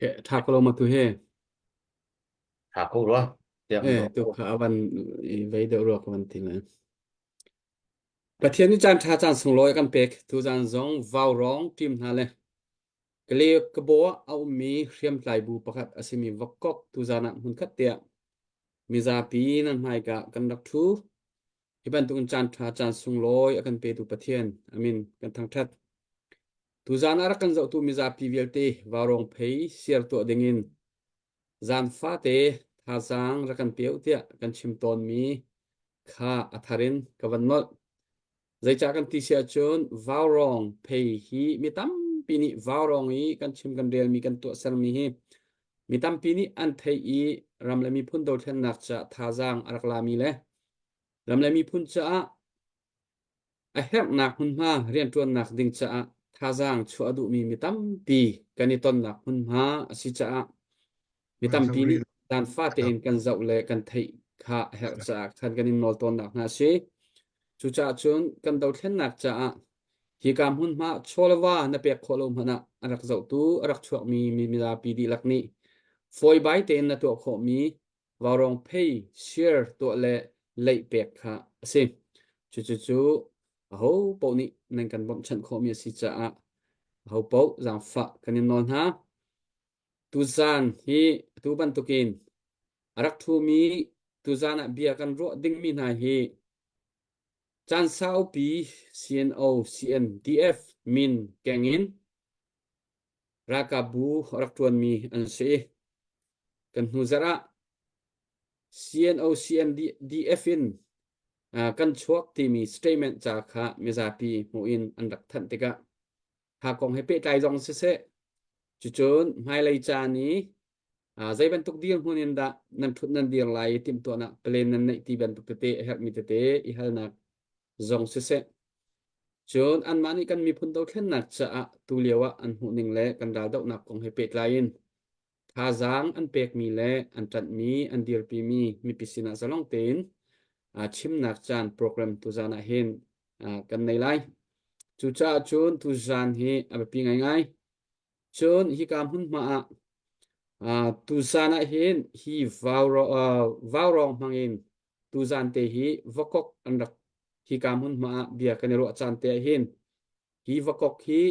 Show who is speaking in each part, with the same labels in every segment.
Speaker 1: Tha ko lo ma tu he.
Speaker 2: Tha ko rua. Tiang
Speaker 1: Eh, tu kha avan i vei deuh rua ka van ti le. Pathian nih caan ṭha caan sunglawi a kan pek. Tuzaan zong vaurawng ṭim hna le Kale Kabaw ah a ummi hriamtlai bu pakhat a simi Vokkok tuzaan ah hmunkhat te ah mizapi nan hmaika kan rak ṭhu. Hi bantukin caan ṭha caan sunglawi a kan petu Pathian a min kan thangṭhat. Tuzaan ah rak kan zohtu mizapi vialte vaurawng phei siar tuah dingin zan fate thazaang rak kan pe u tiah kan chim tawnmi kha a thar in ka van nolh. Zeicah kan ti si ahcun vaurawng phei hi mi tampi nih vaurawng i kan chim kan relmi kan tuahsermi hi mi tampi nih an theih i ram le miphun dothlennak caah thazaang a rak lami le ram le miphun caah A herhnak hmunhma rianṭuannak ding caah thazaang chuah a duhmi mi tampi kan i tonnak hmunhma a si caah mi tampi nih caan fate in kan zoh le kan theih kha a herh caah khan kan in nawl tawnnak hna a si. Cucaah cun kan dothlennak caah hika hmunhma chawleva na pek khawh lo hmanh ah a rak zohtu a rak chuakmi mi mizapi dihlak nih fawibai tein na tuah khawhmi vaurawng phei share tuah le leih pek kha a si. Cucu aho paoh nih nan kan bawmhchanh khawhmi a si caah aho paoh zaangfah kan in nawl hna. Tuzaan hi atu bantukin a rak ṭhumi tuzaan ah bia kan ruah dingmi hna hi caan saupi CNO, CNDF min keng in ralkapbu a rak ṭuanmi an si. Kan hnu zarh ah CNO CNDF in kan chuak timi statement ca kha mizapi hmuh in an rak thanh tikah ha kong he pehtlai zong siseh cucun hmailei caan i zei bantuk dirhmun in dah nan ṭhut nan dir lai i timhtuahnak plan nan neih ti bantuk tete a herhmi tete i halnak zong siseh cun anmah nih kan miphun dothlennak caah tulio ah an hmuhning le kan raldohnak kong he pehtlai in thazaang an pekmi le an ṭanhmi an dirpimi mipi sinah zalong tein chimnak caan program tuzaan ah hin kan nei lai. Cucaah cun tuzaan hi a biapi ngaingai. Cun hika hmunhma ah tuzaan ah hin hi vaurawng hmangin tuzaan te hi vakok an rak hika hmunhma ah bia kan i ruah caan te ah hin hi vakok hi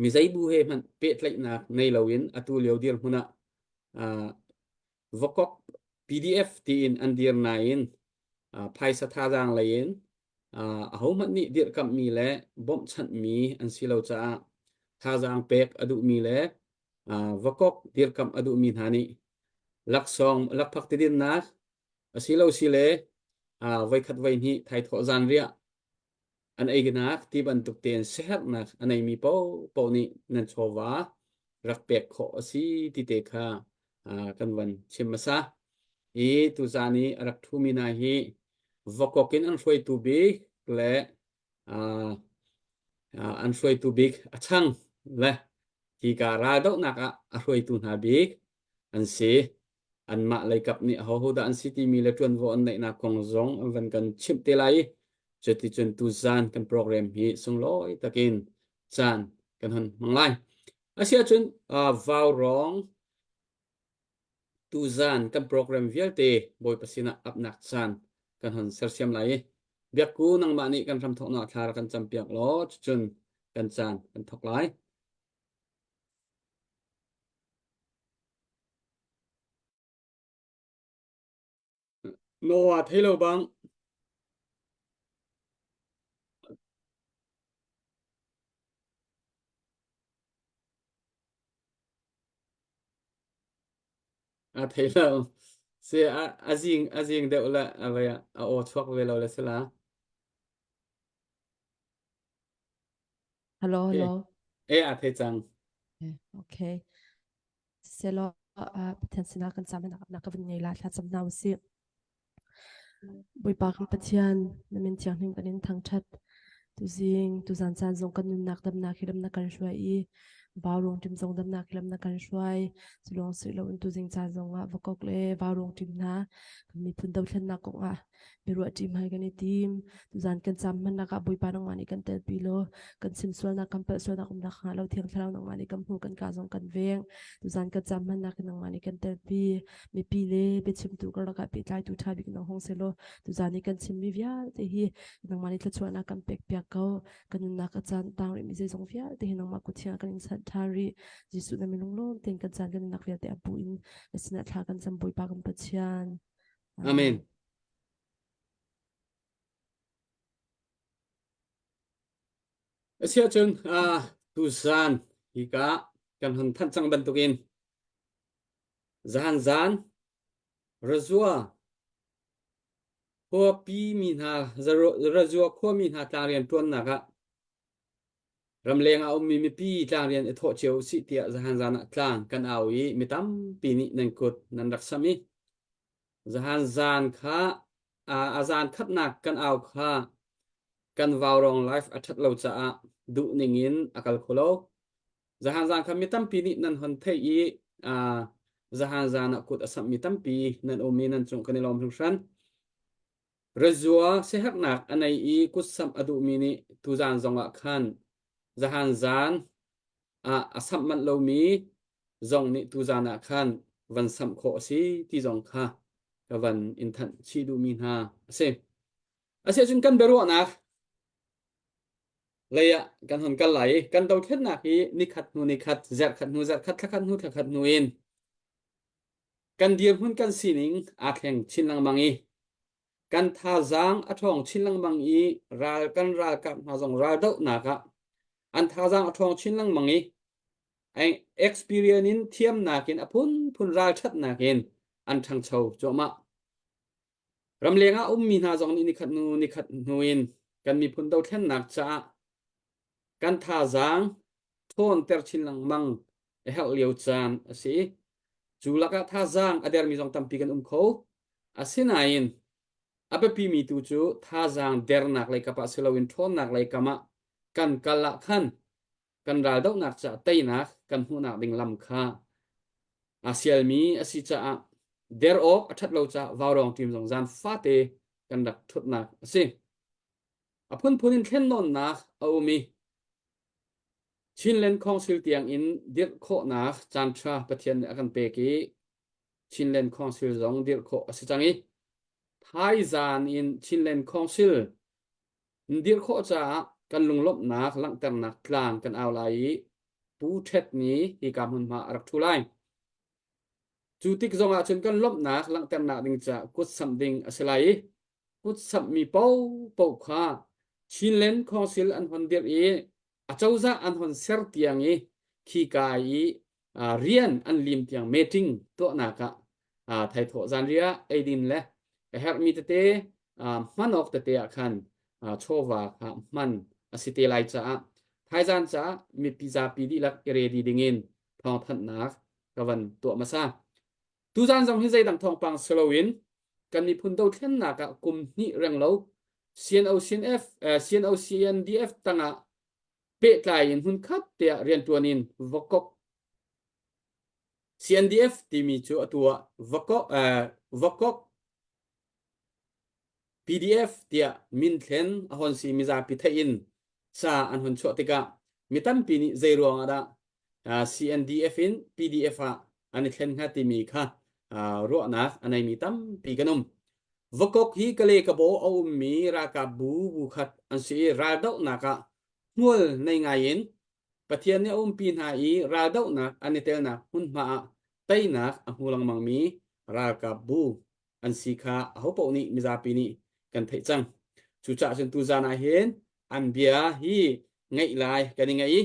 Speaker 1: mi zeibu he hmanh pehtlaihnak nei loin atu lio dirhmun ah vakok PDF tiin an dir nain phaisa thazaang lei in ahohmanh nih dirhkamhmi le bawmhchanhmi an si lo caah thazaang pek a duhmi le vakok dirkamh a duhmi hna nih laksawng lakphak tidinnak asilo sile voikhat voihnih thaithawh zanriah an einak ti bantuk tein siaherhnak a neimi paohpaoh nih nan chawva rak pek khawh a si ti te kha kan van chim hmasa. I tuzaan i a rak ṭhumi hna hi vakok in an hruaitu bik le an hruaitu bik a chang le hika raldohnak ah a hruaitu hna bik an si. Anmah leikap nih ahoho dah an si timi le ṭuanvo an neihnak kong zong an van kan chimh te lai i cuticun tuzaan kan program hi sunglawi takin caan kan hon hmang lai. Asiahcun uh, vaurawng tuzaan kan program vialte Bawipa sinah apnak caan kan hon sersiam lai i biakku nangmah nih kan hramthawknak thla rak kan campiak law cucun kan caan kan thawk lai. Noah thei lo bang. A thei lo. Si a a zing a zing deuh le a vai a aw chuak ve lo le si la.
Speaker 3: Hello,
Speaker 1: Okay.
Speaker 3: hello.
Speaker 1: E a thei cang.
Speaker 3: Okay. Selaw Pathian sinah kan cam nak ka vun ngei la thla cam hna usih. Bawipa kan Pathian na min thianghlim kan in thangṭhat. Tuzing tuzan caan zong kan nunnak damnak hi ram na kan hruai i. Vaurung ṭim zong damnak lam na kan hruai. Cu lawng si loin tuzing caan zongah Vakok le Vaurung ṭim hna kan miphun dothlennak kongah biaruah ṭi hmai kan i tim. Tuzaan kan cam hmannak ah Bawipa nangmah nih kan telpi law kan chim sualnak kan palh sualnak umnak hnga lo Thiang Thlarau nangmah nih kan hmu kan ka zong kan veng. Tuzaan kan cam hmannak in nangmah nih kan telpi. Mipi le biachimtu karlak ah pehtlaitu ṭha bik nang hong seh law tuzaan i kan chimmi vialte hi nangmah nih thluachuahnak kan pek piak ko. Kan nunnak a caan tang rihmi zeizong vialte hi nangmah kut thiang kan in sanh ṭhan rih. Jesuh na minung lawm tein kan caan kan nunnak vialte a bu in na sinah thla kan cam Bawipa kan Pathian.
Speaker 1: Amen. Asiahcun uh, tuzaan hika kan hon thanh cang bantukin zahan zan Razua khuapi mi hna Razua khuami hna tlangrian ṭuannak ah Ramleng ah a ummi mipi tlangrian i thawh cio usih tiah zahan zan ah tlang kan au i mi tampi nih nan kut nan rak samh i zahan zan kha a zan khatnak kan au kha kan vaurawng life a ṭhat lo caah duh ning in a kal kho lo. Zahan zan kha mi tampi nih nan hon theih i zahan zan ah kut a samhmi tampi nan um i nan cung kan i lawm hringhran. Rezua siaherhnak a nei i kutsamh a duhmi nih tuzaan zongah khan zahan zaan ah a samh manh lomi zong nih tuzaan ah khan van samh khawh a si ti zong kha ka van in thanh chih duhmi hna a si. Asiahcun kan biaruahnak lei ah kan hon kal lai i kan dothlennak hi nikhat hnu nikhat, zarhkhat hnu zarhkhat, thlakhat hnu thlakhat hnu in Kan dirhmun kan sining aa thleng chin lengmang i kan thazaang a ṭhawng chin lengmang i ral kan ralkap hna zong raldohnak ah an thazaang a ṭhawng chin lengmang i experience in thiamnak in a phunphun ralṭhatnak in an ṭhangcho cuahmah. Ramleng ah ummi hna zong nih nikhat hnu nikhat hnu in kan miphun dothlennak caah kan thazaang ṭhawnter chin lengmang a herh lio caan a si. Cu lakah thazaang a dermi zong tampi kan um kho. Asinain a biapimi tu cu thazaang dernak lei kap ah si loin ṭhawnnak lei kam ah kan kal ah khan kan raldohnak caah teinak kan hmuhnak ding lam kha aa sialmi a si caah der awk a ṭhat lo caah vaurawng team zong zan fate kan rak ṭhutnak a si. A phunphun in thlennawnnak a um i Chinland Council tiang in dirh khawhnak caanṭha Pathian nih a kan pek i Chinland Council zong dirh khawh a si cang i thaizan in Chinland Council in dirh khawh caah kan lunglawmhnak langhternak tlang kan au lai i Pu Ṭhet nih hika hmunhma a rak ṭhu lai. Cu tik zong ah cun kan lawmhnak langhternak ding caah kut samh ding a si lai i kut samhmi paohpaoh kha Chinland Council an hon dirh i acozah an hon ser tiang i khika i rian an lim tiang meeting tuahnak ah thaithawh zanriah eidin le a herhmi tete hman awk tete ah khan chawva kha hman a si te lai caah thaizan caah mipi zapi dihlak i ready dingin thawngthanhnak ka van tuah hmasa. Tuzan zong hi zeidang thawngpang si loin kan miphun dothlennak ah kum hnih reng lo CNO CNF eh, CNO CNDF tangah pehtlai in hmunkhat tiah riantuan in Vakok CNDF timi cu atu ah Vakok eh, Vakok PDF tiah min thlen a hon si mizapi theih in ca an hon chuah tikah mi tampi nih zei ruang ah dah CNDF in PDF ah an i thlen hnga timi kha ruahnak a neimi tampi kan um. Vakok hi Kale Kabaw a ummi ralkap bu bu khat an si i raldohnak ah hmual nei ngai in Pathian nih a umpi hna i raldohnak an i telnak hmunhma ah teinak a hmu lengmangmi ralkap bu an si kha ahopaoh nih mizapi nih kan theih cang. Cucaah cun tuzaan ah hin an bia hi ngaih lai kan i ngaih i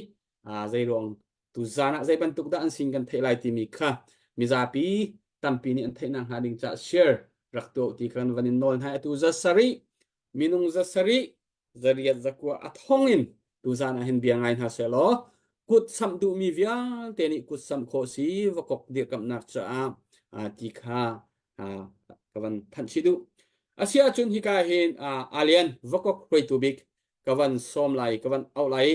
Speaker 1: zei ruang tuzaan ah zei bantuk dah an sin kan theih lai timi kha mizapi tampi nih an theih nakhnga ding caah share rak tuah ti kan van in nawl hna atu za sarih minung za sarih zariat zakua a thong in tuzaan ah hin bia ngai hna seh law kut samh duhmi vialte nih kut samh khawh si vakok dirkamhnak caah ti kha ka van thanh chih duh asi ahcun hika hin alian vakok hruaitu bik ka van sawm lai ka van auh lai.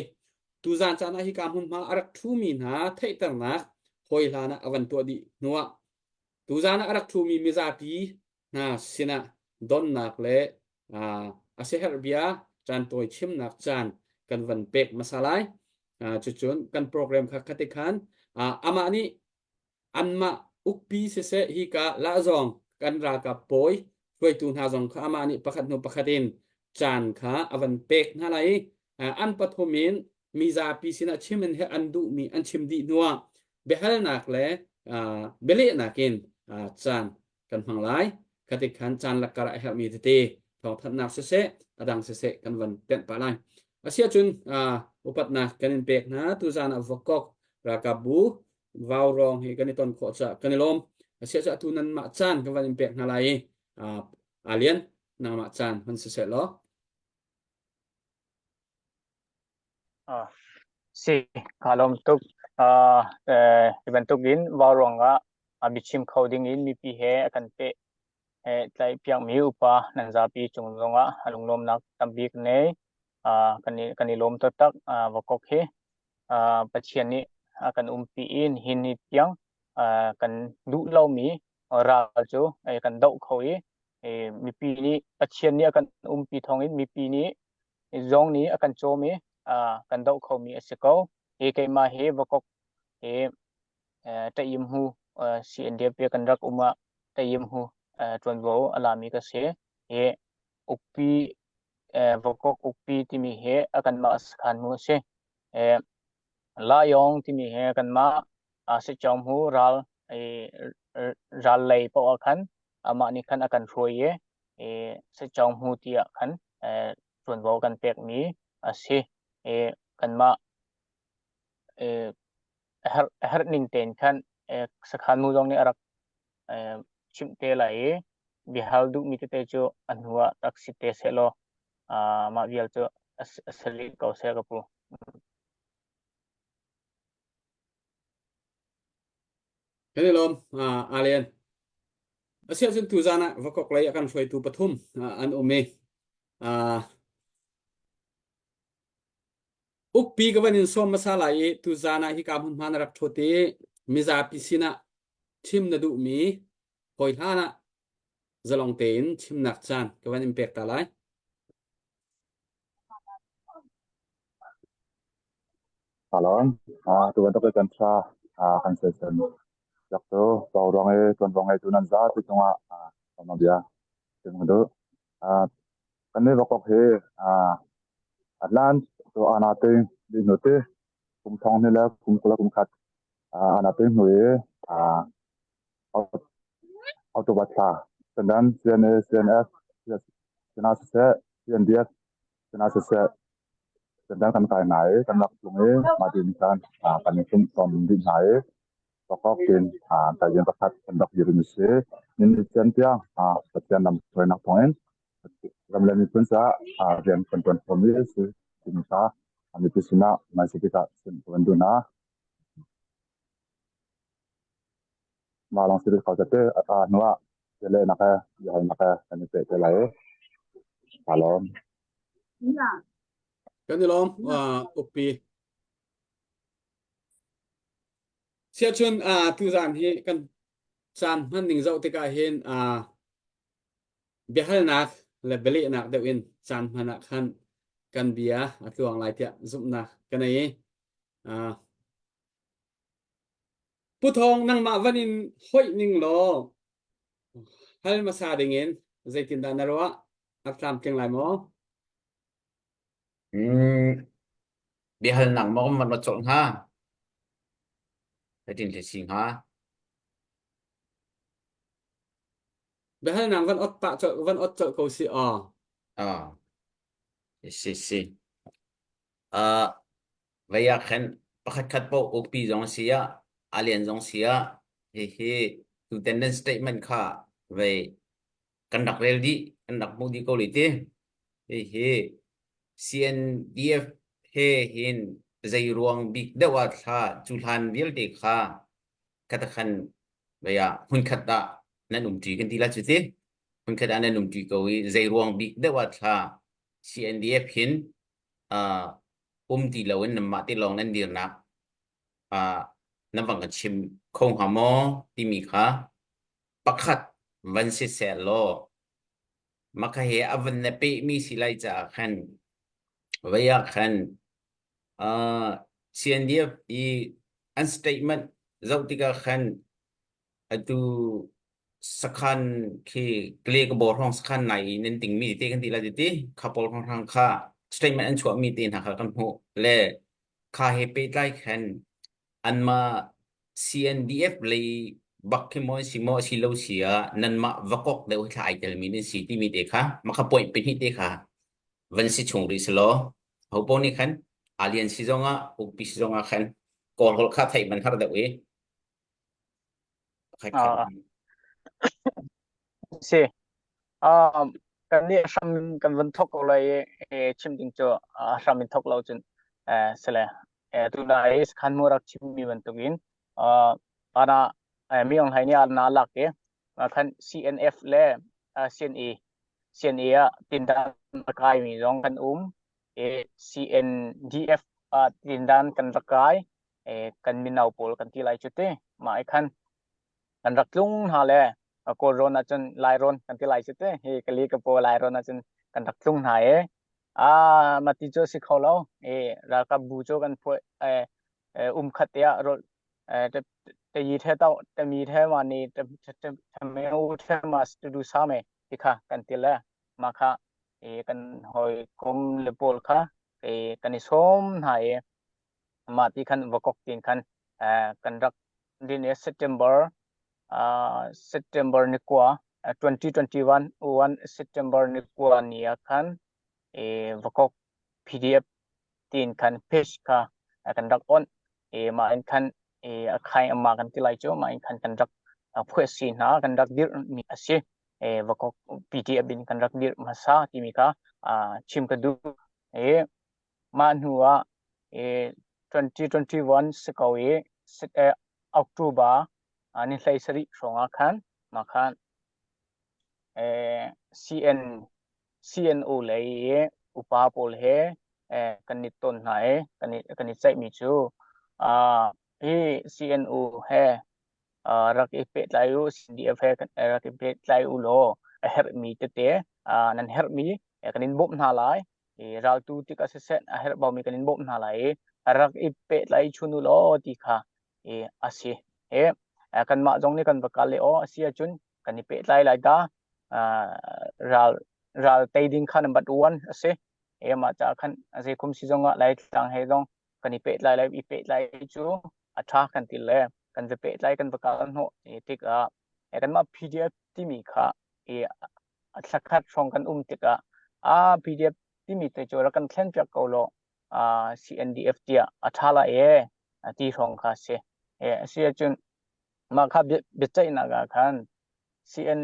Speaker 1: Tuzan caan ah hika hmunhma a rak ṭhumi hna theihternak hawi hlan ah a van tuah dih hnuah tuzan ah a rak ṭhumi mizapi hna sinah donnak le a siaherh bia caan tawi chimnak caan kan van pek hmasa lai. Cucun kan program kha khati khan amah nih anmah ukpi siseh hika lahzawng kan ralkap pawi hruaitu hna zong kha amah nih pakhat hnu pakhat in caan kha a van pek hna lai i an pathum in mizapi sinah chim in he an duhmi an chim dih hnuah biahalnak le bialehnak in caan kan hmang lai. Khatik khan caan lakkar a herhmi tete thawngthanhnak siseh a dang siseh kan van tenh pah lai. Asiahcun upatnak kan in pek hna tuzan ah Vokok ralkapbu vaurawng hi kan i ton khawh caah kan i lawm. Asiahcun atu nanmah caan kan van in pek hna lai i Alian nangmah caan hman siseh law.
Speaker 4: Ah, si, kaa lawm tuk. Ah, eh, hi bantuk in vauruang ah a biachim kho ding in mipi he a kan peh eh, tlaihpiakmi upa nan zapi cung zongah a lunglawmnak tampi ka nei. Ah, kan i, kan i lawm taktak. Ah, Vakok hi ah, Pathian nih a kan umpi i nihin ni tiang ah, kan duh lomi ral cu eh, kan doh kho i eh, mipi nih Pathian nih a kan umpi thawngin mipi nih zong nih a kan cawm i kan doh khomi a si ko. Hi keimah hi Vakok hi Ṭaim hu CNDF kan rak um ah Ṭaim hu ṭuanvo a lami ka si. Hi ukpi Vakok ukpi timi hi a kanmah sakhan mu a si. Layong timi hi kanmah Sitcawng hu ral ral lei paoh ah khan amah nih khan a kan hruai i Sitcawng hu tiah khan ṭuanvo kan pekmi a si. Kanmah a herh ning tein khan sakhan nu zong nih a rak chimh te lai i biahal duhmi tete cu a hnu ah rak si te sehlaw mah vial cu a si rih ko seh ka pu.
Speaker 1: Kan i lawm, Alien. Asiahcun tuzan ah Vakok lei a kan hruaitu pathum an um i ukpi ka van in sawm hmasa lai i tuzan ah hika hmunhma na rak ṭhut i mizapi sinah chim na duhmi hawi hlan ah zalong tein chimnak caan ka van in pek ta lai.
Speaker 5: Salon, tu bantuk kan tha kan session yak tu pau ruang i tuanvo ngeitu nan zapi cungah uh, bia chim ka duh. Kan nih vakok hi Atlan tu ana ting di hnu ti kum thong ni le kum kula kum khat ana ting hnu i October thla sandan CNA CNF CNA siseh CNDF CNA siseh sandan kan kai hna i kan rak tlung i mah tin khan kan i tom dih hna i Pakok in tayin pakhat kan rak dir mi si. Nin cian tiang Pathian lam hruainak thawngin ram le miphun caah rian kan ṭuan khomi si timi kha mipi sinah hmaisa bik ah chim ka van duh hna. Mah lawng si rih kho te a hnu ah bialehnak he biahalnak he kan i peh te lai i kaa lawm.
Speaker 1: Kan i lawm ukpi. Siahcun tuzaan hi kan caan hman ning zoh tikah hin biahalnak le bialehnak deuh in caan hman ah khan kan bia a tluang lai tiah zumhnak ka nei. Pu Thawng nangmah van in hoih ning law hal hmasa ding in zeitindah na ruah? A tlamtling lai maw?
Speaker 2: Mm, biahalnak maw kan van rat colh hnga? Zeitin hle si hnga?
Speaker 1: Biahalnak van ot pah colh van ot colh ko si aw.
Speaker 2: Ah, si si. Uh, vei ah khan pakhat khat paoh ukpi zong si ah, alien zong si ah, hihi tutan nan statement kha vei kan rak rel dih, kan rak hmuh dih ko li ti. Hihi CNDF he hin zei ruang bik deuh ah thla cu hlan vialte kha khatakhan vei ah hmunkhat ah nan umṭi kan ti la cu ti. Hmunkhat ah nan umṭi ko i zei ruang bik deuh ah thla CNDF hin uh, Um ti loin nanmah te lawng nan dirnak uh, nan van kan chim kho hnga maw timi kha pakhat van si seh law maka he a van na pehmi si lai caah khan vei ah khan uh, CNDF i an statement zoh tikah khan atu sakhan khi kle ka bor hrawng sakhan nai i nan tingmi te kan ti la ti ti kha pawl hrang kha statement an chuahmi te hna kha kan hmuh le kha he pehtlai khan anmah CNDF lei bak khi maw si maw si lo si ah nanmah vakok deuh thla ai telmi nan si timi te kha makha point pahnih te kha van si chung rih selaw ho po nih khan alien si zongah ukpi si zongah khan kawl holh kha theih man har deuh i pakhat khat
Speaker 4: Ah, si. Um, kan nih hram in kan van thok ko lai i chim ding cu a hram in thok lo cun eh sele eh tu na i khan mu rak chim mi bantukin uh ana mi ong hai ni na lak i khan CNF le CNA CNA ah tindan a kai mi zong kan um i CNDF ah tindan kan rak kai kan mino pawl kan ti lai cu ti mah i khan kan rak tlung hna le kawl rawn ahcun lai rawn kan ti lai cu ti hi kali ka paw lai rawn ahcun kan rak tlung hna i ah mati cu si kho lo i ralkap bu cu kan phuah um khat te ah rol te yi the tau te mi the ma ni te te me u the ma tu du sa me ti kha kan ti le ma kha e kan hoi kom le pawl kha e kan i som hna i mah ti khan vakok tin khan kan rak din i September September ni kua 2021 1 September ni kua ni ah khan e vakok PDF tin khan page kha kan rak on e mah in khan e a khai ama kan ti lai cu mah in khan kan rak phuah si hna kan rak dirh mi a si e vakok PDF in kan rak dirh hmasa timi kha chim ka duh e Mah hnu ah 2021 si ko i October ni 17 hrawng ah khan mah khan CN CNO lei i upa pawl he kan i ton hna i kan i ceihmi cu hi CNO he rak i pehtlai u CDF he rak i pehtlai u law a herhmi tete nan herhmi kan in bawmh hna lai i raltu tikah siseh a herh baumi kan in bawmh hna lai i rak i pehtlai chun u law ti kha i a si. I kanmah zong nih kan va kal i aw a si ahcun kan i pehtlai lai ta ral ral tei ding kha nan bat uan a si. I mah caah khan zei kum si zongah Laitlang he zong kan i pehtlai lai i pehtlai cu a ṭha kan ti le kan va pehtlai kan va kal hnawh tikah kanmah PDF timi kha i a thla khat hrawng kan um tikah a PDF timi te cu rak kan thlen piak ko law CNDF tiah a ṭha lai e ti hrawng kha si. E a si ahcun mah kha biaceihnak ah khan CN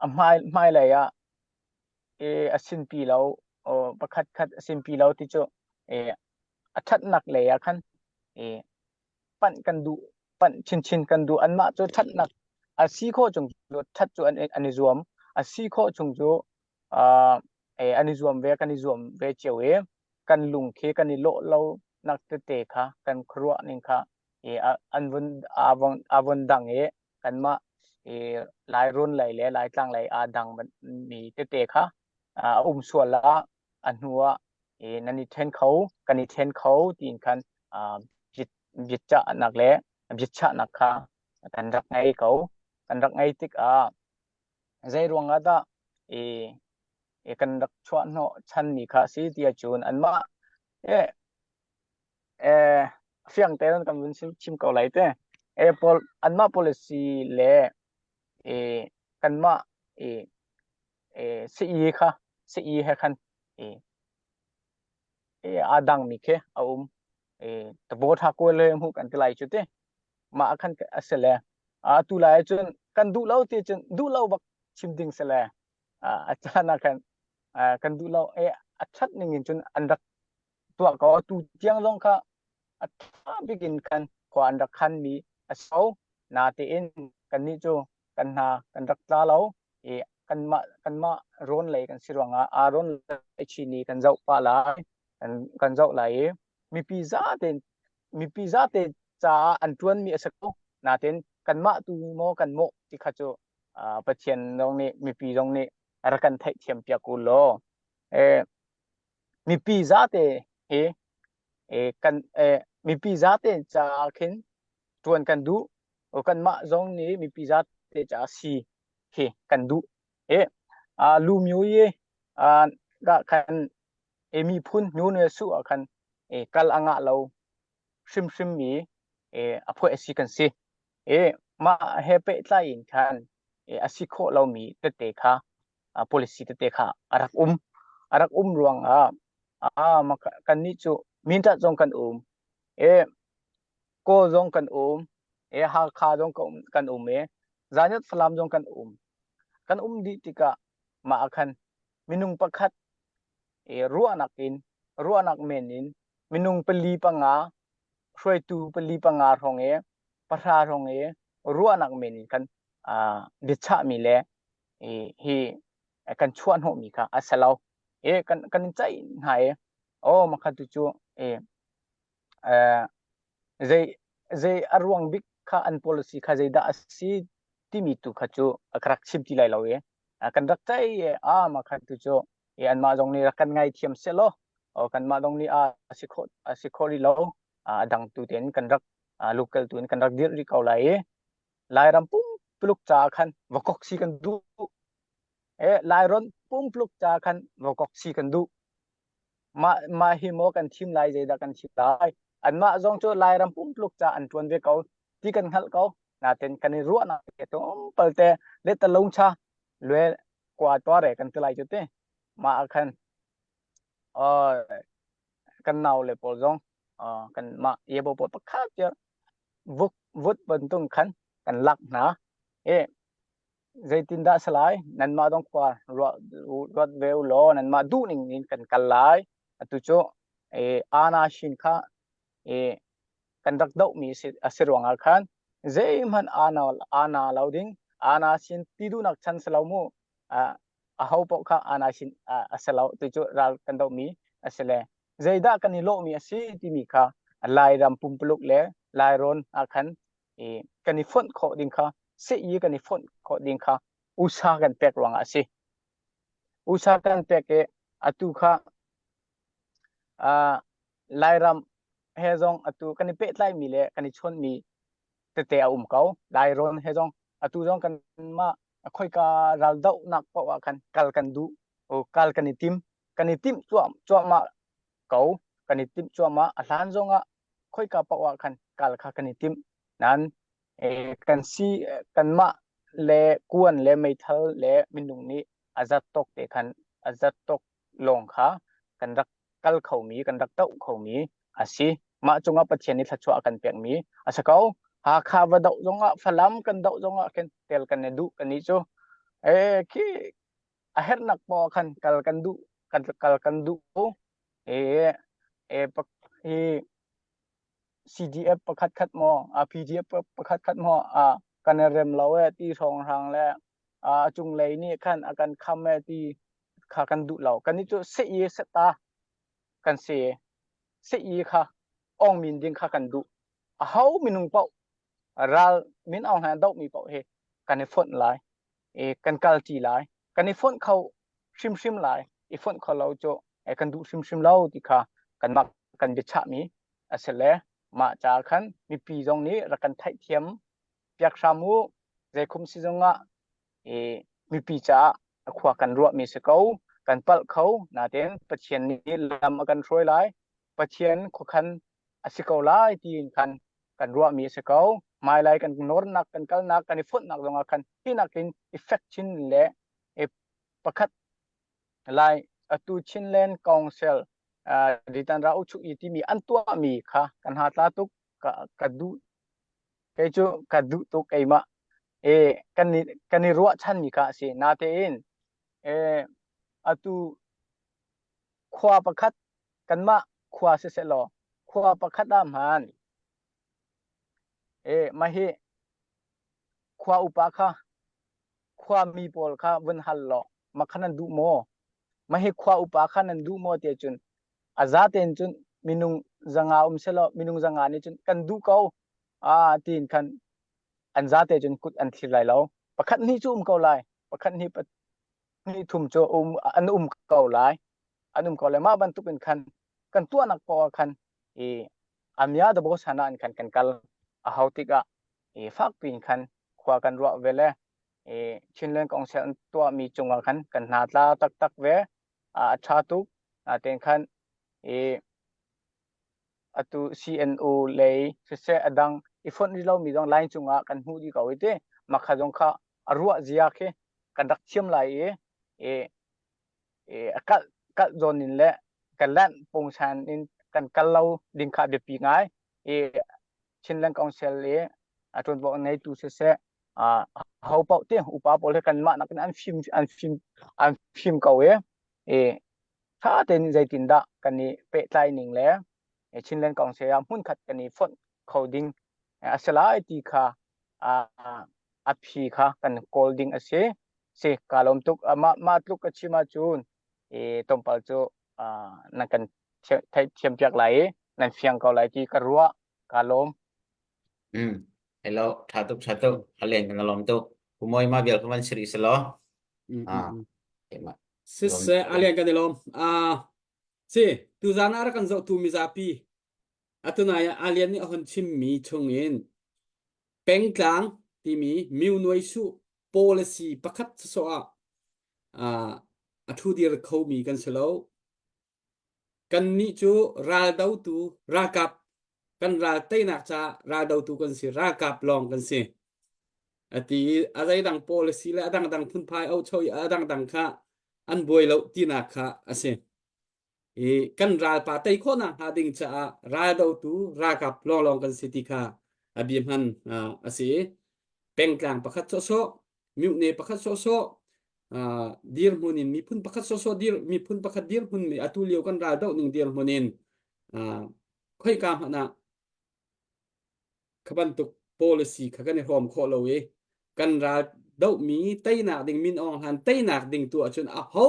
Speaker 4: a hmai hmailei ah e a sinpi lo pakhat khat a sinpi lo ti cu e a ṭhatnak lei ah khan e panh kan duh panh chinchin kan duh anmah cu ṭhatnak a si khawh chung cu ṭhat cu an an i zuam a si khawh chung cu uh, an i zuam ve kan i zuam ve cio i kan lung khi kan i lawh lo nak tete kha kan khuaruah ning kha i an vun a von a von dang i kanmah i Lairawn lei le Laitlang lei aa dang mi tete kha a um sual ah a hnu ah i nan i ṭhen kho kan i ṭhen kho tiin khan biachahnak le biachahnak kha kan rak ngei ko kan rak ngei tikah zei ruangah dah i kan rak chuah hnawh chanmi kha si ti ahcun anmah eh eh fiang tein kan vun chim ko lai te e pol anmah policy le e kanmah e e sii kha sii he khan e aa dangmi khi a um. Tabo tha ko le hmuh kan ti lai cu ti. Mah khan a si le atu lai cun kan duh lo ti cun duh lo bak chim ding si le a caan ah khan kan duh lo e a that ning in cun an rak tuah ko atu tiang zong kha a tha bik in khan khua an rak khan mi a so natein kannih cu kan hna kan rak tla lo i kanmah kanmah rawn lei kan si ruangah aa rawn lei chin i kan zoh pah lai. Kan kan zoh lai i mipi zate mipi zate caah an ṭuanmi a si ko. Nain kanmah tu maw kan mawh ti kha cu Pathian zong nih mipi zong nih rak kan theihthiam piak u law eh, mipi zate hi eh, kan eh, mipi zate caah khin ṭuan kan duh. Kanmah zong nih mipi zate caah si hi kan duh. Eh, lu myu i khan e miphun hnu ne su ah khan e kal a ngah lo hrimhrim mi e a phuai a si kan si. E mah he pehtlai in khan e a si khawh lomi tete kha policy tete kha a rak um. A rak um ruangah a kannih cu Mindat zong kan um e Kawl zong kan um e Hakha zong kan um e Zanyat Falam zong kan um. Kan um dih tikah mah ah khan minung pakhat e ruahnak in ruahnak men in minung pali panga hruaitu pali panga hrawng e pahra hrawng e ruahnak men in kan biachahmi le hi kan chuah hnawhmi kha a si lo. E kan kan in ceih hna e oh makhat tu cu e zei zei a ruang bik kha an policy kha zeidah a si timi tu kha cu ka rak chim ti lai lo e kan rak ceih e a makhat tu cu e anmah zong nih rak kan ngaithiam sehlaw kanmah zong nih a si khawh a si khawh rih lo a dang tu tein kan rak local tu in kan rak dirh rih ko lai i Lairam pumpuluk ca khan vakok si kan duh. E Lairon pumpuluk ca khan vakok si kan duh. Mah mah hi maw kan thim lai zeidah kan thim lai. Anmah zong cu Lairam pumpuluk ca an ṭuan ve ko ti kan hngalh ko. Natin kan i ruahnak te tlawmpal te le talung cha lue kwa tua re kan ti lai cu te. Mah ah khan kan nau le pawl zong kan mah yebo pawl pakhat tiah vuk vut bantung khan kan lak hna. E zeitindah a si lai? Nanmah dong khua ruah ruat ve u law nanmah duh ning in kan kal lai. Atu cu e ana shin kha e kan rak dohmi a si ruangah khan zeihmanh ana ana lo ding ana sin ti duhnak chan si lo mu aho paoh kha ana sin a si lo tu cu ral kan dohmi a si le zeidah kan i lawhmi a si timi kha Lairam pumpuluk le Lairawn ah khan kan i fonh khawh ding kha seh kan i fonh khawh ding kha usa kan pek ruangah a si. Usa kan pek i atu kha Lairam he zong atu kan i pehtlaimi le kan i chawnhmi tete a um ko. Lairawn he zong atu zong kanmah khoika raldohnak paoh ah khan kal kan duh, kal kan i tim. Kan i timh cuahmah ko. Kan i timh cuahmah. A hlan zongah khoika paoh ah khan kal kha kan i timh. Nain kan si kanmah le kuan le meithal le minung nih a zat tawk te khan a zat tawk lawng kha kan rak kal khomi kan rak doh khomi a si. Mah cungah Pathian nih thluachuah a kan pekmi a si ko. Hakha va doh zongah Falam kan doh zongah khin tel kan i duh kan i cu. E khi a herhnak paoh khan kal kan duh kan kal kan duh. E e pak hi CDF pakhat khat maw a PDF pakhat khat maw a kan i rem lo e ti hrawnghrang le a cunglei nih khan a kan kham e ti kha kan duh lo. Kan nih cu seh i seta kan si. Seh i kha ong min ding kha kan duh. A ho minung paoh ral min aung hlaing dohmi paoh hi kan i fonh lai. I kan kal ṭi lai. Kan i fonh kho hrimhrim lai. I fonh kho lo cu kan duh hrimhrim lo ti kha kanmah kan biachahmi a si le mah ca khan mipi zong nih rak kan theihthiam piak hram u. Zeikhum si zongah i mipi caah a khua kan ruahmi si ko. Kan palh kho nain Pathian nih lam a kan hruai lai. Pathian khuakhan a si ko lai tiin khan kan ruahmi a si ko. Hmailei kan nawrnak kan kalnak kan i fonhnak zongah khan hi nakin effect chin le pakhat lai atu Chinland Council ritan ra u chu i timi an tuahmi kha kan ha tla tuk ka ka duh kei cu ka duh tuk keimah e kan i kan i ruahchanmi kha a si natein e atu khua pakhat kanmah khua siseh law khua pakhat ah hman e mah hi khua upa kha khuami pawl kha vun hal law mah kha nan duh maw mah hi khua upa kha nan duh maw tiah cun. A za tein cun minung zanga um selaw minung zanga nih cun kan duh ko a tiin khan an zate cun kut an thlir lai lo. Pakhat hnih cu um ko lai. Pakhat hnih hnih thum cu um an um ko lai. An um ko lai. Mah bantuk in khan kan tuahnak poah khan i amya dabo sana in khan kan kal a hau tikah i fakpi in khan khua kan ruah ve le i Chinland Council an tuahmi cungah khan kan hna tla taktak ve a ṭha tuk ten khan i atu CNO lei siseh a dang i fonh rih lomi zong line cungah kan hmuh dih ko i ti makha zong kha a ruah zia khi kan rak thiam lai i i i a kalh kalh zawn in le kan lanh pungsan in kan kal lo ding kha biapi ngai i Chinland Council i a ṭuanvo ngeitu siseh a ho paoh te upa pawl he kanmah nakin an fim an fim an fim ko i i ṭha tein zeitindah kan i pehtlai ning le Chinland Council ah hmunkhat kan i fonh kho ding a si lai ti kha a phi kha kan kawl ding a si. Si ka lawm tuk. Mah mah tluk ka chim ahcun i tlawmpal cu nan kan theihthiam piak lai i nan fiang ko lai ti ka ruah. Ka lawm.
Speaker 2: Mm. Hello, tha tuk tha tuk. Halen kan lawm tuk. Kumoi ma vial kan siri selo.
Speaker 1: Mm, mm,
Speaker 2: Ah,
Speaker 1: mm.
Speaker 2: ma.
Speaker 1: Siseh alian kan i lawm. Ah, si tuzan ah rak kan zohtu mizapi atunai ah alian nih a hon chimmi chungin pengtlang timi miu nuai su policy pakhat sawsawh ah ah a thu dir khomi kan si lo. Kannih cu raldotu ralkap kan ral teinak caah raldotu kan si, ralkap lawng kan si. A ti i a zeidang policy le a dangdang phunphai ocho i a dangdang kha an buai lo tinak kha a si. I kan ralpa tei khawhnak hnga ding caah raldotu ralkap lawnglawng kan si ti kha a bia hman a si. Pengtlang pakhat sawhsawh, myone pakhat sawhsawh, dirhmun in miphun pakhat sawhsawh dir miphun pakhat dirhmun mi atu lio kan ral doh ning dirhmun in khoika hmanh ah kha bantuk policy kha kan i hrawm khawh lo i kan ral dohmi teinak ding min Aung Hlaing teinak ding tu ahcun a ho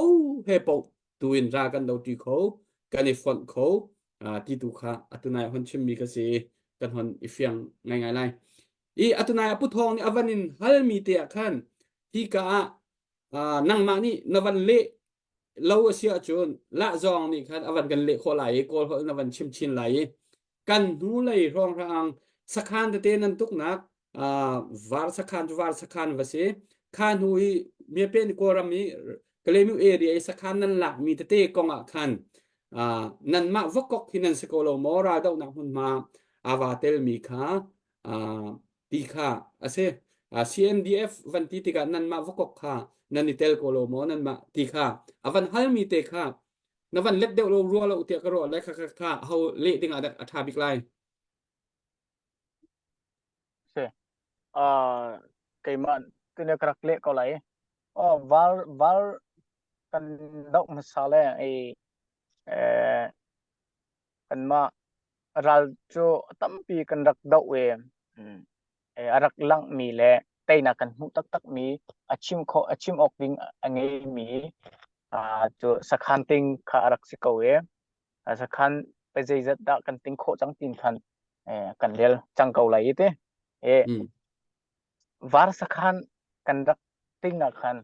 Speaker 1: he paoh tu in ral kan do ṭi kho kan i fonh kho ti tu kha atunai hon chimmi kha si kan hon i fiang ngaingai lai i atunai a pu thawng nih a van in halmi te ah khan hi ka ah nangmah nih na van leh lo a si ahcun lah zawng nih khan a van kan leh khawh lai i kawl holh na van chim chin lai i kan hnulei hrawnghrang sakhan tete nan tuknak var sakhan cu var sakhan va si kha hnu i miapen kawlram i Kalaymyo area i sakhan nan lakmi tete kong ah khan nanmah vokok hi nan si ko lo maw raldohnak hmunhma ava telmi kha ti kha a si. CNDF van ti tikah nanmah vakok kha nan i tel ko lo maw nanmah ti kha a van halmi te kha na van let deuh lo rua lo tiah ka ruah le kha kha kha ho leh ding ah dah a ṭha bik lai.
Speaker 4: Si. Uh, keimah tine ka rak leh ko lai. Oh, val val kan doh hmasa le i eh kanmah ral cu tampi kan rak doh i a rak langhmi le teinak kan hmuh taktakmi a chim khawh a chim awk ding a ngeimi cu sakhan ting kha a rak si ko i sakhan pe zeizat dah kan ting khawh cang tin khan kan rel cang ko lai i ti. Var sakhan kan rak ting ah khan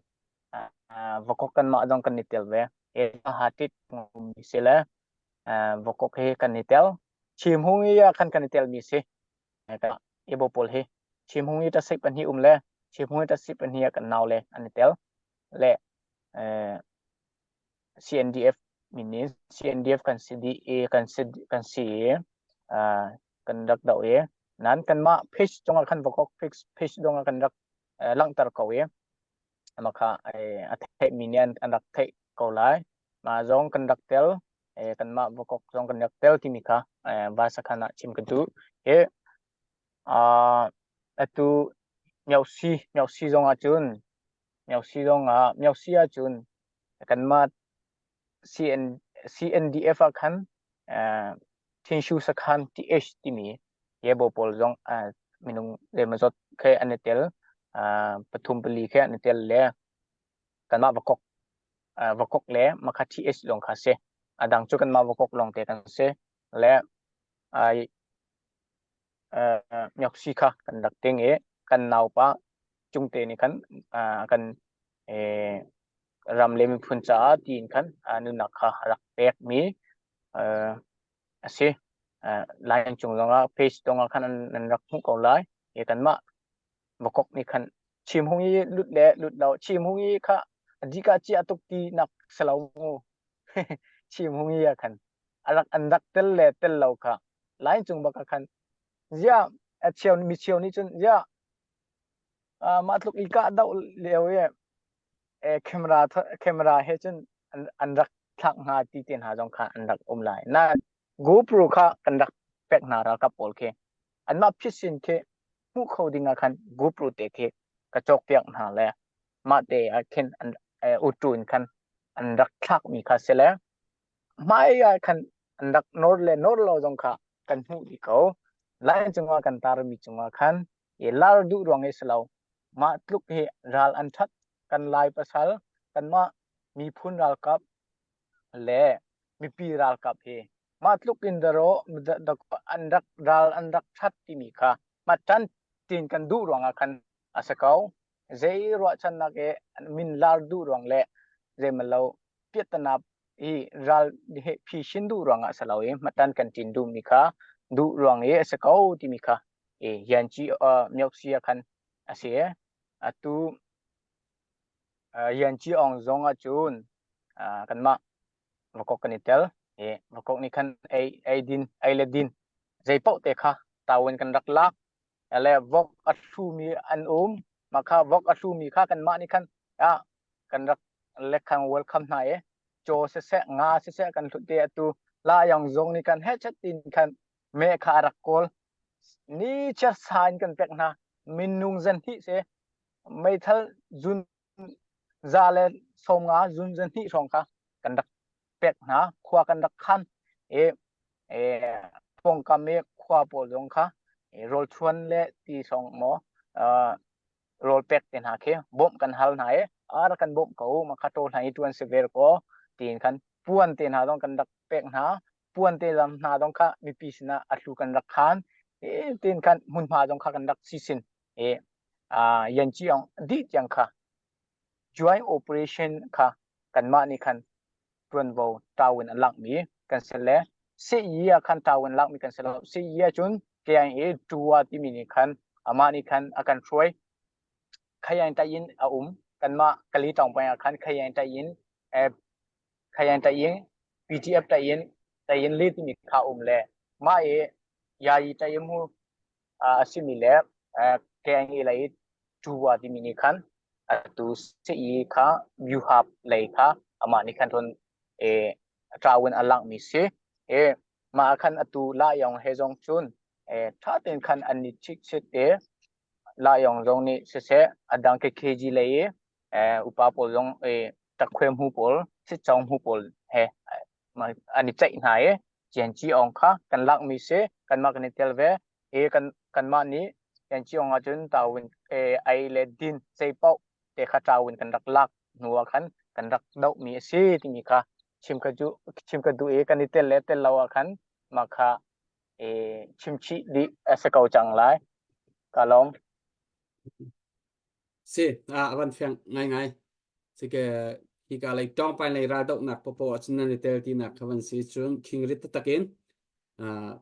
Speaker 4: vakok kanmah zong kan i tel ve. Ha tit si le vokok hi kan i tel chimhung i ah khan kan i tel mi si ibo pawl hi chimhung i tasik pahnih um le chimhung i tasik pahnih ah kan nau le an i tel le CNDF min in CNDF kan si di i kan si kan si i kan rak do i nan kanmah page cungah khan vokok page dongah kan rak langhter ko i ama kha a theih mi nih an rak theih ko lai mah zong kan rak tel kanmah vakok zong kan rak tel timi kha vasakhan ah chim ka duh hi atu myosi myosi zong ah cun myosi zong ah myosi ah cun kanmah CN CNDF ah khan Thinshu sakhan TH timi yebo pawl zong minung zeimawzat khe an i tel pathum pali khe an i tel le kanmah vakok vakok le makha TH zong kha si. A dang cu kanmah Vakok lawng te kan si. Le ai myoksi kha kan rak ting i kan naupa Cungte nih khan kan ram le miphun caah tiin khan nunnak kha a rak pekmi a si. Line cung zongah page zongah khan an rak hmuh ko lai. I kanmah Vakok nih khan chim hung i lut le lut lo chim hung i kha adika chia tuk ti nak si lo mu chim hung i ah khan a rak an rak tel le tel lo kha line cung bak ah khan zia a cheu mi cheu nih cun zia mah tluk i kah doh lio i camera camera he cun an, an rak thlak hnga ti te hna zong kha an rak um lai na GoPro kha kan rak pek hna ralkap pawl khi anmah phisin khi hmuh kho ding ah khan GoPro te khi ka cawk piak hna le mah te ah khin an utu in khan an rak thlak mi kha si le hmai ah khan an rak nor le nor lo zong kha kan hmuh dih ko line cungah kan tar mi cungah khan i lar duh ruang i si lo mah tluk hi ral an that kan lai pasal kanmah miphun ralkap le mipi ralkap hi mah tluk in daraw an rak ral an rak that timi kha mah tan tin kan duh ruangah khan a si ko zei ruahchannak e min lar duh ruang le zeimalo piahtana i ral he phishin duh ruangah si lo i matan kan tin duh mi kha duh ruang i a si ko timi kha i yanci myoksi ah khan a si atu yanci ong zong ah cun kanmah vakok kan i tel i vakok nih khan ei ei din ei le din zei paoh te kha tawin kan rak lak le vok a hlumi an um mah kha vok a hlumi kha kanmah nih khan ah kan rak lekhang welcome hna i caw siseh nga siseh kan hlut te atu la yang zong nih kan hechet tin khan me kha a rak kawl ni chia sa in kan pek hna minung zan hi se meithal zun za le som nga zun zan hnih hrawng kha kan rak pek hna khua kan rak khan e e pawngkam i khua pawl zong kha rawl chuan le ti song maw rawl pek te hna khi bawmh kan hal hna i a rak kan bawmh ko ma kha to hna i tuan si ver ko tiin khan puan te hna zong kan rak pek hna puan te lam hna zong kha mipi sinah a hlu kan rak khan e tiin khan hmunhma zong kha kan rak sisin e a yan chi ong dih tiang kha joint operation kha kanmah nih khan ṭuanvo ṭau in a langhmi kan si le sii ah khan ṭau in langhmi kan si lo. Sii ah cun KIA ṭua timi nih khan amah nih khan a kan hruai. Khayain in a um. Kanmah Kali ṭawngpeng ah khan Khayain in Khayain in PDF in tayin li timi kha um le mah i Yayi tayin mu a simi le KIA lei ṭua timi nih khan atu sii kha vyuhap lei kha amah nih khan run e ṭau in a langhmi si e mah khan atu la yong he zong cun e ṭha tein khan an ni chik chit e la yong zong nih siseh adang KKG lei i e upa pawl zong e takhuem hu pawl sitchong hu pawl he an i ceih hna i Cianci ong kha kan lakmi si kanmah kan i tel ve i kan kanmah nih Cianci ong ahcun tawin ei le din zei paoh te kha tawin kan rak lak hnu ah khan kan rak dohmi a si timi kha chim ka duh chim ka duh i kan i tel le tel lo ah khan mah kha chim chih dih a si ko cang lai ka lawm.
Speaker 1: Si, a van fiang ngaingai. Sike hika lei tawngpai lei raldohnak popo ahcun nan i tel tinak kha van si cun khingrit taktak in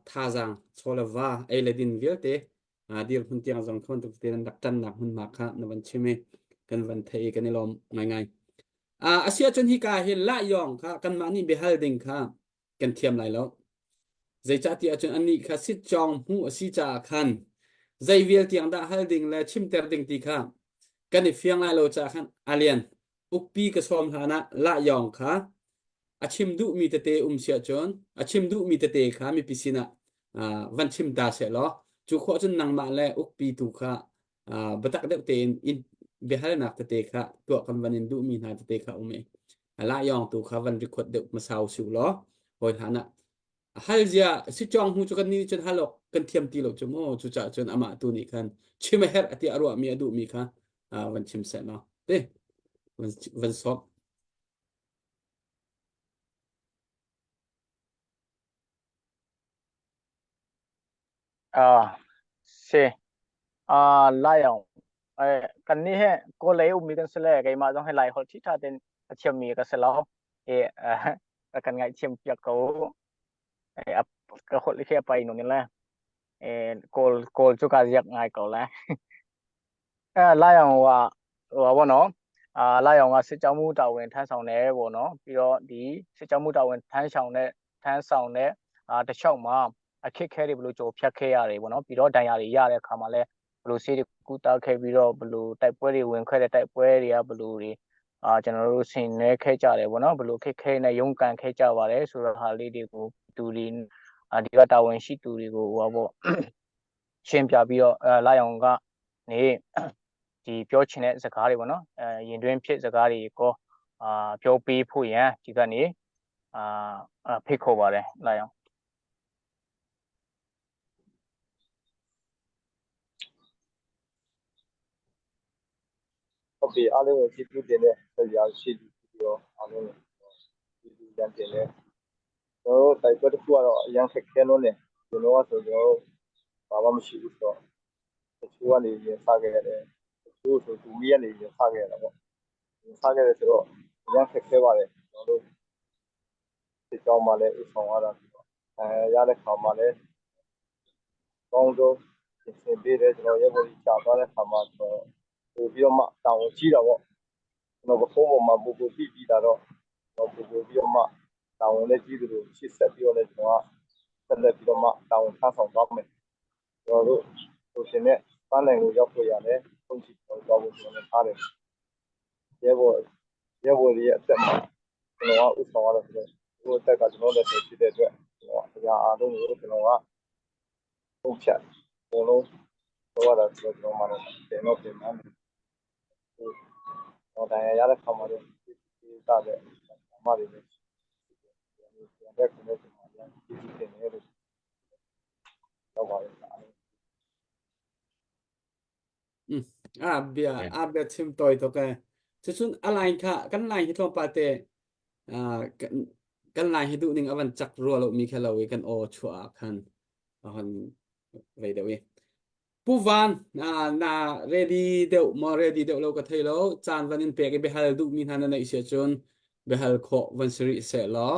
Speaker 1: thazaang chaw le va ei le din vialte dirhmun tiang zong kha bantuk te nan rak ṭannak hmunhma kha na van chim i kan van theih i kan i lawm ngaingai. A si ahcun hika hi lah yawng kha kanmah nih biahal ding kha kan thiam lai lo. Zeicahtiah cun anih kha sitcawng hmuh a si caah khan zei vial tiang dah hal ding le chimter ding ti kha kan i fiang lai lo caah khan alian ukpi ka sawm hlan ah lahyawng kha a chim duhmi tete um si ahcun a chim duhmi tete kha mipi sinah van chim ta seh law cu khawh cun nangmah le ukpi tu kha biatak deuh tein in biahalnak tete kha tuah kan van in duhmi hna tete kha um i lahyawng tu kha van record deuh hmasa usih law hawi hlan ah hal zia si chong hu cu kan ni cun hal awk kan thiam ti lo cu mu cu caah cun amah tu nih khan chim a herh ati a ruahmi a duhmi kha van chim seh no te van van sawm.
Speaker 4: Ah, si. Ah, lai ang. Eh, kan nih he kawl lei ummi kan si le keimah zong he lai holh ṭhiṭha tein a thiammi ka si lo. Eh, eh, kan ngaihthiam piak ko. Eh, a ka holh khi a pai nun le. Eh, kawl kawl cu ka ziak ngai ko le. အဲလာရောင်ဟိုဟိုပါနော်အာလာရောင်ကစစ်ကြောင်းမှုတာဝန်ထမ်းဆောင်တယ်ပေါ့နော်ပြီးတော့ဒီစစ်ကြောင်းမှုတာဝန်ထမ်းဆောင်တဲ့ထမ်းဆောင်တဲ့အာတခြားမှာအခက်ခဲတွေဘလို့ကြော်ဖြတ်ခဲ့ရတယ်ပေါ့နော်ပြီးတော့ဒဏ်ရာတွေရတဲ့အခါမှာလဲဘလို့ဆေးတွေကုသခဲ့ပြီးတော့ဘလို့တိုက်ပွဲတွေဝင်ခဲ့တဲ့တိုက်ပွဲတွေကဘလို့တွေအာကျွန်တော်တို့ဆင်နွှဲခဲ့ကြတယ်ပေါ့နော်ဘလို့ခက်ခဲနဲ့ရုန်းကန်ခဲ့ကြပါတယ်ဆိုတော့ဟာလေးတွေကိုသူတွေအာဒီကတာဝန်ရှိသူတွေကိုဟိုပါပေါ့ရှင်းပြပြီးတော့အဲလာရောင်ကနေဒီပြောချင်တဲ့စကားတွေပေါ့နော်အဲရင်တွင်းဖြစ်စကားတွေကိုအာပြောပေးဖို့ရန်ဒီကနေအာဖိတ်ခေါ်ပါတယ်လာရောင်
Speaker 6: ဟုတ်ပြီအားလုံးကိုကျေးဇူးတင်တဲ့တရားရှိပြီးတော့အားလုံးကိုကျေးဇူးတင်တယ်ကျွန်တော်တို့တိုက်ပွဲတစ်ခုကတော့အရန်ခက်ခဲလို့နေကျွန်တော်ကဆိုကျွန်တော်ဘာမှမရှိဘူးဆိုတော့တချို့ကနေရင်စခဲ့ရတယ်တချို့ဆိုသူမီးကနေရင်စခဲ့ရတာပေါ့ရင်စခဲ့တယ်ဆိုတော့အရန်ခက်ခဲပါတယ်ကျွန်တော်တို့ဒီကြောင်းမှလည်းဥဆောင်ရတာပြီးတော့အဲရတဲ့ခါမှလည်းကောင်းဆုံးပြင်ဆင်ပေးတယ်ကျွန်တော်ရဲဘော်ကြီးကြာသွားတဲ့ခါမှာကျွန်တော်ပို့ပြီးတော့မှတာဝန်ကြီးတာပေါ့ကျွန်တော်ကဖုန်းပေါ်မှာပို့ပို့ပြီးပြီးတာတော့ကျွန်တော်ပို့ပို့ပြီးတော့မှတာဝန်လည်းကြီးသလိုရှေ့ဆက်ပြီးတော့လည်းကျွန်တော်ကဆက်လက်ပြီးတော့မှတာဝန်ထမ်းဆောင်သွားမယ်ကျွန်တော်တို့ဆိုရှင်နဲ့ပန်းနိုင်ကိုရောက်ဖို့ရတယ်ပုံချီကျွန်တော်သွားဖို့ကျွန်တော်ထားတယ်ရဲဘော်ရဲဘော်ရဲ့အသက်မှာကျွန်တော်ကဥဆောင်ရတော့ဆိုတော့ဒီအသက်ကကျွန်တော်လက်ထက်ဖြစ်တဲ့အတွက်ကျွန်တော်အရာအားလုံးကိုကျွန်တော်ကပုံဖြတ်အကုန်လုံးတော့ရတာဆိုတော့ကျွန်တော်မှလည်းပြန်တော့ပြန်မှန်းတယ်ဟိုတော့တရားရတဲ့ခါမှာတော့ဒီကတဲ့မတွေလည်းပြန်တဲ့ခုနဲ့ကျွန်တော်ပြန်ကြည့်ကြည့်နေတယ်လို့တော့ပါတယ်အားလုံး
Speaker 1: A bia a bia chim toi to ka cucun a line kha kan line hi tlawmpal te kan kan line hi duh ning a van cak rua lo mi kha lo i kan aw chuah ah khan a hon vei deuh i Pu Van na na ready deuh maw ready deuh lo ka thei lo caan van in pek i biahal duh mi hna na neih si ahcun biahal khawh van si rih seh law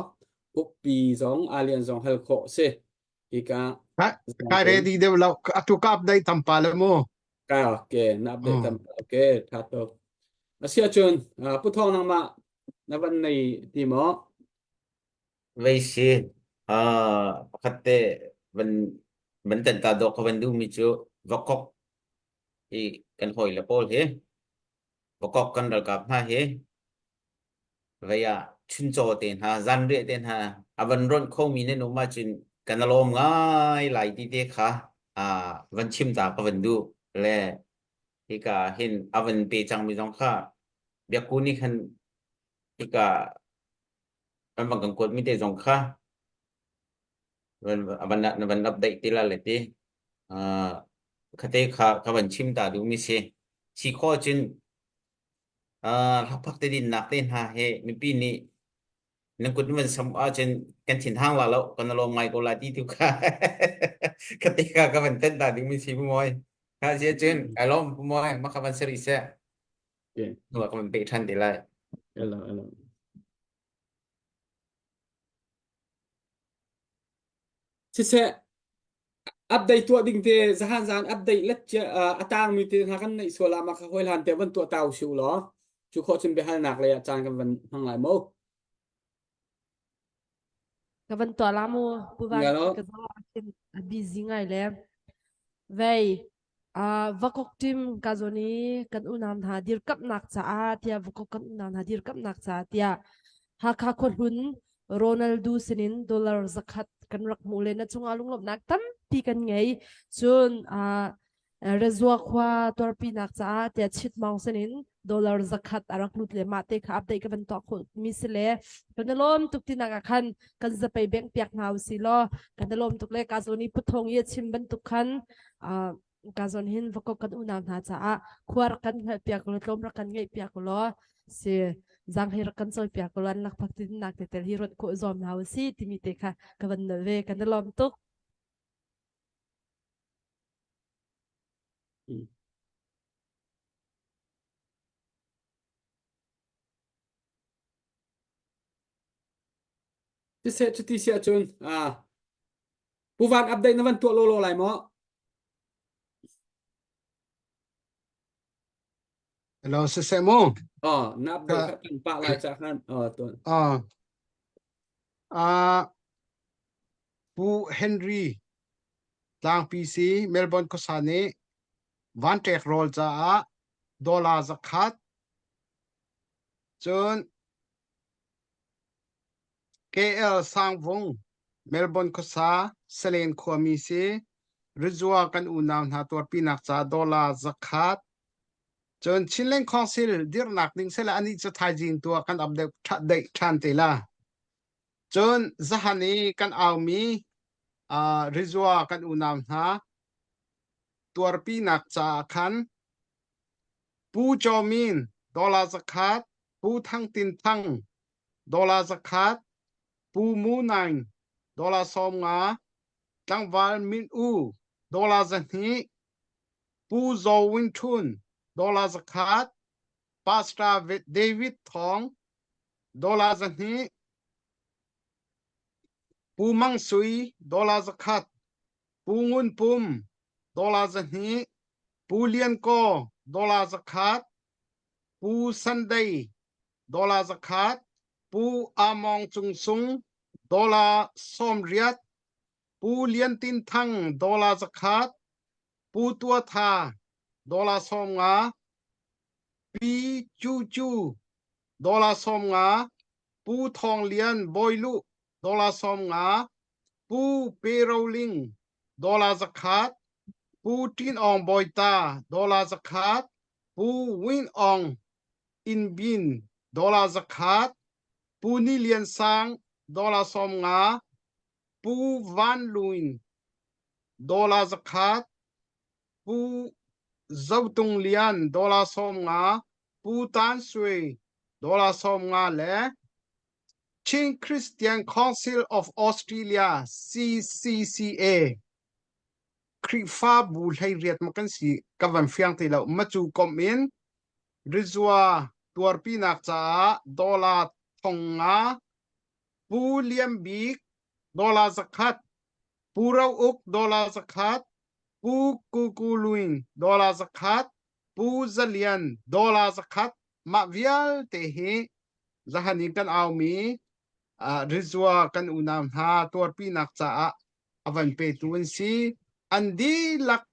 Speaker 1: ukpi zong alian zong hal khawh si hika
Speaker 7: Kai ready deuh lo atu ka update tam pa le mu.
Speaker 1: Ka okay na update tam okay tha tuk. Asia chun pu thong nang ma na van nei ti mo
Speaker 2: Vei si pakhat te van van tan ta do ka van du mi chu vakok hi kan hoi le pawl hi vakok kan ralkap hna hi Vei ah chuncaw te hna, zanriah te hna a van ronh khomi nan um ahcun kan i lawm ngai lai ti te kha aa van chim ta ka van duh. Le hika hin a van pe cangmi zong kha biakku nih khan hika an van kan kuatmi te zong kha van van na van update ti la le ti. Uh, khate kha ka van chim ta duhmi si. Si khawh cun Hlakphak te dinnak te hna hi mipi nih nan kut nan van samh ahcun kan thinhang la lo kan i lawm ngai ko la ti tu kha ka te ka ka van tenh ta ding mi si pu mawi kha si ahcun ai lawm pu mawi ma kha van sari seh nuwa ka van pe than te lai
Speaker 1: Elo elo. Siseh update tuah ding te zahan zan update let a tangmi te hna kan neih sual ah mah kha hawi hlan te van tuah tau siu law cu khawh cun biahalnak lei ah caan kan van hmang lai mo
Speaker 3: Ka van tuah la mu pu van ka zo a busy ngai le vei vakok tim ka zawn i kan unau hna dirkamhnak caah tiah vakok kan unau hna dirkamhnak caah tiah Hakha khuahlun Ronaldo sinin dollar zakhat kan rak hmuh le na cungah lunglawmhnak tampi kan ngei cun Rezua khua tuarpinak caah tiah Chit Maung sinin dollar zakhat a rak lut le mah te kha update ka van tuah khawh mi si le kan i lawm tuk tinak ah khan kan zapei beng piak hna usih law kan i lawm tuk le ka zawn i puthong i a chim bantuk khan ka zawn hin vakok kan unau hna caah khua rak kan hngalh piak law tlawm rak kan ngeih piak law si zang hi rak kan cawi piak law an lakphak tinnak te tel hi rat khawh zuam hna usih timi te kha ka van nal ve kan i lawm tuk.
Speaker 1: Mm. Siseh cuti si ahcun ah Pu Van update na van tuah lawlaw lai maw?
Speaker 7: Hello, siseh mu.
Speaker 1: Oh, na update kha kan pah lai ca khan. Oh, tuan.
Speaker 7: Ah. Ah Pu Henry Tlangpi si Melbourne khuasa nih vanṭek rawl caah dollar zakhat cun KL Sangvung Melbourne khuasa Salen khuami si Rizua kan unau hna tuarpinak caah dollar zakhat cun Chinland Council dirhnak ding sila anih cu thaizing tu ah kan update ṭhan te la. Cun zahan i kan aumi uh, Rizua kan unau hna tuarpinak caah khan Pu Chaw Min dollar zakhat, Pu Thang Tin Thang dollar zakhat, Pu Mu Naing dollar 50, tlangval Min U dollar 200, Pu Zaw Win Htun dollar zakhat, Pastor David Thawng dollar 200, Pu Mang Sui dollar zakhat, Pu Ngun Pum dollar 200, Pu Lian Kaw dollar zakhat, Pu Sunday dollar zakhat, Pu Among Cung Sung dollar 80, Pu Lian Tin Thang dollar zakhat, Pu Tua Tha dollar 50, Pi Cu Cu dollar 50, Pu Thawng Lian Bawi Luh dollar 50, Pu Pe Ro Ling dollar zakhat, Pu Tin Aung Bawi Ta dollar zakhat, Pu Win Aung Inn Bin dollar zakhat, Pu Ni Lian Sang dollar 50, Pu Van Luin dollar zakhat, Pu Zo Tung Lian dollar 50, Pu Tan Sui dollar 50 le Chin Christian Council of Australia CCCA Khrihfabu hleiriat ma kan si ka van fiang ti lo macu kom in Rizua tuarpinak caah dollar 5,000 Pu Liam Bik dollar zakhat Pu Ro Uk dollar zakhat Pu Kuku Luin dollar zakhat Pu Za Lian dollar zakhat mah vialte hi zahan in kan aumi uh, Rizua kan unau hna tuarpinak caah a van petu an si an dihlak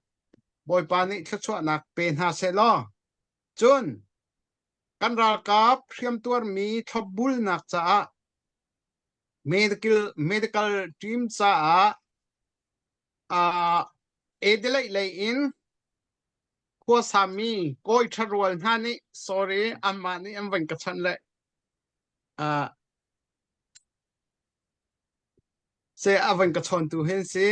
Speaker 7: Bawipa nih thluachuahnak pe hna seh law cun kan ralkap hriamtuarmi thlopbulnak caah medical medical team caah uh, Adelaide lei in khuasami kawi ṭharual hna nih sorry anmah nih an van ka chanh le uh, se a van ka chawntu hin si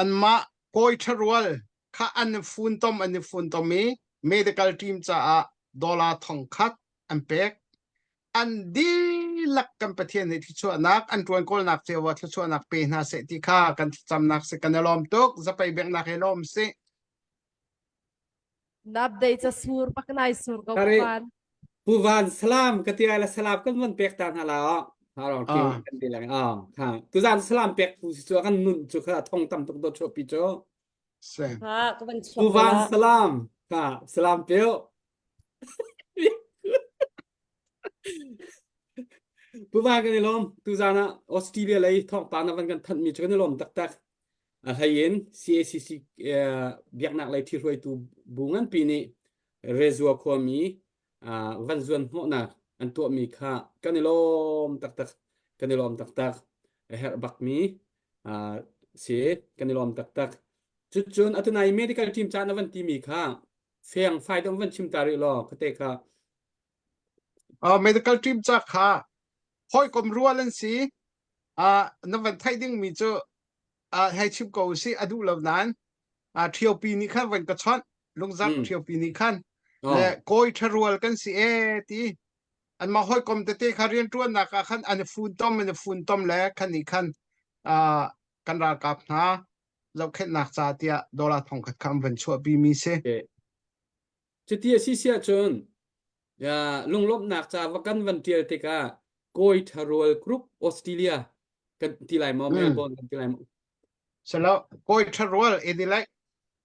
Speaker 7: anmah kawi ṭharual kha an i funtom an i funtom i medical team caah dollar 1,000 an pek an dihlak kan Pathian nih thluachuahnak an ṭuan kawlnak cio ah thluachuahnak pe hna seh ti kha kan thlacamnak si kan i lawm tuk zapei biaknak hi lawm si
Speaker 3: Nap dei ca sur pak nai sur ko
Speaker 1: Kare
Speaker 3: van.
Speaker 1: Pu Van salam ka ti ai la salam kan van pek ta hna la o. Ha rong ti
Speaker 7: ah
Speaker 1: kan ti lang ah ha tuzan salam pek pu si chu kan nun chu kha thong tam tuk do chu pi chu.
Speaker 7: se
Speaker 8: Ha, ka van
Speaker 1: Pu
Speaker 8: chuak te
Speaker 1: Van
Speaker 8: la.
Speaker 1: salam ha salam peo. Pu Van kan i lawm tuzan ah Australia lei thawngpang na van kan thanh mi chu kan i lawm taktak. A hlei in CACC biaknak lei ṭhihruaitu bu nganpi nih Rezua khuami van zuan hnawhnak an tuahmi kha kan i lawm taktak kan i lawm taktak a herh bakmi si kan i lawm taktak cucun atunai medical team ca na van timi kha feng fai dong van chim ta rih law kate kha
Speaker 7: Uh, medical team ca kha hawikom rual an si uh, na van theih dingmi cu uh, hei chim ko si a duh lo nain uh, ṭhiopi nih khan van ka chawnh lungzarh
Speaker 1: mm.
Speaker 7: ṭhiopi nih khan
Speaker 1: oh.
Speaker 7: le kawi ṭharual kan si e ti anmah hawikom tete kha rianṭuannak ah khan an i funtom an i funtom le khan nih khan uh, kan ralkap hna. zohkhenhnak ca tiah dollar 1000 kha an van chuahpi mi si.
Speaker 1: Cuti a si si ahcun lunglawmhnak ca va kan van ṭial tikah Kawi Ṭharual Group Australia kan ti lai maw Melbourne kan ti lai maw?
Speaker 7: Salo Kawi Ṭharual Adelaide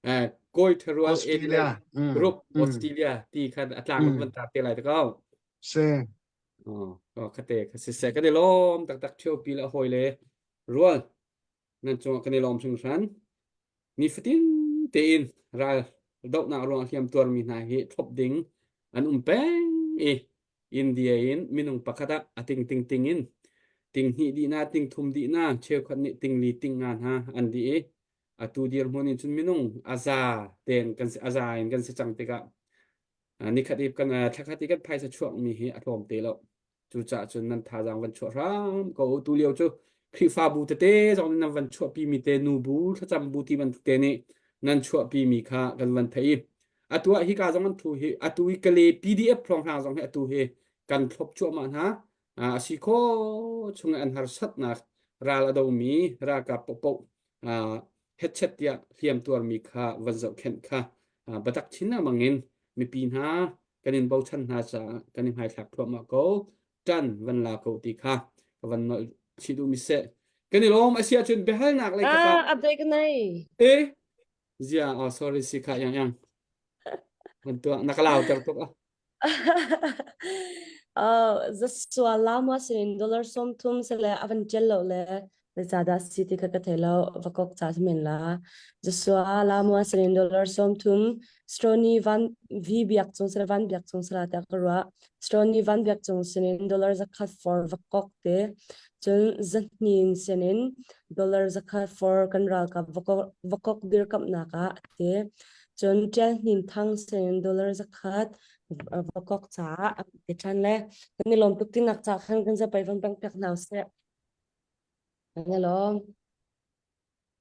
Speaker 1: Eh, Kawi Ṭharual Adelaide Group Australia ti khan a tlang van tar te lai te ko.
Speaker 7: Si.
Speaker 1: Oh, khate kha siseh kan i lawm taktak ṭhiopi le hawi le rual nan cungah kan i lawm hringhran. Nifatin tein ral dohnak ruang hliam tuarmi hna hi thlop ding an um peng i India in minung pakhat ah a ting ting ting in ting hnih dihna ting thum dihna cheukhat nih ting li ting nga hna an dih i atu dirhmun in cun minung a za ten kan a za in kan si cang tikah nikhat i kan thlakhat i kan phaisa chuakmi hi a tlawm te lo. Cucaah cun nan thazaang van chuah hram ko u. Tulio cu Khrihfabu tete zong nih nan van chuahpimi te nubu thlacam bu ti bantuk te nih nan chuahpimi kha kan van theih i atu ah hika zong an thu hi atu hi Kale PDF hrawnghrang zong hi atu hi kan thlop cuahmah hna. A si khawh chung an harsatnak ral a domi ralkap paohpaoh hetchet tiah hliam tuarmi kha van zohkhenh kha biatak chin lengmang in mipi hna kan in bochan hna caah kan i hmaithlak thluahmah ko ṭan van la ko ti kha ka van nolh chih duhmi seh kan i lawm a si ahcun biahalnak lei kha
Speaker 8: Ah, update ka nei.
Speaker 1: e zia oh sorry si kha yang yang van tuah na ka lauter tuk ah
Speaker 8: Oh, zasual la ma sin dollar som thum sele avan tel lo le Zeicahdah si ti kha ka thei lo, vakok ca si men la. Joshua Lamua sinin dollar 30 Stony Van V Biak Cung sila Van Biak Cung sila tiah ka ruah. Stony Van Biak Cung sinin dollar 100 for vakok te. Cun zahnin sinin dollar 100 for kan ralkap vakok, vakok dirkamhnak ah te. Cun Ṭial Hnin Thang sinin dollar 100 vakok caah a ti ṭhan le kan i lawm tuk tinak ca khan kan zapai van peng piak hna usih. Hello.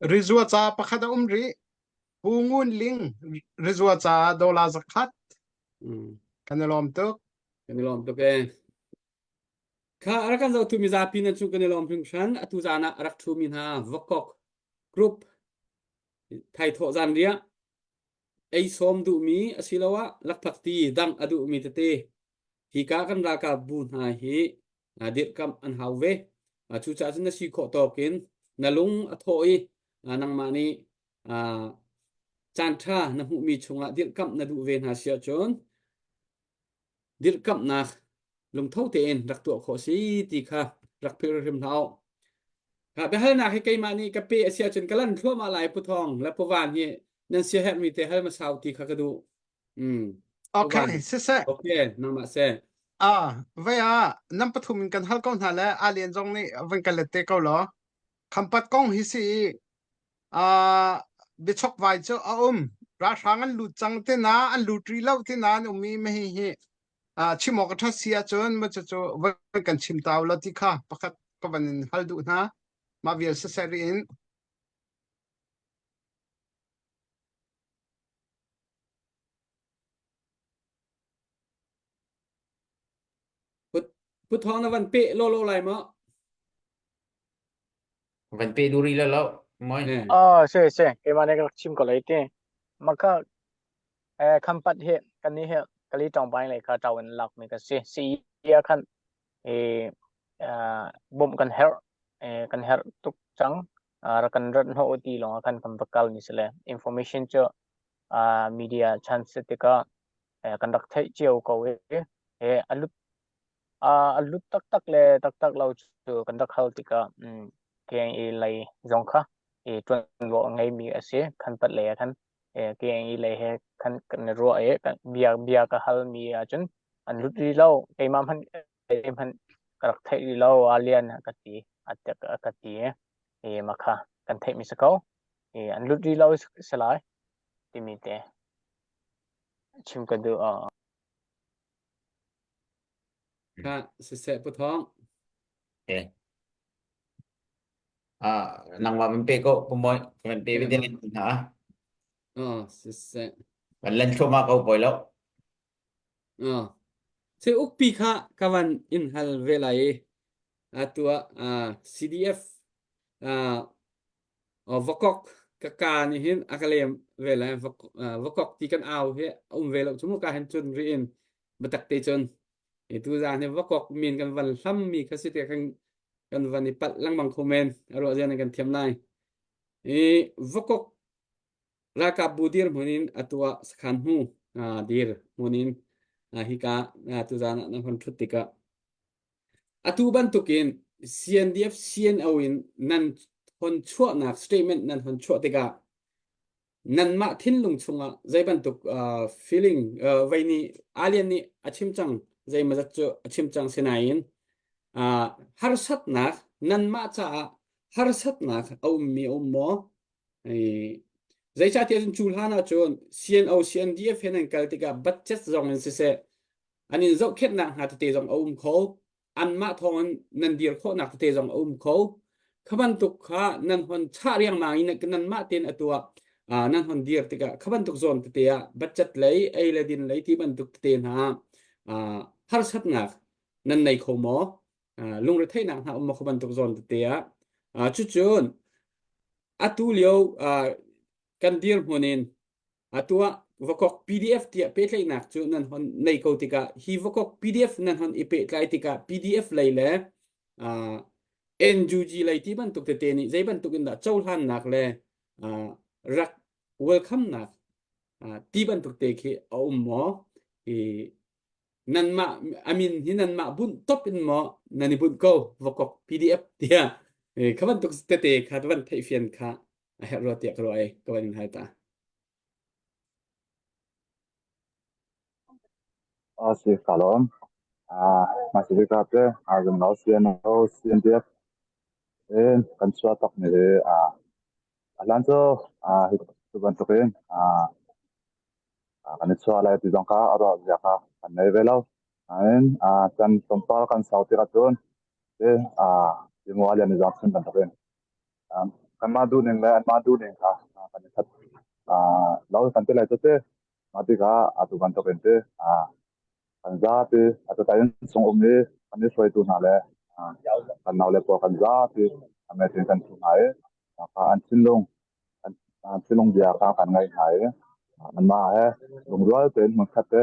Speaker 7: Rizua ca pakhat a um rih. Pu Ngun Ling rizua ca dollar zakhat.
Speaker 1: Mm.
Speaker 7: Kan i lawm tuk.
Speaker 1: Kan i lawm tuk e. Kha a rak kan zohtu mizapi nan chung kan i lawm hringhran. Atu zan ah a rak ṭhumi hna Vakok Group thaithawh zanriah ei sawm duhmi asiloah lakphakti dangh a duhmi tete hika kan ralkap bu hna hi dirhkamh an hau ve. Cucaah cun na si khawh tawk in na lung a thawh i nangmah nih caanṭha na hmuhmi chungah dirhkamh na duh ve hna si ahcun dirhkamhnak lungtho tein rak tuah khawh si ti kha rak philh hrim hlah u. Biahalnak hi keimah nih ka pe a si ahcun ka lan thluahmah lai Pu Thawng le Pu Van hi nan siaherhmi te hal hmasa ti kha ka duh. Mm.
Speaker 7: Okay, siseh.
Speaker 1: Okay, nangmah seh.
Speaker 7: Ah, vai ah nan pathum in kan hal ko hna le alien zong nih van kan let te ko law. Khampat kong hi si i ah biachok vai cu a um. Ralhrang an lut cang te na an lut rih lo te na an um i ma hi hi ah chim awk a ṭhat si ahcun ma cu cu van kan chim tau lo ti kha pakhat ka van in hal duh hna. Mah vial siseh rih in.
Speaker 1: Pu Thawng na van peh lawlaw lai maw?
Speaker 2: Van pe duri la lo moi.
Speaker 4: Oh, se se keimah nih ka rak chim ko lai ti. Maka eh khampat hi kan ni hi kali tawng pai lei kha tawin lak mi ka si. Si ya khan eh bom kan herh eh kan herh tuk cang rak kan rat hnawh ti lawng ah khan kan va kal mi si le information cu media chan si tikah kan rak theih cio ko i he a lut a lut taktak le taktak lo cu kan rak hal tikah KNE lei zong kha i ṭuanvo a ngeimi a si khanpat lei ah khan KNE lei he khan kan i ruah i bia bia ka halmi ahcun an lut rih lo keimah hmanh hmanh ka rak theih rih lo a lian ka ti a ka ti i mah kha kan theihmi si ko i an lut rih lo si lai timi te chim ka duh.
Speaker 1: Kha siseh Pu Thawng.
Speaker 2: Okay. Ah, nangmah van pe ko Pu Mawi van pe ve ding hna.
Speaker 1: Oh, siseh.
Speaker 2: Van len thluahmah ko poi lo.
Speaker 1: Oh. Se ukpi kha ka van in hal ve lai i atu ah CDF Vakok. Ka ka nih hin a ka lem ve le vakok ti kan au hi a um ve lo cu mu ka hin cun ri in biatak te cun tu zan hi vakok min kan van hlam mi kha si te kan kan van i palh lengmang kho men a ruah zian kan thiam lai. I vakok ralkap bu dir hmun in atu ah sakhan hmu dir hmun in hika tuzan ah na hon thut tikah atu bantukin CNDF CNO in nan hon chuahnak statement nan hon chuah tikah nanmah thinlung chungah zei bantuk feeling vei nih alien nih a chim cang zeimazat cu a chim cang sinain harsatnak nanmah caah harsatnak a ummi a um maw? Zeicahtiah cun cu hlan ahcun CNO CNDF he nan kal tikah budget zong in siseh an in zohkhenhnak hna tete zong a um kho anmah thawngin nan dir khawhnak tete zong a um kho kha bantuk kha nan hon chah riangmang i nanmah tein atu ah nan hon dir tikah kha bantuk zawn tete ah budget lei ei le din lei ti bantuk tete hna harsatnak nan nei kho maw lungretheihnak hna um maw kha bantuk zawn tete ah cucun atu lio kan dirhmun in atu ah vakok PDF tiah pehtlaihnak cu nan hon nei ko tikah hi vakok PDF nan hon i pehtlai tikah PDF lei le NUG lei ti bantuk tete nih zei bantuk in dah cohlannak le rak welcome nak ti bantuk te khi a um maw? I nanmah amin hi nanmah bunh top in maw nan i bunh ko vakok PDF tiah kha bantuk tete kha van theihfian kha a herh rua tiah ka ruah i ka van in hal ta.
Speaker 5: A si ka lawm. Ah, mah si ka te a zum lo CNO CNDF in kan chuah tak ni hi a a hlan cu a hi tu bantukin a kan i chuah lai ti zong kha a ruah zia kha kan nei ve lo. Nain can tlawmpal kan sau tik ahcun te timual lian i zong chim bantukin kanmah duhning le anmah duhning kha kan i khat lo kan ti lai cu te. Mah tikah atu bantukin te kan zapi atu tayin chung um i kan i hruaitu hna le kan naule pawl kan zapi a meeting kan thu hna i an thinlung An bia kha kan ngaih hna i anmah he lungrual tein hmunkhat te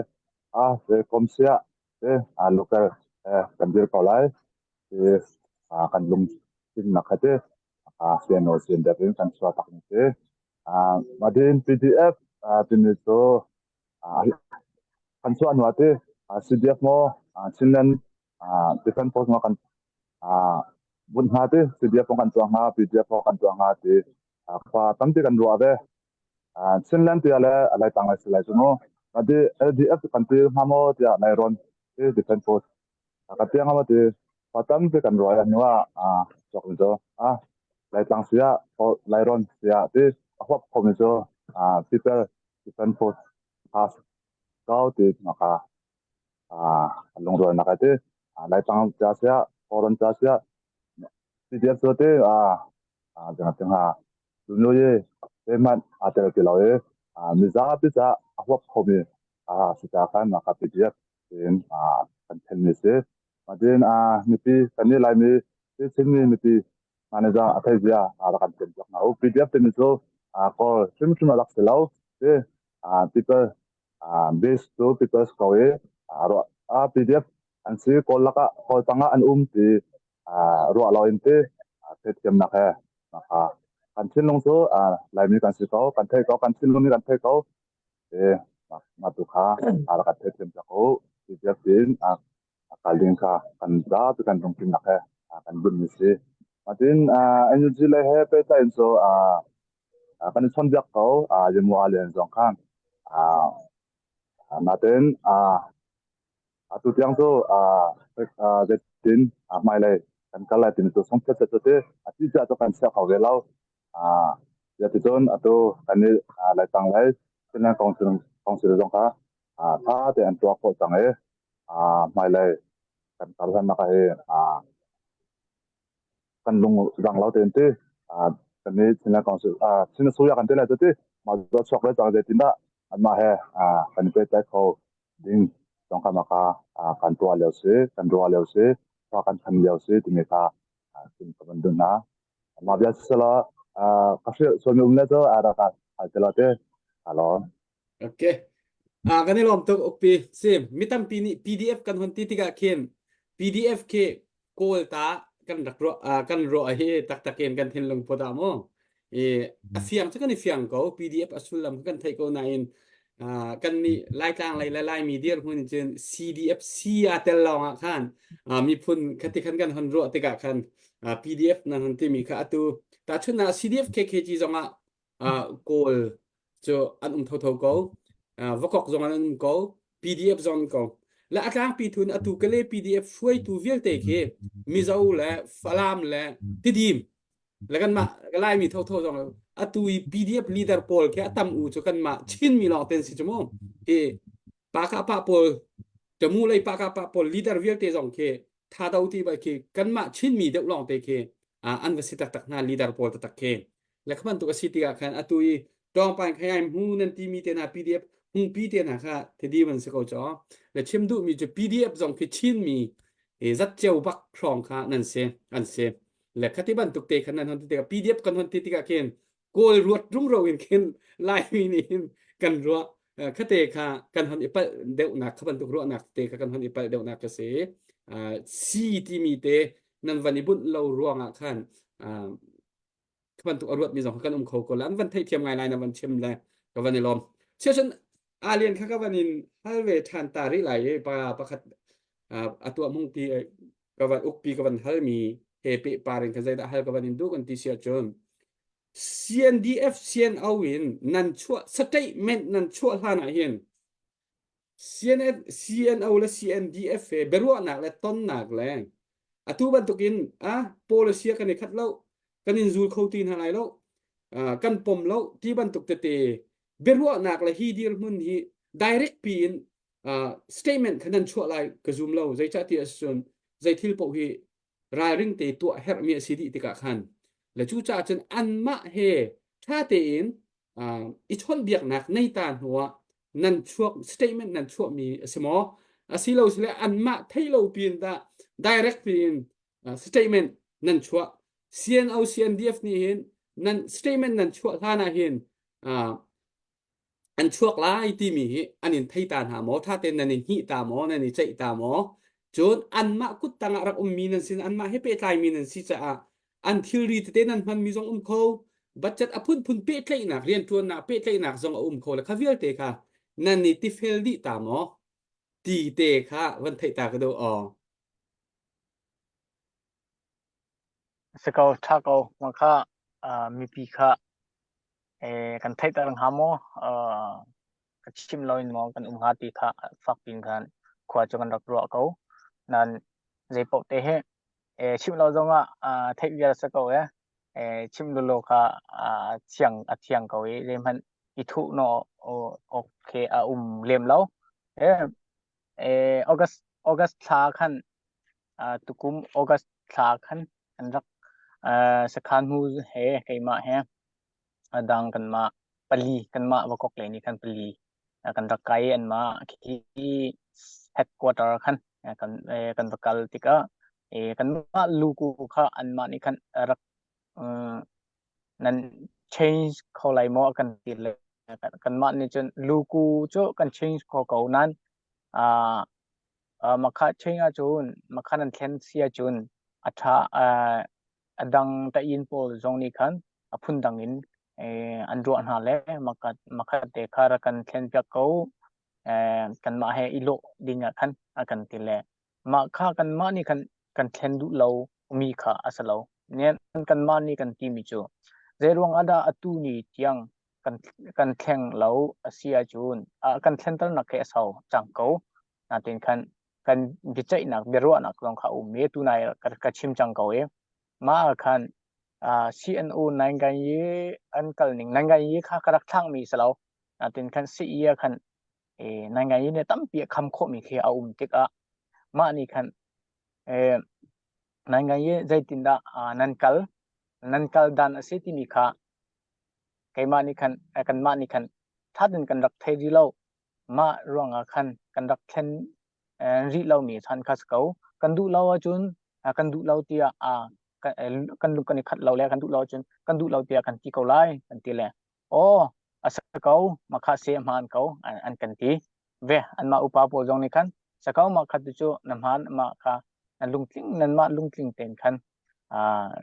Speaker 5: a te komsiah te local he kan dir ko lai ti kan lungthinnak kha te CNO CNDF in kan chuah tak ni si. Madin PDF timi cu kan chuah hnu ah ti CDF maw Chinland Defense Force maw kan bunh hnga ti CDF kan tuah hnga PDF kan tuah hnga ti khua tampi kan ruah ve. Chinland tiah le Laitlang lai si lai cu mu. Ati LDF kan ti hnga maw tiah Lairon ti Defense Force ka tiang hnga maw ti khua tampi kan ruah hnu ah cawk mi cu Laitlang si ah Lairon si ah ti a huap khomi cu People Defense Force kha kau ti kha lungrualnak ti Laitlang ca siah Kawlrawn ca siah CDF cu ti zinga nu i zeihmanh aa tel ti lo i mizapi caah a huap khomi si ca khan ka PDF tiin kan thenmi si. Matin mipi kan nih Laimi Chinmi mipi manager a thei zia rak kan thiam piak hna u. PDF timi cu Kawl hrimhrim a rak si lo. Ti people base to people's ko i PDF an si Kawl lakah Kawl tangah an um ti ruah lo in ti theithiamnak he kan thinlung cu Laimi kan si ko kan thei ko kan thinlung nih kan thei ko ti mah tu kha rak kan theithiam piak u PDF tin kal ding kha kan zapi kan lungtlinnak he kan bunhmi si. Matin NUG lei he pehtlai in cu kan i chawnhbiak ko Yamu Alian zong khan. Natin atu tiang cu zeitin hmailei kan kal lai timi cu sungphet cu ti a ti cu kan chia kho ve lo. Ticun atu kan i Laitlang lei Finland Council zong kha tha tein an tuah khawh cang i hmailei kan karhlannak ah hi kan lung rang lo tein ti kan i Chinland Council Chin Suya kan ti lai cu ti mah cu chuak ve cang zeitindah anmah he kan i pehtlaih kho ding zong kha mah kha kan tuah lio si kan ruah lio si khua kan khan lio si timi kha chim ka van duh hna. Mah bia siselaw. Ka hrilh sualmi um le cu a rak hal te lo te. Ka lawm.
Speaker 1: Okay. Ah, kan i lawm tuk ukpi. Si, mi tampi nih PDF kan hun ti tikah khin PDF khi Kawl ta kan rak ruah ah, kan ruah hi taktak in kan thinlung put ah mu. I a fiang cu kan i fiang ko. PDF a sullam kan theih ko nain ah, kan nih Laitlang lei le Laimi dirhmun in cun CDF C aa tel lawng ah khan ah, miphun khati khan kan hon ruah tikah khan ah, PDF nan hon timi kha atu tahchunhnak CDF KKG zong ah uh, Kawl cu an um thotho ko uh, Vakok zong an um ko PDF zong ko le a tlangpi thun atu kale PDF hruaitu vialte khi Mizo le Falam le Tidim le kanmah Laimi thotho zong atu i PDF leader pawl khi a tam u cu kanmah Chinmi lawng ten si cu mu hi pa ka pa pawl Tamu lei pa ka pa pawl leader vialte zong khi tha do ti ba khi kanmah Chinmi deuh lawng te khi an va si taktak hna leader pawl taktak khi le kha bantuk a si tikah khan atu i tawngpan khai hmu nan timi te hna PDF hungpi te hna kha thidi man si ko chaw le chim duh mi cu PDF zong khi Chinmi zat ceu bak hrawng kha nan si an si le khati bantuk te khan nan hon ti tikah PDF kan hon ti tikah khin Kawl ruat rumro in khin Laimi nih hin kan ruah khate kha kan hon i palh deuhnak kha bantuk ruahnak te kha kan hon i palh deuhnak ka si. Si timi te nan van i bunh lo ruangah khan kha bantuk a ruatmi zong kan um kho ko la an van theihthiam ngai lai na van chim le ka van i lawm. Siacun alien kha ka van in hal ve ṭhan ta rih lai i pa pakhat a tuah mung pi ka van ukpi ka van halmi he pehpar in khan zeidah hal ka van in duh kan ti si ahcun CNDF CNO in nan chuah statement nan chuah hlan ah hin CNF CNO le CNDF he biaruahnak le tonnak le atu bantukin a policy kan i khat lo kan in zul kho ti hna lai lo kan pom lo ti bantuk tete biaruahnak le hi dirhmun hi direct pi in uh, statement kha nan chuah lai ka zum lo zeicah ti ahcun zei thil paoh hi ralring te tuah herhmi a si dih tikah khan le cucaah cun anmah he ṭha tein uh, i chawnhbiaknak nei ta hnuah nan chuak statement nan chuahmi a si maw asilo sile anmah thei lo piin dah direct piin uh, statement nan chuah CNO CNDF nih hin nan statement nan chuah hlan ah hin uh, an chuak lai timi hi an in thei ta hna maw ṭha tein nan i hngih ta maw nan i ceih ta maw cun anmah kut tangah rak ummi nan si anmah he pehtlaimi nan si caah an thilri tete nan hmanmi zong um kho budget a phunphun pehtlaihnak rianṭuannak pehtlaihnak zong a um kho le kha vialte kha nan i tifel dih ta maw ti te kha van theih ta ka duh aw
Speaker 4: Si ko ṭha ko ma kha mipi kha kan theihter hnga maw ka chim loin maw kan um hnga ti kha fak piin khan khua cu kan rak ruah ko. Nain zeipaoh te hi chimh lo zongah theih vial si ko ee. Chimh lawlaw kha thiang a thiang ko i zeihmanh i thuh naw awk khi a um lem lo. August August thla khan tukum August thla khan kan rak sakhan hmu he keimah he a dang kanmah pali kanmah Vakok lei nih khan pali kan rak kai anmah khi headquarter khan kan kan va kal tikah kanmah luku kha anmah nih khan rak nan change kho lai maw kan ti le kanmah nih cun luku cu kan change kho ko nan makha change ahcun makha nan thlen si ahcun a ṭha a dang ta'in pawl zong nih khan a phundang in an ruah hna le makhat te kha rak kan thlen piak ko kanmah he i lawh ding ah khan a kan ti le mah kha kanmah nih khan kan thlen duh lo mi kha a si lo nen kanmah nih kan ti mi cu zeiruang ah dah atu ni tiang kan kan thleng lo a si ahcun kan thlenternak khi a sau cang ko natin khan kan biaceihnak biaruahnak zong kha a um i tunai ka chim cang ko i mah ah khan CNO naingan yi an kal ning naingan yi kha ka rak thlangmi si lo natin khan CE ah khan naingan yi nih tampi a kham khawhmi khi a um tikah mah nih khan naingan yi zeitindah nan kal nan kal dan a si timi kha keimah nih khan kanmah nih khan thatin kan rak thei rih lo mah ruangah khan kan rak thlen rih lomi chan kha si ko. Kan duh lo ahcun kan duh lo tiah. kan lung kan i khat lo le kan duh lo cun kan duh lo tiah kan ti ko lai kan ti le aw a sa ko makha se hmaan ko an kan ti ve. Anmah upa pawl zong nih khan sa ko mah khat cu na hmaan mah kha na lungtling nanmah lungtling tein khan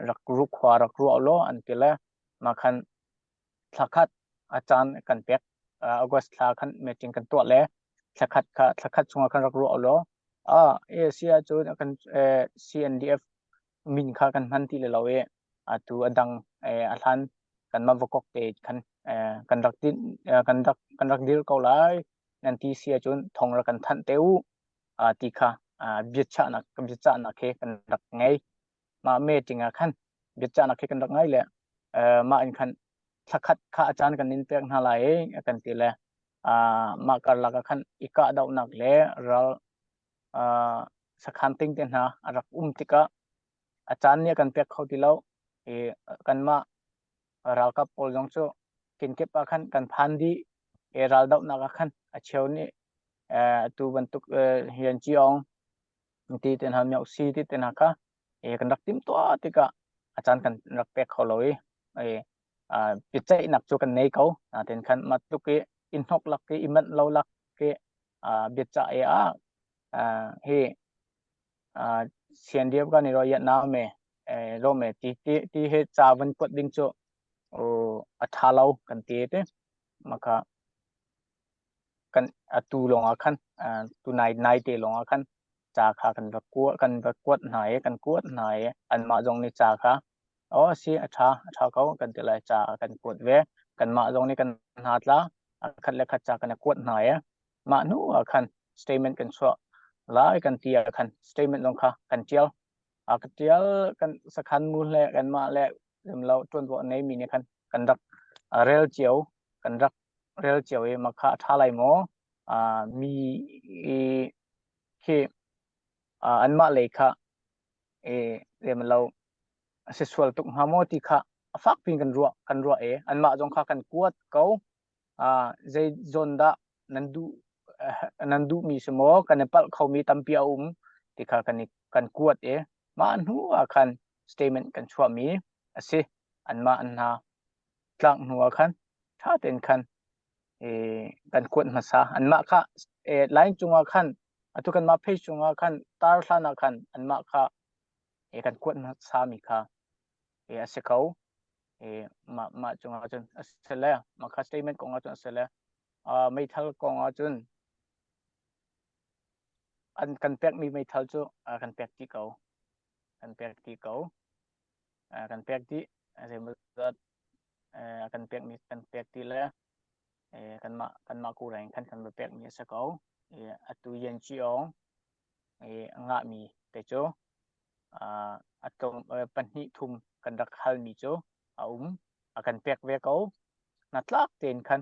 Speaker 4: rak ru khua rak ruah law an ti le mah khan thla khat a caan kan pek. August thla khan meeting kan tuah le thla khat kha thla khat chungah khan rak ruah law a Asia cu kan CNDF min kha kan hman ti le lo i atu a dang a hlan kan mah vakok te khan kan rak din kan rak kan rak dir ko lai nan ti si ahcun thong rak kan thanh te u ti kha biachahnak biachahnak he kan rak ngei. Mah meeting ah khan biachahnak he kan rak ngei le mah in khan thlakhat kha a caan kan in pek hna lai i kan ti le mah karlak ah khan i kahdohnak le ral sakhan ting te hna a rak um tikah a caan nih a kan pek kho ti lo i kanmah ralkap pawl zong cu kenkip ah khan kan phan dih i raldohnak ah khan a cheu nih atu bantuk hian Ciong ti te hna Myoh Si ti te hna kha kan rak timhtuah tikah a caan kan rak pek kho lo i biaceihnak cu kan nei ko. Nain khan mah tluk i i hnok lak i i manh lo lak i biacah i ah hi CNDF kan i ro na me ro me ti ti ti he ca van kuat ding cu a tha lo kan ti te maka kan atu lawng ah khan tu nai nai te lawng ah khan ca kha kan va kuat kan va kuat hna i kan kuat hna i anmah zong nih ca kha oh si a tha a tha ko kan ti lai ca kan kuat ve. Kanmah zong nih kan hna tla khat le khat ca kan i kuat hna i mah hnu ah khan statement kan chuah lai kan ti ah khan statement zong kha kan tial a ka tial kan sakhan mu le kanmah le rimlo tuanvo nei mi nih khan kan rak rel cio kan rak rel cio i makha a tha lai maw mi khi anmah lei kha e remlo a si sual tuk hnga maw ti kha a fak pin kan ruah kan ruah e anmah zong kha kan kuat ko. Zei zawn dah nan duh nan duh mi si maw kan i palh kho mi tampi a um ti kha kan i kan kuat e mah hnu ah khan statement kan chuah mi a si. Anmah an hna tlak hnu ah khan tha tein khan kan kuat hmasa. Anmah kha line cungah khan atu kanmah page cungah khan tar hlan ah khan anmah kha kan kuat hmasa mi kha a si ko. Mah mah cungah cun a si le mah kha statement kong ah cun a si le meithal kong ah cun an kan pekmi meithal cu kan pek dih ko kan pek dih ko kan pek dih zeimawzat kan pekmi kan pek dih le kanmah kanmah kureng khan kan va pekmi a si ko. Atu Yan Chiong ngahmi te cu a tlawm pahnih thum kan rak halmi cu a um a kan pek ve ko. Hnatlak tein khan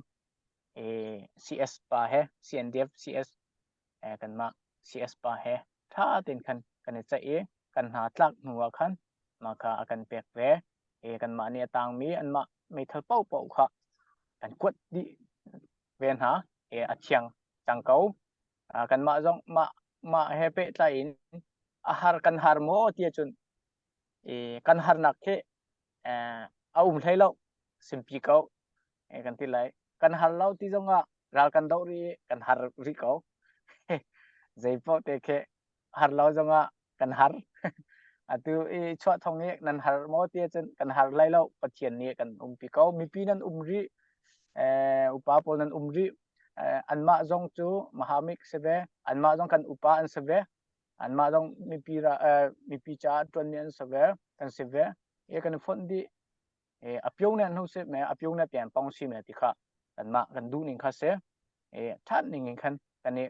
Speaker 4: CS pa he CNDF CS kanmah CS pa he tha tein khan kan i ceih i kan hna tlak hnu ah khan mah kha a kan pek ve. Kanmah nih a tangmi anmah meithal paohpaoh kha kan kuat dih ve hna. A thiang cang ko. Kanmah zong mah mah he pehtlai in a har kan har maw ti ahcun kan harnak khi a um hlei lo simpi ko kan ti lai. Kan har lo ti zongah ral kan doh rih kan har rih ko. Zei paoh te khi har lo zongah kan har. Atu i chuah thong i nan har maw ti ahcun kan har lai lo. Pathian nih kan umpi ko. Mipi nan um rih upa pawl nan um rih. Anmah zong cu Mahamik si ve. Anmah zong kan upa an si ve. Anmah zong mipi ra mipi caah ṭuanmi an si ve kan si ve. E kan i fonh dih. E a pio ne hnu si me a pio ne pian pong si me ti kha kanmah kan duh ning kha si. E ṭhat ning in khan kan i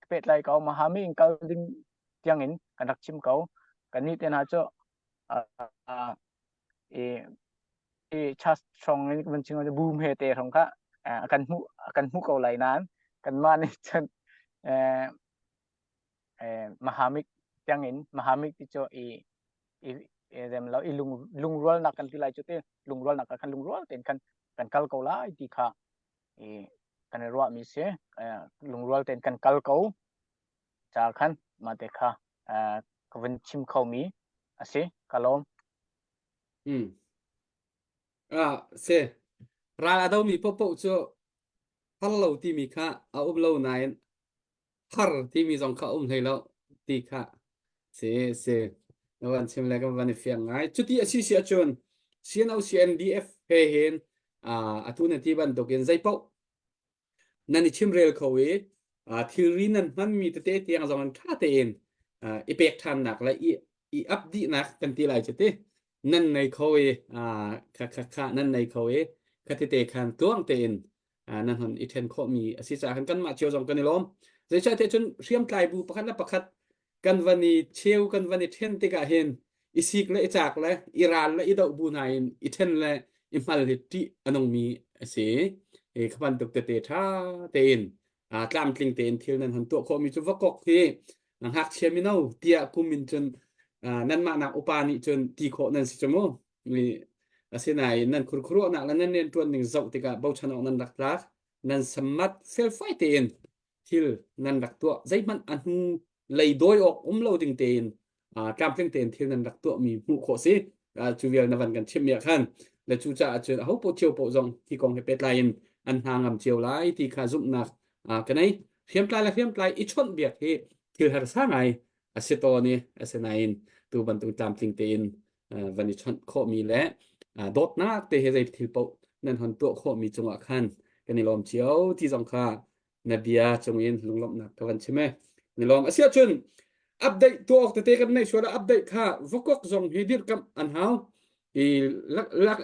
Speaker 4: pehtlai ko. Mahami in kal ding tiang in kan rak chim ko. Kan nih te hna cu e e chas trong in kan chim boom he te rong kha kan hmu kan hmu ko lai nain kanmah nih cun Mahamik tiang in Mahamik ti cu i i rem lo i lung lungrualnak kan ti lai cu ti lungrualnak ah khan lungrual tein khan kan kal ko lai ti kha i kan i ruahmi si. Lungrual tein kan kal ko ca khan mah te kha ka vun chim khomi a si. Ka lawm.
Speaker 1: Mm. Ah, si. Ral a domi paohpaoh cu har lo timi kha a um lo nain har timi zong kha a um hlei lo ti kha si si. Na van chim le kan van i fiang ngai. Cuti a si si ahcun CNO CNDF he hin ah atu na ti bantukin zeipaoh nan i chimrel kho i thilri nan hmanmi tete tiang zong in ṭha tein i pek ṭhannak le i i up dihnak kan ti lai cu ti nan nei kho i kha kha kha nan nei kho i kha tete khan tluang tein nan hon i ṭhen khawhmi a si caah khan kanmah cio zong kan i lawm. Zeicahtiah cun hriamtlai bu pakhat le pakhat kan van i cheu kan van i ṭhen tikah hin i sik le i cak le i ral le i doh bu hna in i ṭhen le i hmal hi ṭih a nungmi a si. I kha bantuk tete ṭha tein tlamtling tein thil nan hon tuah khawhmi cu vakok hi ngakchia mino tiah kum in cun nanmah nak upa nih cun ti khawh nan si cu mu. Asinain nan khurkhuruahnak le nan rianṭuan ning zoh tikah bochan awk nan rak tlak nan sammat felfai tein thil nan rak tuah zeihmanh a hnu lei dawi awk um lo ding tein tlamtling tein thil nan rak tuahmi hmuh khawh si cu vial na van kan chimh mi ah khan le cu caah cun aho paoh cio paoh zong hi kong he pehtlai in an hna ngam cio lai ti kha zumhnak ka nei hriamtlai le hriamtlai i chawnh biak hi thil harsa ngai a si tawn i asinain tu bantuk tlamtling tein van i chawnh khawhmi le dawtnak te he zei thil paoh nan hon tuah khawhmi cungah khan kan i lawm cio ti zong kha na bia cungin lunglawmhnak ka van chim e. Ni lawm a si ahcun update tuah awk tete kan neih sual ah update kha vokok zong hi dirkamh an hau. I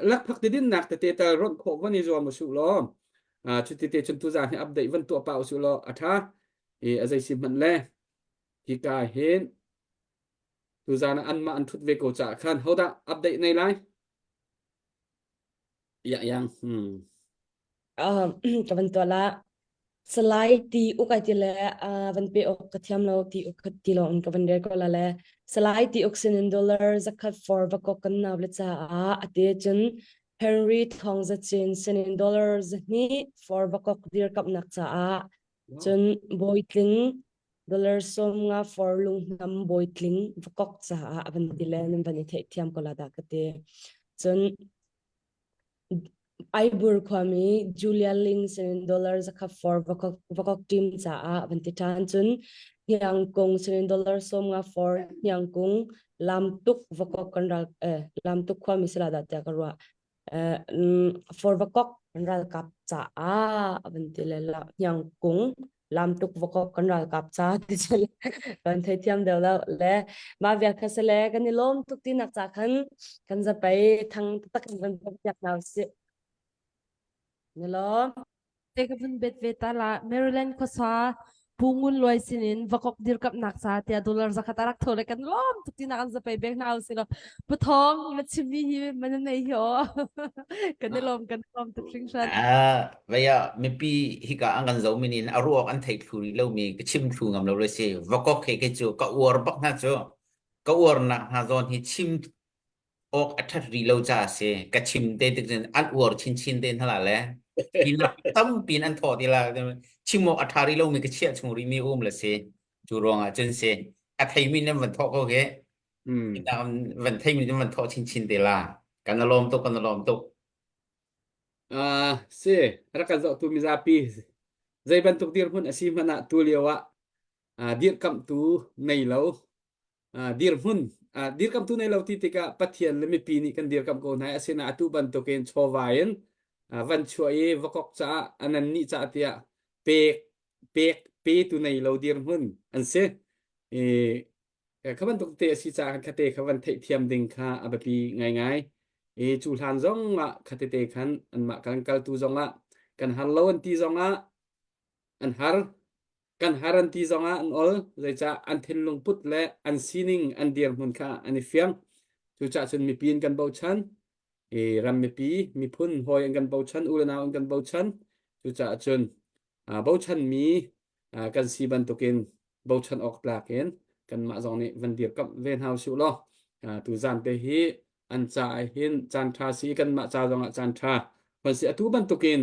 Speaker 1: lakphak ti dinnak tete tal ronh khawh van i zuam usuh law cuti te cun tuzaan hi update van tuah pah usuh law a ṭha. I a zei si hmanh le hika hin tuzaan ah anmah an ṭhut ve ko caah khan hodah update nei lai? Yang yang. Hmm.
Speaker 8: Ka van tuah la. Salai ti uk ai ti le van pe ok ka thiam lo ti uk ti lo in ka van rel ko la le Salai ti uk sin dollar zakhat for vakok kan nau le caah ate cun Henry Thong Zachin sinin dollar zahnih for vakok dirkamnak caah cun Bawitling dollar 50 for lunghnam Bawitling vakok caah a van ti le nan van i theihthiam ko la dah ka ti cun Aibur khuami Julia Ling sinin dollar zakhat for Vakok team caah van ti ṭhan. Cun Hniangkung sinin dollar 50 for Hniangkung Lamtuk Vakok kan ral eh, Lamtuk khuami sila dah tiah ka ruah. Eh, for Vakok kan ralkap caah van ti le Hniangkung lamtuk vakok kan ralkap ca ti cu kan theithiam deuh lo le mah vial kha si le kan i lawm tuk ti nak ca khan kan zapei thang tak in kan piak hna usih ni lawm
Speaker 3: Te ka vun bet ve ta la Maryland khuasa Pu Ngun Luai sinin vakok dirkamnak ca tiah dollar zakhat a rak tho le kan lawm tuk ti nak an zapei bek hna usih law Pu Thawng na chimmi hi man nei hi aw kan i lawm kan i lawm tuk hringhran.
Speaker 2: Ah, vei ah mipi hika an kan zomi nih a ruak an thei thlu rih lomi ka chim thlu ngam lo le si vakok he ke cu ka uar bak hna cu ka uarnak hna zawn hi chim awk a ṭhat rih lo caah si ka chim te tik cun an uar chinchin te hna la le hi nak tampi in an thawh ti la chim awk a ṭha rih lomi ka chiah chung rihmi um le si cu ruangah cun si a theimi nan van thawh ko hi van theimi nan van thawh chinchin te la kan lawm tuk kan lawm tuk
Speaker 1: Uh, si rak kan zohtu mizapi zei bantuk dirhmun a si hmanh ah tu lio ah uh, dirkamhtu nei lo uh, dirhmun uh, dirkamhtu nei lo ti tikah Pathian le mipi nih kan dirkamh ko hna asinain atu bantukin chawva in uh, van chuah i vakok caah anan nih caah tiah pek pek petu nei lo dirhmun an si i Kha bantuk te a si caah khan khate kha van theihthiam ding kha a biapi ngaingai. I cu hlan zong ah khatete khan anmah kan kaltu zong ah kan har lo an ti zong ah an har kan har an ti zong ah an ol zeicah an thinlung put le an sining an dirhmun kha an i fiang cucaah cun mipi in kan bochan i ram mipi miphun hawi an kan bochan u le nau an kan bochan cucaah cun bochanmi kan si bantukin bochan awk tlak in kanmah zong nih van dirkamh ve hna usih law tuzan te hi an ca ah hin caan ṭha si kanmah ca zong ah caan ṭha hon si atu bantukin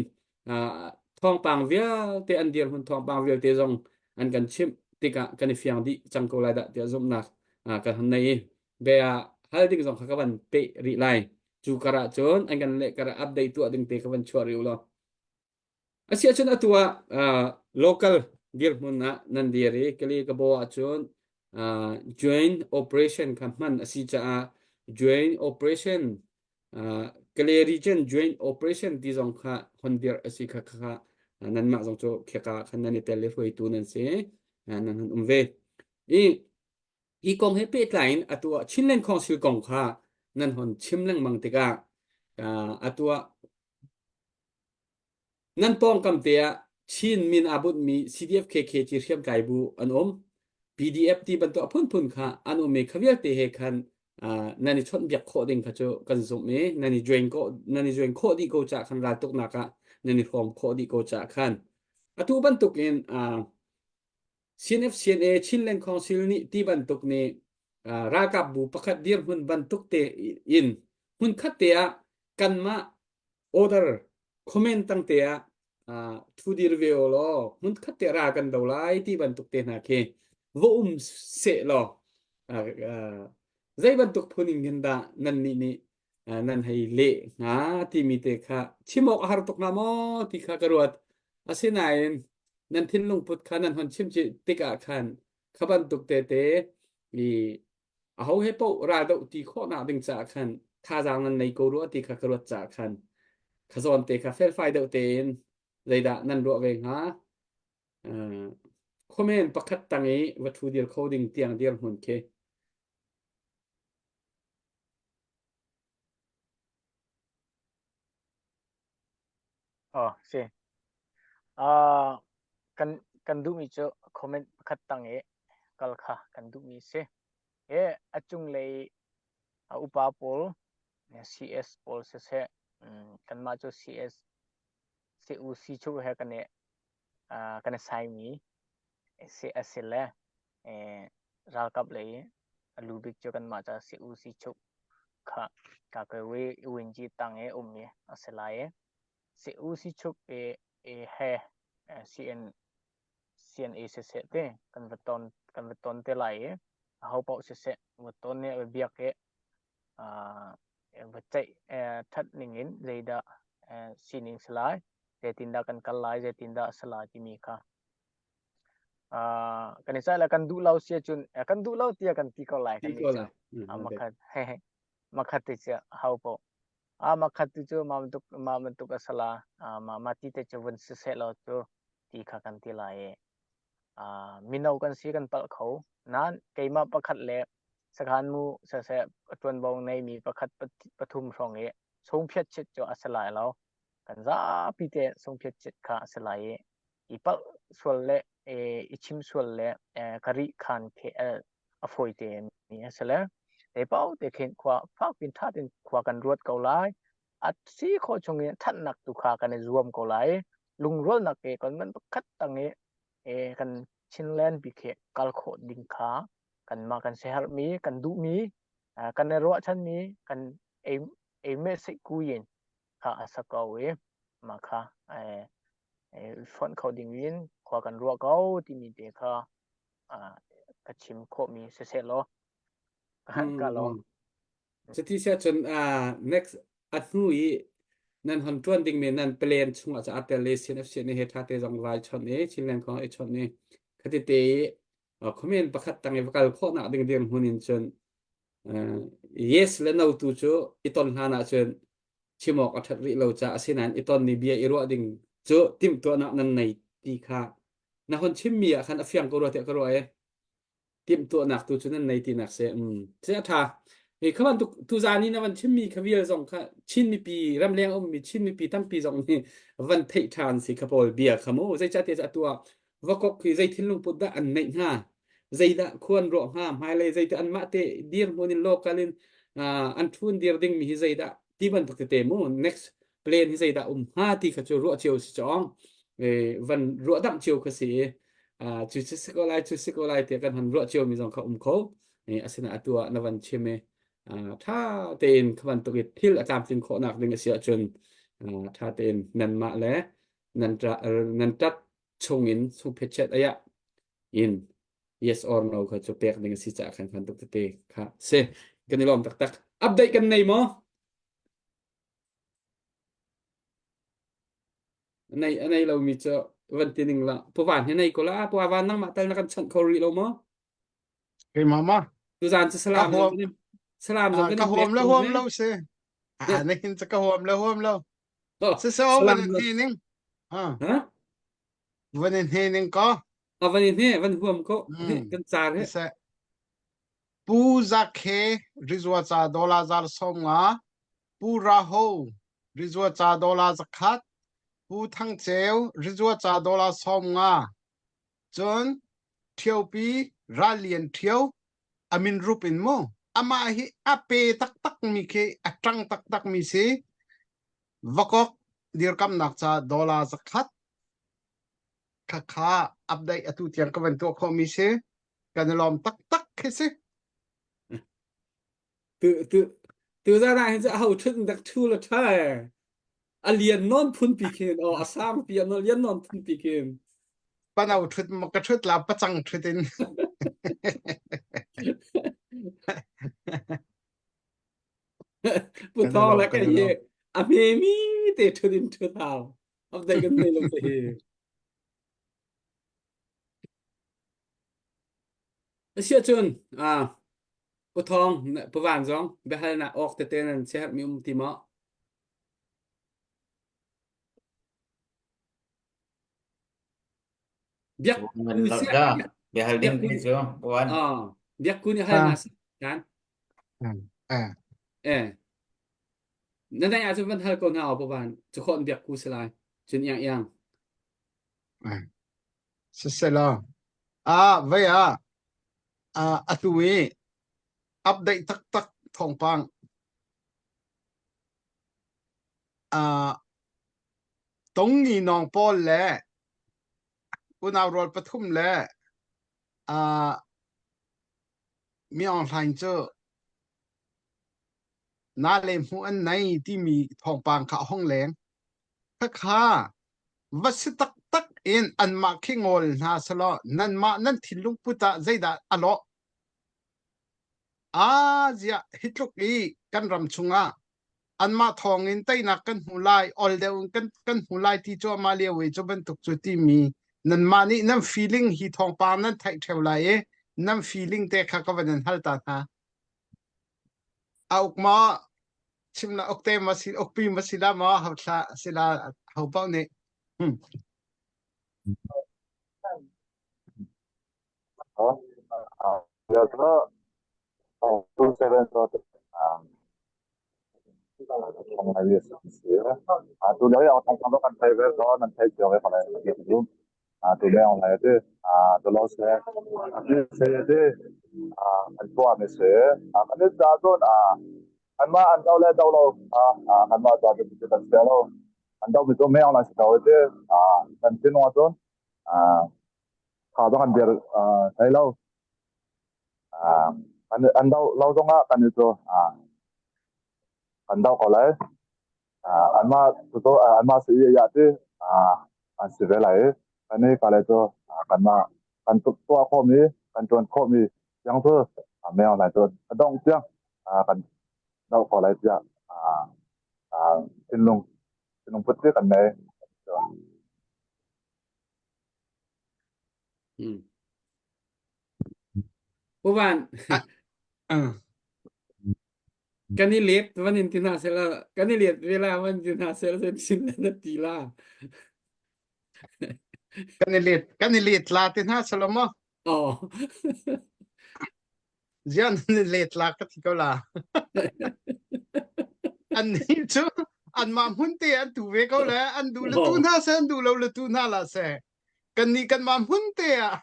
Speaker 1: thawngpang vialte an dirhmun thawngpang vialte zong an kan chimh tikah kan i fiang dih cang ko lai dah tiah zumhnak kan hon nei i bia hal ding zong kha ka van peh rih lai. Cu kar ah cun an kan leh kar ah update tuah ding te kha van chuah rih u law. Asiahcun atu ah uh, local dirhmun ah nan dir i Kali Kabo ahcun uh, joint operation kha hman a si caah joint operation uh, Kale region joint operation ti zong kha hon dirh a si kha kha nanmah zong cu kheka khan nan i tel i hruaitu nan si nan hun um ve. I hi kong he pehtlai in atu ah Chinland Council kong kha nan hon chim lengmang tikah uh, atu ah Nan pawngkam te ah Chin min aa bunhmi CDF-KKG hriamtlai bu an um. PDF ti bantuk a phunphun kha an um i kha vialte he khan uh, nan i chawnhbiak khawh ding kha cu kan zumh i nan i join khawh nan i join khawh dih ko caah khan raltuknak ah nan i hrawm khawh dih ko caah khan atu bantuk in uh, CNF-CNA Chinland Council nih ti bantuk nih uh, ralkap bu pakhat dirhmun bantuk te in hmunkhat te ah kanmah order comment tang te ah uh, thu dir ve o law hmunkhat te ra kan do lai ti bantuk te hna khi va um seh law uh, uh, zei bantuk phun in hin dah nan nih nih uh, nan hei leh hnga timi te kha chim awk a har tuk hnga maw ti kha ka ruat asinain nan thinlung put kha nan hon chim tikah khan kha bantuk te te i aho he paoh raldoh ti khawhnak ding caah khan thazaang nan nei ko rua ti kha ka ruat caah khan kha zawn te kha felfai deuh tein zeidah nan ruah ve hnga uh, comment pakhat tang i va thu dir kho ding tiang dir hmun khi
Speaker 4: Oh, si. Uh, kan kan duhmi cu comment pakhat tang i kal kha kan duhmi si. E a cunglei a upa pawl CS pawl siseh kanmah cu CS CUC cu he kan i kan i saimi si a si le ralkap lei a lu bik cu kanmah ca CUC chuk kha ka wi winji tang i ummi a si lai i CUC chuk i he CN CNA siseh te kan va ton kan va ton te lai i aho paoh siseh va ton i va biak i va ceih ṭhat ning in zeidah sining si lai zeitindah kan kal lai zeitindah a si lai timi kha kan i ceih le kan duh lo si ahcun kan duh lo tiah kan ti ko lai
Speaker 1: kan ti ko lai
Speaker 4: makhat makhat te cu hau paoh a makhat tu cu ma bantuk ma bantuk a sala ma ma ti te cu vun si seh law cu ti kha kan ti lai i mino kan si kan palh kho nain keimah pakhat le sakhan mu siseh ṭuanvo neimi pakhat pathum hrawng i sungphiat chit cu a si lai lo kan zapi te sungphiat chit kha a si lai i i palh sual le i chim sual le ka rih khan khi a fawi te mi a si le te pau te khin khua fak pin tha tin khua kan ruat ko lai a si khawh chung in thatnak tu kha kan i zuam ko lai lungrualnak ke kan man pakhat tang i kan Chinland bi khi kal khawh ding kha kanmah kan siaherhmi kan duhmi kan i ruahchanmi kan ei ei me seihkuyin kha a sa ko i mah kha fonh kho ding in khua kan ruah ko timi te kha ka chim khawhmi siseh law ka lawm.
Speaker 1: Cuti si ahcun next a hnu i nan hon ṭuan dingmi nan plan chungah cu aa tel i CNFC nih he ṭha te zong vai chawnh i Chinland kong i chawnh i khati te i comment pakhat tang i va kal khawhnak ding dirhmun in cun yes le no tu cu i ton hlan ah cun chim awk a ṭhat rih lo caah asinain i ton ni bia i ruah ding cu timhtuahnak nan nei ti kha na hon chimmi ah khan a fiang ko rua tiah ka ruah i timhtuahnak tu cu nan nei tinak si um si a ṭha hi kha bantuk tuzan i na van chimmi kha vial zong kha Chin mipi ramleng a ummi Chin mipi tampi zong nih van theih ṭhan si kha pawl bia kha mu zeicahtiah atu ah vakok hi zei thinlung put dah an neih hnga zeidah khuan ruah hnga hmailei zeiti anmah te dirhmun in local in an ṭhun dir dingmi hi zeidah ti bantuk tete mu next plan hi zeidah um hnga ti kha cu ruah cio si cawng van ruah damh cio kha si i cu si si ko lai cu si ko lai tiah kan han ruah cio mi zong kha um kho asina atu ah na van chim i ṭha tein kha bantuk i thil a tlamtlin khawhnak ding a si ahcun ṭha tein nanmah le nan nan ṭat chungin sungphetchet ayah in yes or no kha cu pek ding a si caah khan khan tuk tete kha si kan i lawm taktak update kan nei maw? Nei a nei lomi cu van ti ning la. Puvan hi nei ko la. Puvan nangmah tal na kan chanh kho rih lo maw?
Speaker 7: Keimah ma?
Speaker 1: Tuzaan cu
Speaker 7: Ka
Speaker 1: salam zong
Speaker 7: huam
Speaker 1: kan in salam zong kan
Speaker 7: ka
Speaker 1: in
Speaker 7: huam
Speaker 1: pek
Speaker 7: le
Speaker 1: ko
Speaker 7: huam
Speaker 1: ne.
Speaker 7: lo si. Ah, na hin cu ka huam le huam lo.
Speaker 1: Oh,
Speaker 7: Si so van
Speaker 1: salam
Speaker 7: in
Speaker 1: lo.
Speaker 7: hne ning. Ah,
Speaker 1: Ha?
Speaker 7: van in hne ning ko.
Speaker 1: A van in he van huam ko. He
Speaker 7: Hmm.
Speaker 1: kan car he.
Speaker 7: Siseh. Pu Zakhe rizua ca dollar zal som nga, Pu Raho rizua ca dollar zakhat, Pu Thang Ceu rizua ca dollar som nga, cun Ṭhiopi Ral Lian Ṭhio a min rup in mu amah hi a pe taktak mi khi a ṭang taktak mi si vakok dirkamnak ca dollar zakhat khakha update atu tiang ka van tuah khawh mi si kan i lawm taktak khi si.
Speaker 1: Tu tu tu zan ah hin cu aho ṭhut in dak ṭhu la ṭha a lian nawn phunpi khin o a sang pi a lian nawn phunpi khin
Speaker 7: Pano ṭhut ma ka ṭhut la pacang ṭhut in.
Speaker 1: Pu
Speaker 7: Kan i
Speaker 1: Thawng
Speaker 7: lawm
Speaker 1: le
Speaker 7: kan
Speaker 1: ka
Speaker 7: i
Speaker 1: hi
Speaker 7: lawm.
Speaker 1: a hme mi te ṭhut in ṭhut hau update kan nei lo te hi Asiahcun Pu Thawng, Pu Van zong biahalnak awk tete nan siaherhmi um ti maw? Biak
Speaker 2: Ngan
Speaker 1: ku
Speaker 2: lo
Speaker 1: siah
Speaker 2: da biahal
Speaker 1: biak
Speaker 2: ding
Speaker 1: ku
Speaker 2: ti cu puan.
Speaker 1: ah biak ku nih hal na si kan
Speaker 7: Eh.
Speaker 1: eh na dai ahcun van hal ko hna aw Pu Van cu khon biak ku si lai cun iang iang
Speaker 7: Eh. Siselaw ah vei ah ah atu i update taktak thawngpang ah Tongni nawng pawl le unau rual pathum le ah Mi Aung Hlaing cu na le hmuh an nei timi thawngpang kha a hung leng. Khakha va si taktak in anmah khi ngawl hna selaw nanmah nan thinlung put ah zeidah a lawh? Aa ziah hi tluk i kan ram chungah anmah thawngin teinak kan hmu lai, ol deuh in kan, kan hmu lai ti cuahmah lio i cu bantuk cu timi nanmah nih nan feeling hi thawngpang nan theih ṭheo lai i nan feeling te kha ka van in hal ta hna. A uk maw chim la ukte ma si ukpi ma si la maw hau thla si la hau paoh nih. Hmm.
Speaker 5: Tu lio ah thong kan thei ve ko nan thei cio ve ko lai ti tu lio lai ti tu lo se se ti an tuah mi se kan i za cun anmah an do le do lo kanmah ca cu kan sia lo an do mi cu meng lan si ko ti kan tin wa cun tha zong an dir thei lo an an do lo zong ah kan i cu kan do ko lai anmah cu anmah si ya ti an si ve lai kan i ka le cu kanmah kan tuah khawhmi kan ṭuan khawhmi tiang cu meng lai cu a dongh tiang kan doh ko lai tiah thinlung thinlung put cu kan nei.
Speaker 1: Hmm. Pu Van, kan i let van in ti hna seh la kan i let ve la van ti hna seh la sin na ti la.
Speaker 7: Kan i let kan i let la ti hna seh lo maw?
Speaker 1: Oh.
Speaker 7: Zian nan let la ka ti ko la. An nih cu anmah hmun te an tu ve ko le an duh le tu hna seh an duh lo le tu hna la seh. Kan nih kanmah hmun te ah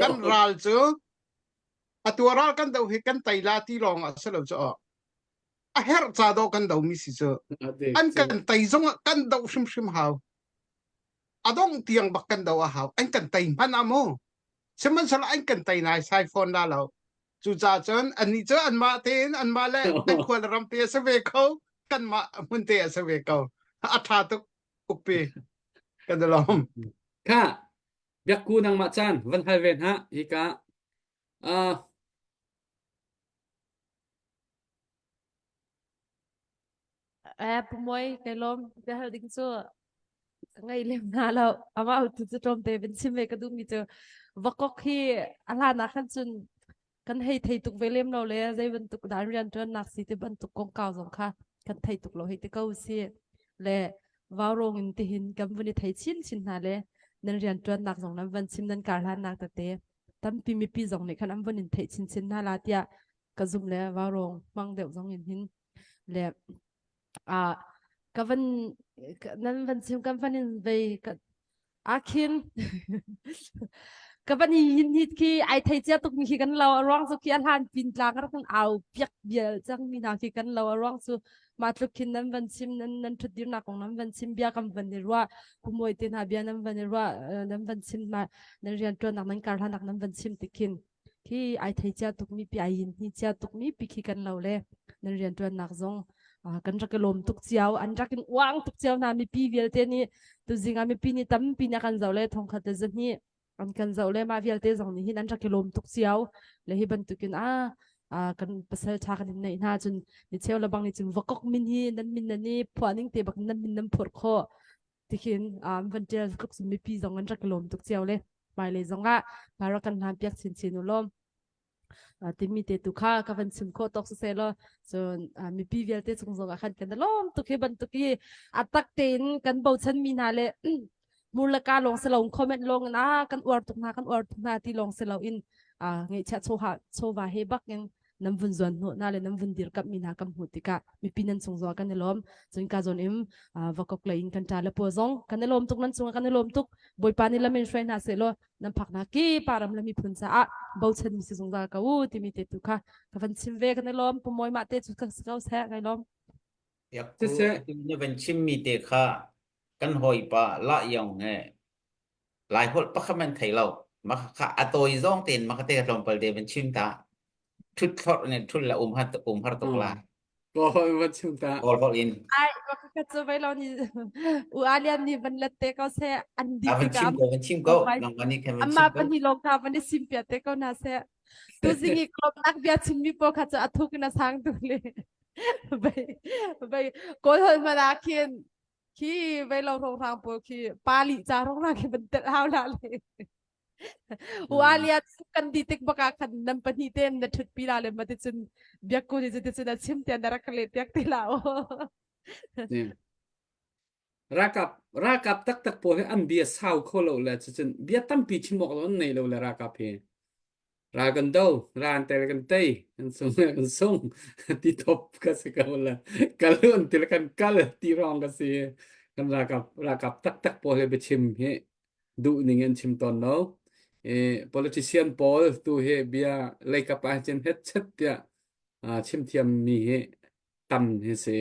Speaker 7: kan ral cu atu ral kan do hi kan tei la ti lawng ah si lo cu a herh ca do kan do mi si cu an kan tei zong ah kan do hrimhrim hau a dong tiang bak kan do a hau an kan tei hman ah mu Sihmanhsehlaw an kan tei nai sai fawn la lo. Cucaah cun annih cu anmah tein anmah le an khua le ram te a si ve ko. Kanmah hmun te a si ve ko. A ṭha tuk ukpi. Kan i lawm.
Speaker 1: Kha biakku nangmah caan van hal ve hna hika uh,
Speaker 3: Eh, Pu Muai, kai lawm. Biahal ding cu. Ngei lem hna lo. Amah tu cu tlawmte van chim ve ka duhmi cu vakok hi a hlan ah khan cun kan hei thei tuk ve lem lo le zei bantuk dan rianṭuannak si ti bantuk kongkau zong kha kan thei tuk lo hei ti ko si le vaurawng in tihin kan vun i thei chin chin hna le nan rianṭuannak zong nan van chim nan kar hlannak tete tampi mipi zong nih khan an vun in theih chinchin hna la tiah ka zumh le vaurawng hmang deuh zong in hin le ah ka van nan van chim kan van in vei ka akhin ka van hin hit khi ai thei cia tuk mi khi kan lo a ruang cu khi a hlan pin tlang rak kan au piak bial cang mi hna khi kan lo a ruang cu ma tluk khin nan van chim nan nan thut dir nak kong nan van chim bia kan van i ruah kumoi te hna bia nan van i ruah nan van chim ma nan rian tuan nak nan kar hlan nak nan van chim ti khin khi ai thei cia tukmi pi ai yin hi cia tukmi pi khi kan lo le nan rianṭuannak zong kan rak i lawm tuk cio an rak in uang tuk cio hna mipi vialte nih tuzing ah mipi nih tampi nih kan zoh le thongkhat le zahnih an kan zoh le mah vialte zong nih hin an rak i lawm tuk cio le hi bantukin a kan pasal ṭha kan in neih hna cun mi cheu le bang nih cun vakok min hi nan min nan i phuah ning te bak nan min nan phurh khawh tikhin um, van ṭial tluk cun mipi zong an rak i lawm tuk cio le hmailei zongah hmai rak kan hlan piak chinchin u lawm timi te tu kha ka van chim khawh tawk siseh law cun mipi vialte chung zong ah khan kan lawm tuk hi bantuk hi a tak tein kan bochan mi hna le mur le ka lawng si lo comment lawng in a kan uar tuk hna kan uar tuk hna ti lawng si lo in ngeihchiah chawha chawva he bak in nan vun zuan hnawh na le nan vun dirkamh mi hna kan hmuh tikah mipi nan chung zong kan i lawm cun ka zawn im vakok lei in kan ṭa le pawl zong kan i lawm tuk nan cungah kan i lawm tuk bawipa nih lam in hruai hna seh law nan phak na ki param le miphun caah bochan mi si zungzal ko u timi te tu kha ka van chim ve kan i lawm pumawi mah te cu ka si ko seh kai lawm
Speaker 2: Yak ku na van chim mi te kha kan hawipa la yong he Lai holh pakhat man thei lo. Mah kha a tawi zong tein mah te tlawmpal te van chim ta. Thut thlorh ne thul la um har um har tuk la.
Speaker 1: Kawl van chim ta.
Speaker 2: Kawl holh in.
Speaker 3: Ai ka cu vai lo ni u alian ni van let te ko se an di
Speaker 2: van chim ko van chim ko nangmah nih khan van chim
Speaker 3: ko. Amma pahnih lawng kha van i sim pia te ko na se. Tu zing i klop nak bia chim mi po kha cu a thuk in a sang tu le. Bai bai kawl holh hmana khin khi vei lo rongrang pawl khi pali ca rongrang khi van telh hau la le u alia kan di tik baka khan nan pahnih te na thut pi la le ma ti cun biakku ni ti cun a chim tian na rak le piak ti la o
Speaker 1: rakap rakap taktak pawl hi an bia sau kho lo le cucun bia tampi chim awk lo an nei lo le rakap hi Ral kan do, ral an tel kan tei, kan sung le kan sung ti top ka si ko le kal un til kan kal ti rong ka si. Kan ralkap ralkap taktak pawl hi biachim hi duh ning in chim tawn lo. I politician pawl tu hi bia leikap ah cun het chet tiah chim thiam mi hi tam hi si.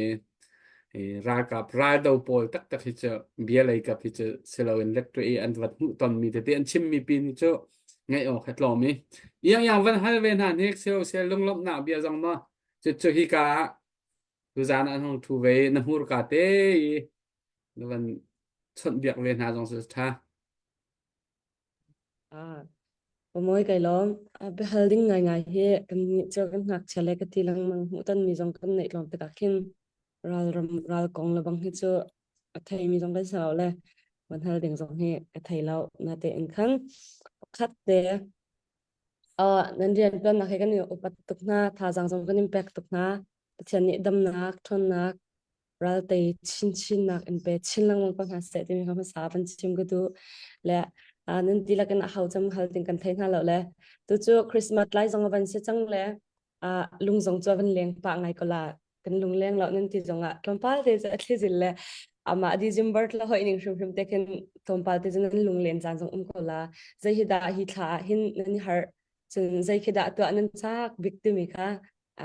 Speaker 1: I ralkap raldo pawl taktak hi cu bia lei kap hi cu si loin lecture i an vat hmuh tonmi tete an chimmi pin hi cu ngaih awk he tlawm i iang iang van hal ve hna hnik silo sel lunglawmhnak bia zong maw cu cu hi ka ah tuzan ah an hong thu ve i na hmurka te i na van chawnh biak ve hna zong cu tha
Speaker 8: Ah, Pamuai kai lawm. A biahal ding ngaingai hi kan nih cu kan ngakchia le ka ti lengmang hmuhtonmi zong kan neih tlawm tikah khin ralram ral kong le bang hi cu a theimi zong kan si lo le van hal ding zong hi ka thei lo. Natein khan pakhat te uh, nan rian tuannak hi kan i upat tuk hna, thazaang zong kan in pek tuk hna. Pathian nih damnak, ṭhawnnak, raltei chinchinnak in pe chin lengmang ko hna seh timi kha hmasa van chim ka duh le nan dihlak in a hau cam hal ding kan thei hna lo le tu cu Christmas lai zong a van si cang le lung zong cu a van leng pah ngai ko la kan lung leng lo nan ti zong ah tlawmpal te cu a thlizil le amah December thla hoi ning hrimhrim te khin tlawmpal te cu nan lung len caan zong um ko la zei hi dah hi thla ah hin nan har cun zei khi dah tuah nan chak bik timi kha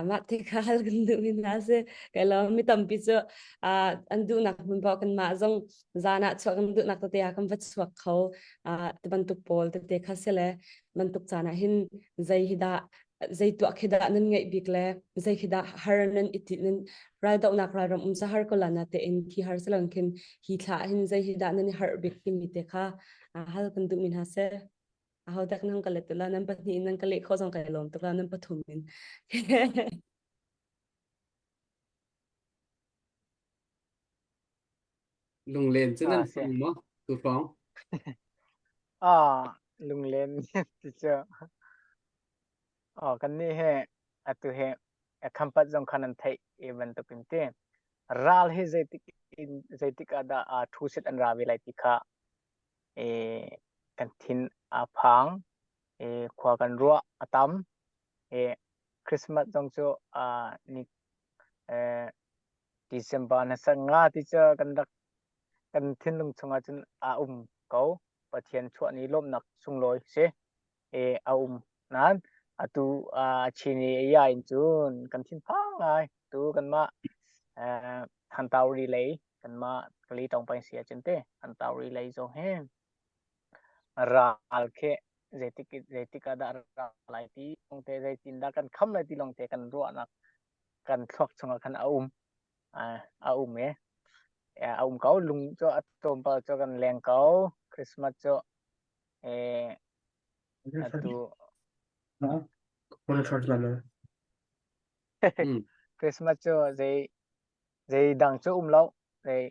Speaker 8: Amah te kha hal kan duhmi hna si. Kai lo mi tampi cu an duhnak hmun paoh kanmah zong zan ah chuah kan duhnak tete ah kan va chuak kho. Ti bantuk pawl tete kha si le bantuk caan ah hin zei hi dah zei tuah khi dah nan ngeih bik le zei khi dah har nan i ti nan raldohnak ralram um sa har ko la na te in khi har silang khin hi thla hin zei hi dah nan i harh bik timi te kha hal kan duhmi hna si. Aho dak nan ka let la nan pahnih nan ka leh kho zong kai lawm tuk la nan pathum in.
Speaker 1: Lunglen cu nan
Speaker 4: Ah, si.
Speaker 1: hmang maw tu hrawng?
Speaker 4: Ah, lunglen ti cu. Oh, kan nih he atu he khampat zong khan an theih i bantuk in ti. Ral hi zeitik in zeitik ah dah aa thu set an ra ve lai ti kha e kan thin a phang e khua kan ruah a tam e Christmas zong cu uh, ni eh, December na sak nga ti cu kan rak kan thinlung chungah cun a um ko. Pathian chuah ni lawmhnak sunglawi si e a um nain atu a chin i ya in cun kan thinphang ngai tu kanmah eh Thantauri lei kanmah kali tong peng si ahcun te Thantauri lei zong hi ral khi zeitik zeitik ah dah ra lai ti lawngte zeitin dah kan kham lai ti lawngte kan ruahnak kan thluak chungah khan a um a um e a um ko lung cu a tlawmpal cu kan leng ko Christmas cu eh atu Christmas cu zei zei dang cu um lo zei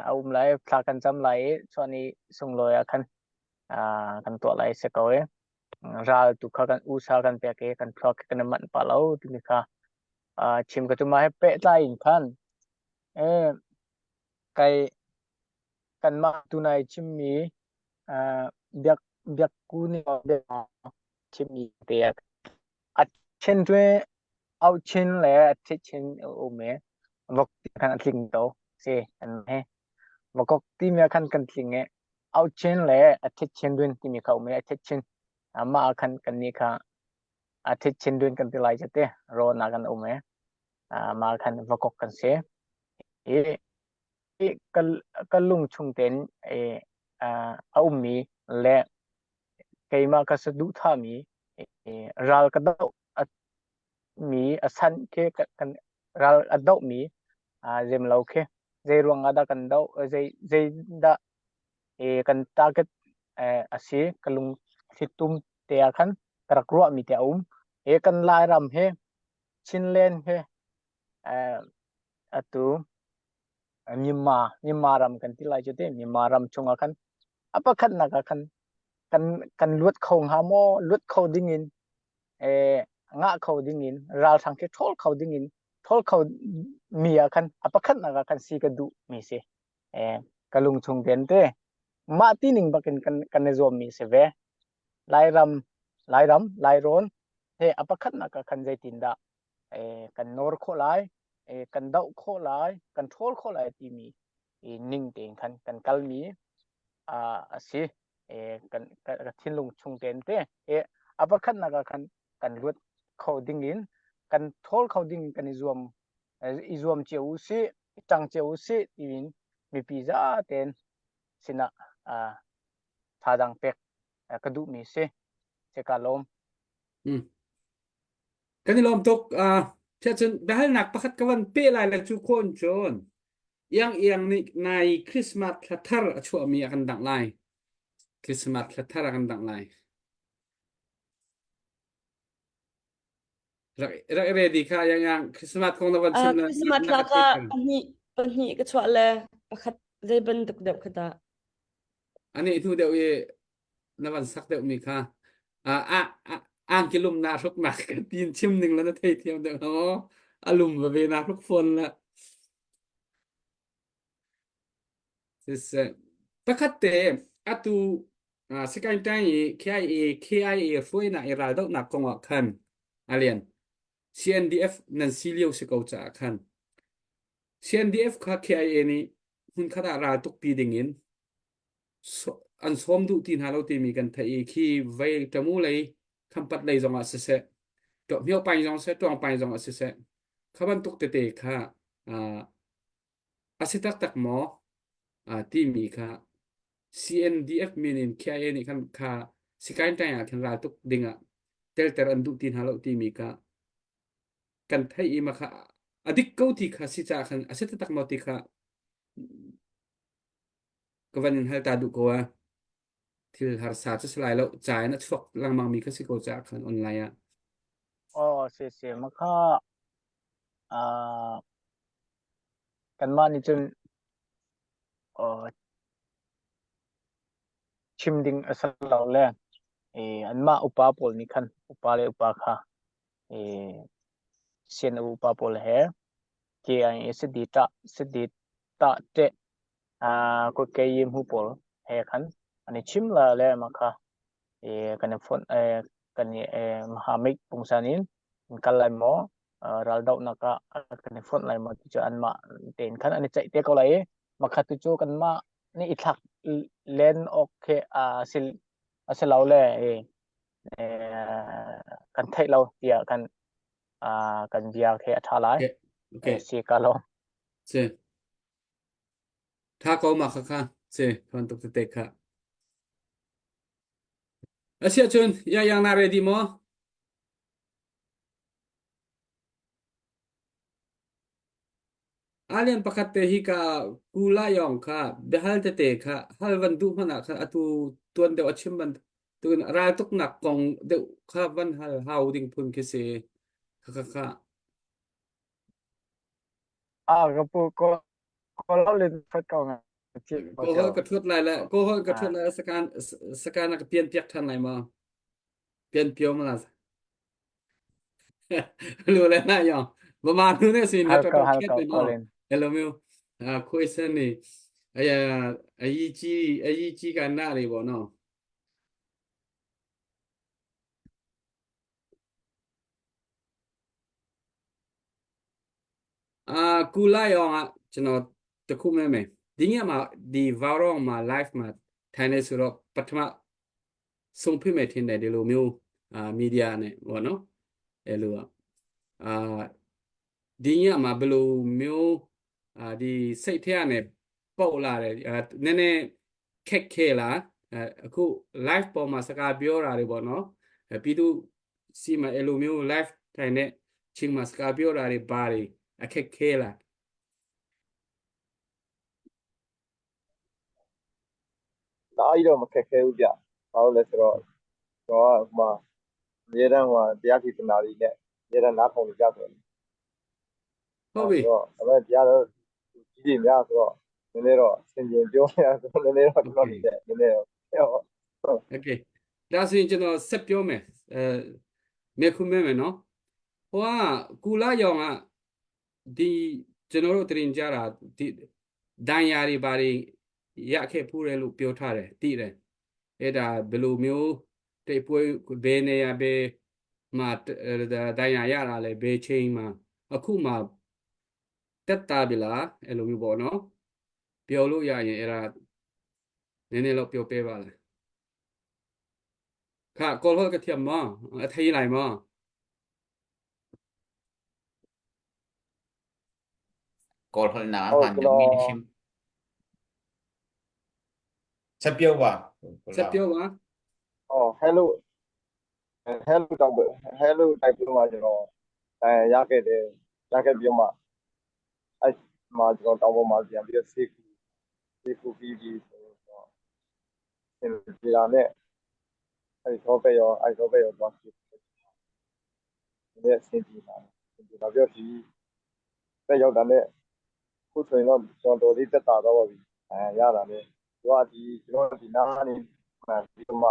Speaker 4: a um lai thla kan cam lai i chuan i sunglawi ah khan kan tuah lai si ko e ral tu kha kan usa kan pek i kan thluak kan i manh pah lo timi kha chim ka tuma he pehtlai in khan eh kai kanmah tunai chimmi biak biak ku nih chimmi te a chen twe au chin le a thi chin um e vok khan a tling to si an he vakok ti mi khan kan tling e au chin le a thi chin dun timi kha um e a thi chin mah khan kan nih kha a thit chin dun kan ti lai cu te rawn ah kan um e mah khan vakok kan si i ka lung chung ten a ummi le keimah ka saduhthahmi ral ka doh mi a san khi kan ral a doh mi zem lo khi zei ruang ah dah kan doh zei zei dah kan target a si ka lung thlitum te ah khan ka rak ruahmi te a um. He kan Lairam he Chinland he atu Myanmar Myanmar ram kan ti lai cu te Myanmar ram chungah khan a pakhatnak ah khan kan kan luat kho hnga maw luat kho ding in ngah kho ding in ralhrang khi ṭhawl kho ding in ṭhawl kho mi ah khan a pakhatnak ah khan si ka duh mi si ka lung chung ten te mah ti ning bakin kan kan i zuam mi si ve Lairam Lairam Lairawn he a pakhatnak ah khan zeitindah kan nawr khawh lai kan doh khawh lai kan ṭhawl khawh lai timi ning tein khan kan kalmi a si kan ka thinlung chung tein te a pakhatnak ah khan kan luat kho ding in kan ṭhawl kho ding in kan i zuam i zuam cio u sih i ṭang cio u sih tiin mipi zaten sinah thazaang pek ka duhmi si. Ka lawm.
Speaker 1: Kan i lawm tuk. Uh, cun biahalnak pakhat ka van pe lai le cu khawn cun iang iang nih nai Christmas thla thar a chuahmi a kan dangh lai. Christmas thla thar a kan dangh lai. Rak rak ready kha yang yang Christmas kong na van chim na
Speaker 8: Christmas
Speaker 1: na
Speaker 8: thla
Speaker 1: ka
Speaker 8: ka
Speaker 1: theih kan.
Speaker 8: pahnih pahnih ka chuah le pakhat zei bantuk deuh kha dah.
Speaker 1: Ani hnu deuh i na van sak deuh mi kha a a angki lum na hruk nak ka tin chim ning la na thei thiam deuh ho a lum va ve na hruk phone la siseh pakhat te atu sikain tang i KIA KIA hruainak i raldohnak kong ah khan alian CNDF nan si lio si ko caah khan CNDF kha KIA nih hmunkhat ah ral tukpi ding in an sawm duh ti hna lo timi kan theih i khi vei tamu lei khampat lei zong ah siseh hmiopaing zong siseh tuangpaing zong ah siseh kha bantuk tete kha a si taktak maw timi kha CNDF min in KIA nih khan kha sikain tang ah khan ral tuk ding ah telter an duh ti hna lo timi kha kan theih i ma kha a dik ko ti kha si caah khan a si taktak maw ti kha ka van in hal ta duh ko a thil harsa cu si lai lo ca in a chuak lengmang mi kha si ko caah khan online ah
Speaker 4: Oh si si ma kha uh, kanmah nih cun Chim ding a si lo le anmah upa pawl nih khan upa le upa kha sian upa pawl he KIA sidi tah sidi tah teh kut-ke-yi hmu pawl he khan an i chim la le mah kha kan i fonh kan i mahamik pungsan in kan kal lai maw raldohnak ah kan i fonh lai maw ti cu anmah tein khan an i ceih te ko lai i makhat tu cu kanmah nih i thlak len awk khi a si a si lo le kan theih lo tiah kan kan bia khi a ṭha lai.
Speaker 1: Okay.
Speaker 4: Si ka lo.
Speaker 1: Si. Tha ko ma kha kha. Si, thon tuk te kha. Asia chun, ya yang na ready mo? Alien pakhat te hi ka kula yong kha biahal tete kha hal van duh hmanh ah khan atu tuan deuh a chim ban tun raltuknak kong deuh kha van hal hau ding phun khi si kha kha kha
Speaker 4: Ah, ka pu ko ko lo le phat ko nga chi
Speaker 1: ko hol ka thut lai le ko hol ka thut lai sakan sakan ka pian piak than lai ma pian pio ma la လူလည်းနာရောင်ဗမာလူနဲ့ဆိုရင်
Speaker 4: ဟ
Speaker 1: တော့တော်
Speaker 4: လ
Speaker 1: တော်ခက်
Speaker 4: ကော
Speaker 1: တယ်နော်
Speaker 4: ကောလင်
Speaker 1: အဲ့လိုမျိုးအာခွေးစန်းနေအရာအကြီးကြီးအကြီးကြီးကနာတွေပေါ့နော်အာကူလာရောင်ကကျွန်တော်တခုမဲမယ်ဒီညမှာဒီ Varon မှာ live မှာထိုင်နေဆိုတော့ပထမ ဆုံးဖြစ်မယ်ထင်တယ်ဒီလိုမျိုးအာမီဒီယာနဲ့ပေါ့နော်အဲ့လိုအာဒီညမှာဘယ်လိုမျိုးအာဒီစိတ်ထဲကနေပုတ်လာတယ်အာနည်းနည်းခက်ခဲလားအခု live ပေါ်မှာစကားပြောတာတွေပေါ့နော်ပြီးသူစီမှာအဲ့လိုမျိုး live ထိုင်တဲ့ချိန်မှာစကားပြောတာတွေဘာတွေအခက်ခဲလား
Speaker 6: တအားကြီးတော့မခက်ခဲဘူးဗျ။ဘာလို့လဲဆိုတော့ကျွန်တော်ကဟိုမှာအမြဲတမ်းဟိုတရားဒေသနာတွေနဲ့အမြဲတမ်းနားထောင်နေကြဆိုတော့
Speaker 1: ဟုတ်ပြီ
Speaker 6: ဆိုတော့ဒါပေမဲ့တရားတော့ကြီးကြီးများဆိုတော့နည်းနည်းတော့ဆင်ခြင်ပြောရဆိုတော့နည်းနည်းတော့ကျွန်တော်နေတဲ့နည်းနည်းတော့ဟုတ်
Speaker 1: Okay ဒါဆိုရင်ကျွန်တော်ဆက်ပြောမယ်အဲမေခုမဲမယ်နော်ဟိုကကူလာရောင်ကဒီကျွန်တော်တို့တင်ကြတာဒီဒန်ယာတွေဘာတွေရခဲ့ဖူးတယ်လို့ပြောထားတယ်သိတယ်အဲ့ဒါဘယ်လိုမျိုးတိတ်ပွဲဘယ်နေရာဘယ်မှာဒန်ယာရတာလဲဘယ်ချိန်မှာအခုမှတက်တာပြီလားအဲ့လိုမျိုးပေါ့နော်ပြောလို့ရရင်အဲ့ဒါနည်းနည်းတော့ပြောပေးပါလားခါကောလကထမအထိုင်လိုက်မ
Speaker 2: ကောလနာ
Speaker 6: ဟုတ်
Speaker 2: ဟန်
Speaker 6: ကျွန်တော်
Speaker 2: မင်းရှင်ဆက်ပြောပါ
Speaker 1: ဆက်ပြောပါ
Speaker 6: အော် hello hello တောက်ပဲ hello တိုက်ပွဲမှာကျွန်တော်အဲရခဲ့တယ်ရခဲ့ပြီးမှအဲ့မှာကျွန်တော်တောင်ပေါ်မှာပြန်ပြီးဆေးကူဆေးကူပြီးပြီးဆိုတော့သင်ပြတာနဲ့အဲ့တော့ပဲရောအဲ့တော့ပဲရောသွားစီဒီနေ့အဆင်ပြေလာတယ်ဒီတော့ပြောဒီတက်ရောက်တာနဲ့ခုဆိုရင်တော့ကျွန်တော်တော်လေးတက်တာတော့ပါပြီအဲရတာနဲ့သူကဒီကျွန်တော်ဒီနားနေပြီးမှ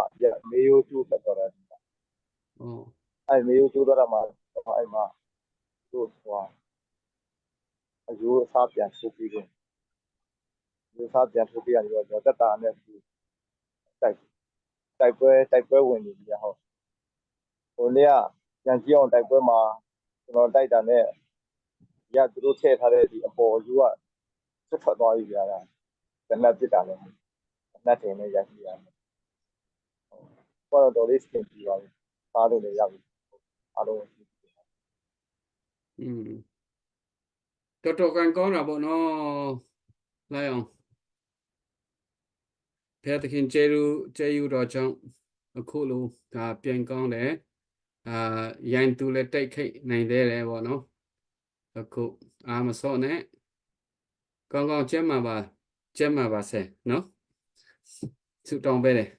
Speaker 6: မေယိုကျိုးဆက်တော့တာ
Speaker 1: အော်
Speaker 6: အဲ့မေယိုကျိုးတော့တာမှအဲ့မှာသူ့ဟိုအယိုးအစားပြန်ထုတ်ပြီးတယ်အယိုးအစားပြန်ထုတ်ပြီးရတယ်တော့တက်တာနဲ့သူတိုက်တိုက်ပွဲတိုက်ပွဲဝင်နေပြီဟုတ်ဟိုနေ့ကပြန်ကြည့်အောင်တိုက်ပွဲမှာကျွန်တော်တိုက်တာနဲ့ရသူတို့ထည့်ထားတဲ့ဒီအပေါ်ယူကဆွတ်ထွက်သွားပြီဗျာတနက်ပြစ်တာလည်းနတ်တင်နဲ့ရိုက်ပြရတယ်ဟိုတော့တော်လေးစင်ပြီးပါပြီသားလို့လည်းရပြီအားလုံး
Speaker 1: อืมတော်တော်ကန်ကောင်းတာပေါ့နော်လိုက်အောင်ဖះသခင်ကျေလူကျေယူတော်ကြောင့်အခုလိုဒါပြန်ကောင်းတယ်အာရိုင်းသူလည်းတိုက်ခိတ်နိုင်သေးတယ်ပေါ့နော်အခုအာမစော့နဲ့ကောင်းကောင်းကျမ်းမာပါကျမ်းမာပါစေနော်ဆုတောင်းပေးတယ်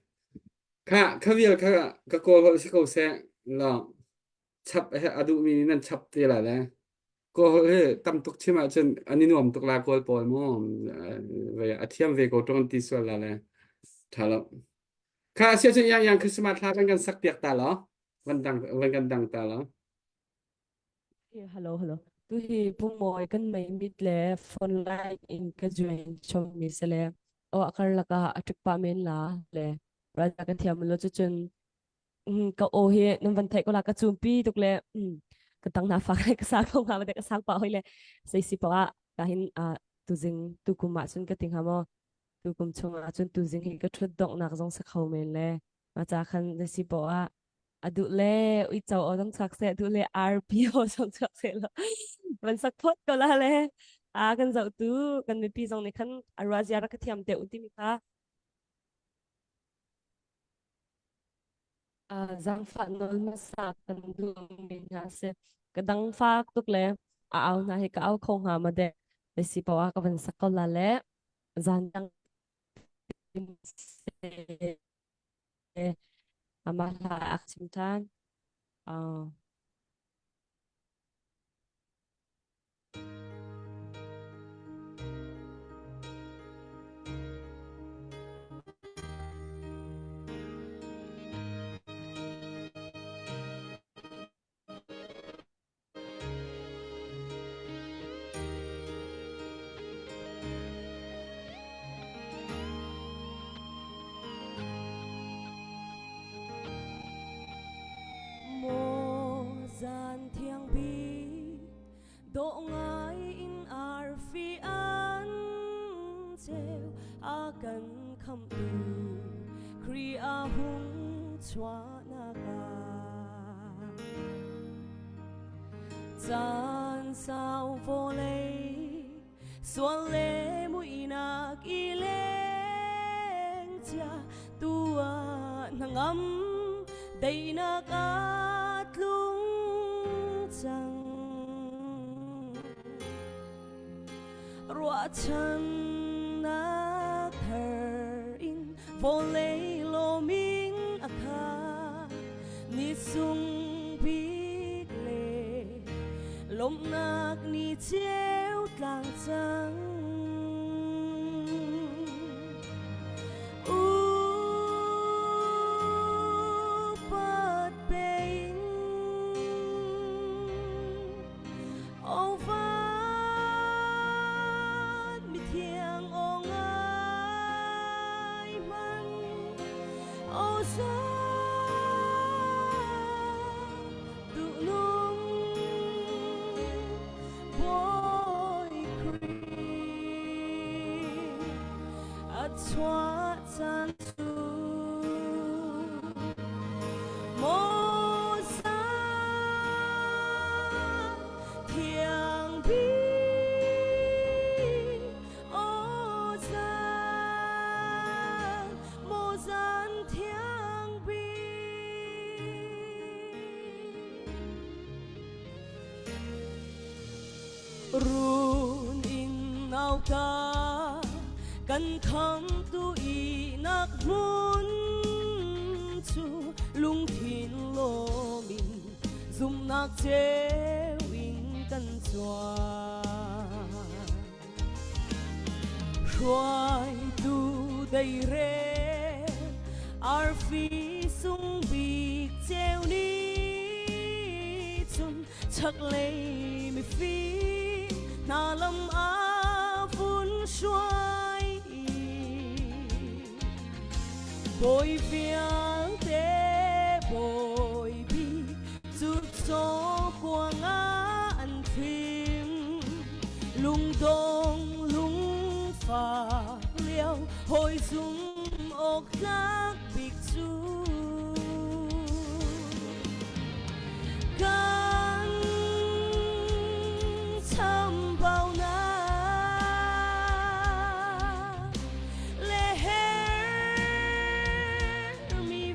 Speaker 1: ခခဗီလခကကောစကောဆဲလောချက်အဒူမီနန်ချက်တေလာလဲ Kawl hi tam tuk chim ahcun an i nuam tuk la Kawl pawl mu ve a thiam ve ko ṭung an ti sual la le ṭha lo. Kha sia cun yang yang Christmas thla kan kan sak piak ta lo. Van dang van kan dang ta lo.
Speaker 3: Hello hello. Tu hi pungmawi kan mei mit le phone line in ka join chom mi se le o akar laka atuk pa men la le raja kan thiam lo chu chun ka aw hi nan van theih ko la ka cumpi tuk le ka tang na fak ka sa ko nga ka sang pa hoi le sei si pa ka hin tuzing tu kum ah cun ka ting ha mo tu kum chung ah cun tuzing hi ka thut dong nak zong sa kho men le ma cha khan zei si po ah adu le ui chau o zong chak se du le rp o zong chak se lo van sak phot ko la le a kan zau tu kan mipi zong nih khan arwa zia ra ka thiam te u ti mi kha Zaangfah nawl hmasa kan duhmi hna a si. Ka dang fak tuk le a au hna hi ka au kho hnga maw dek. Zei paoh ah ka van sak ko la le zan dang amah hla a chim ṭhan. Uh. Maw zan thiang bik dawh ngai in arfi an ceu a kan khamhtu Khrih a hung chuahnak ah caan sau vawlei sual le muihnak i leng chia tu ah hnangam daihnak a tlung cang ruahchannak thar in vawlei lawming a khat ni sung bik le lawmhnak ni ceu tlang cang. Upat pein O van mithiang aw ngai hmanh O sa duhnung Bawi Khrih a chuah caan cu Moses thiang bik O zan maw zan thiang bik Run in nauka kan khamtu ihnak hmun cu lungthin lawm in zumhnak ceu in kan cuan. Hruaitu deire arfi sung bik ceu ni cun chaklei mifim hna lam a vun hruai Bawi vialte bawi bik cu cawkuang ah an thim lungdong lungfak lio hawi zum awk tlak bik cu kan chambaunak le hermi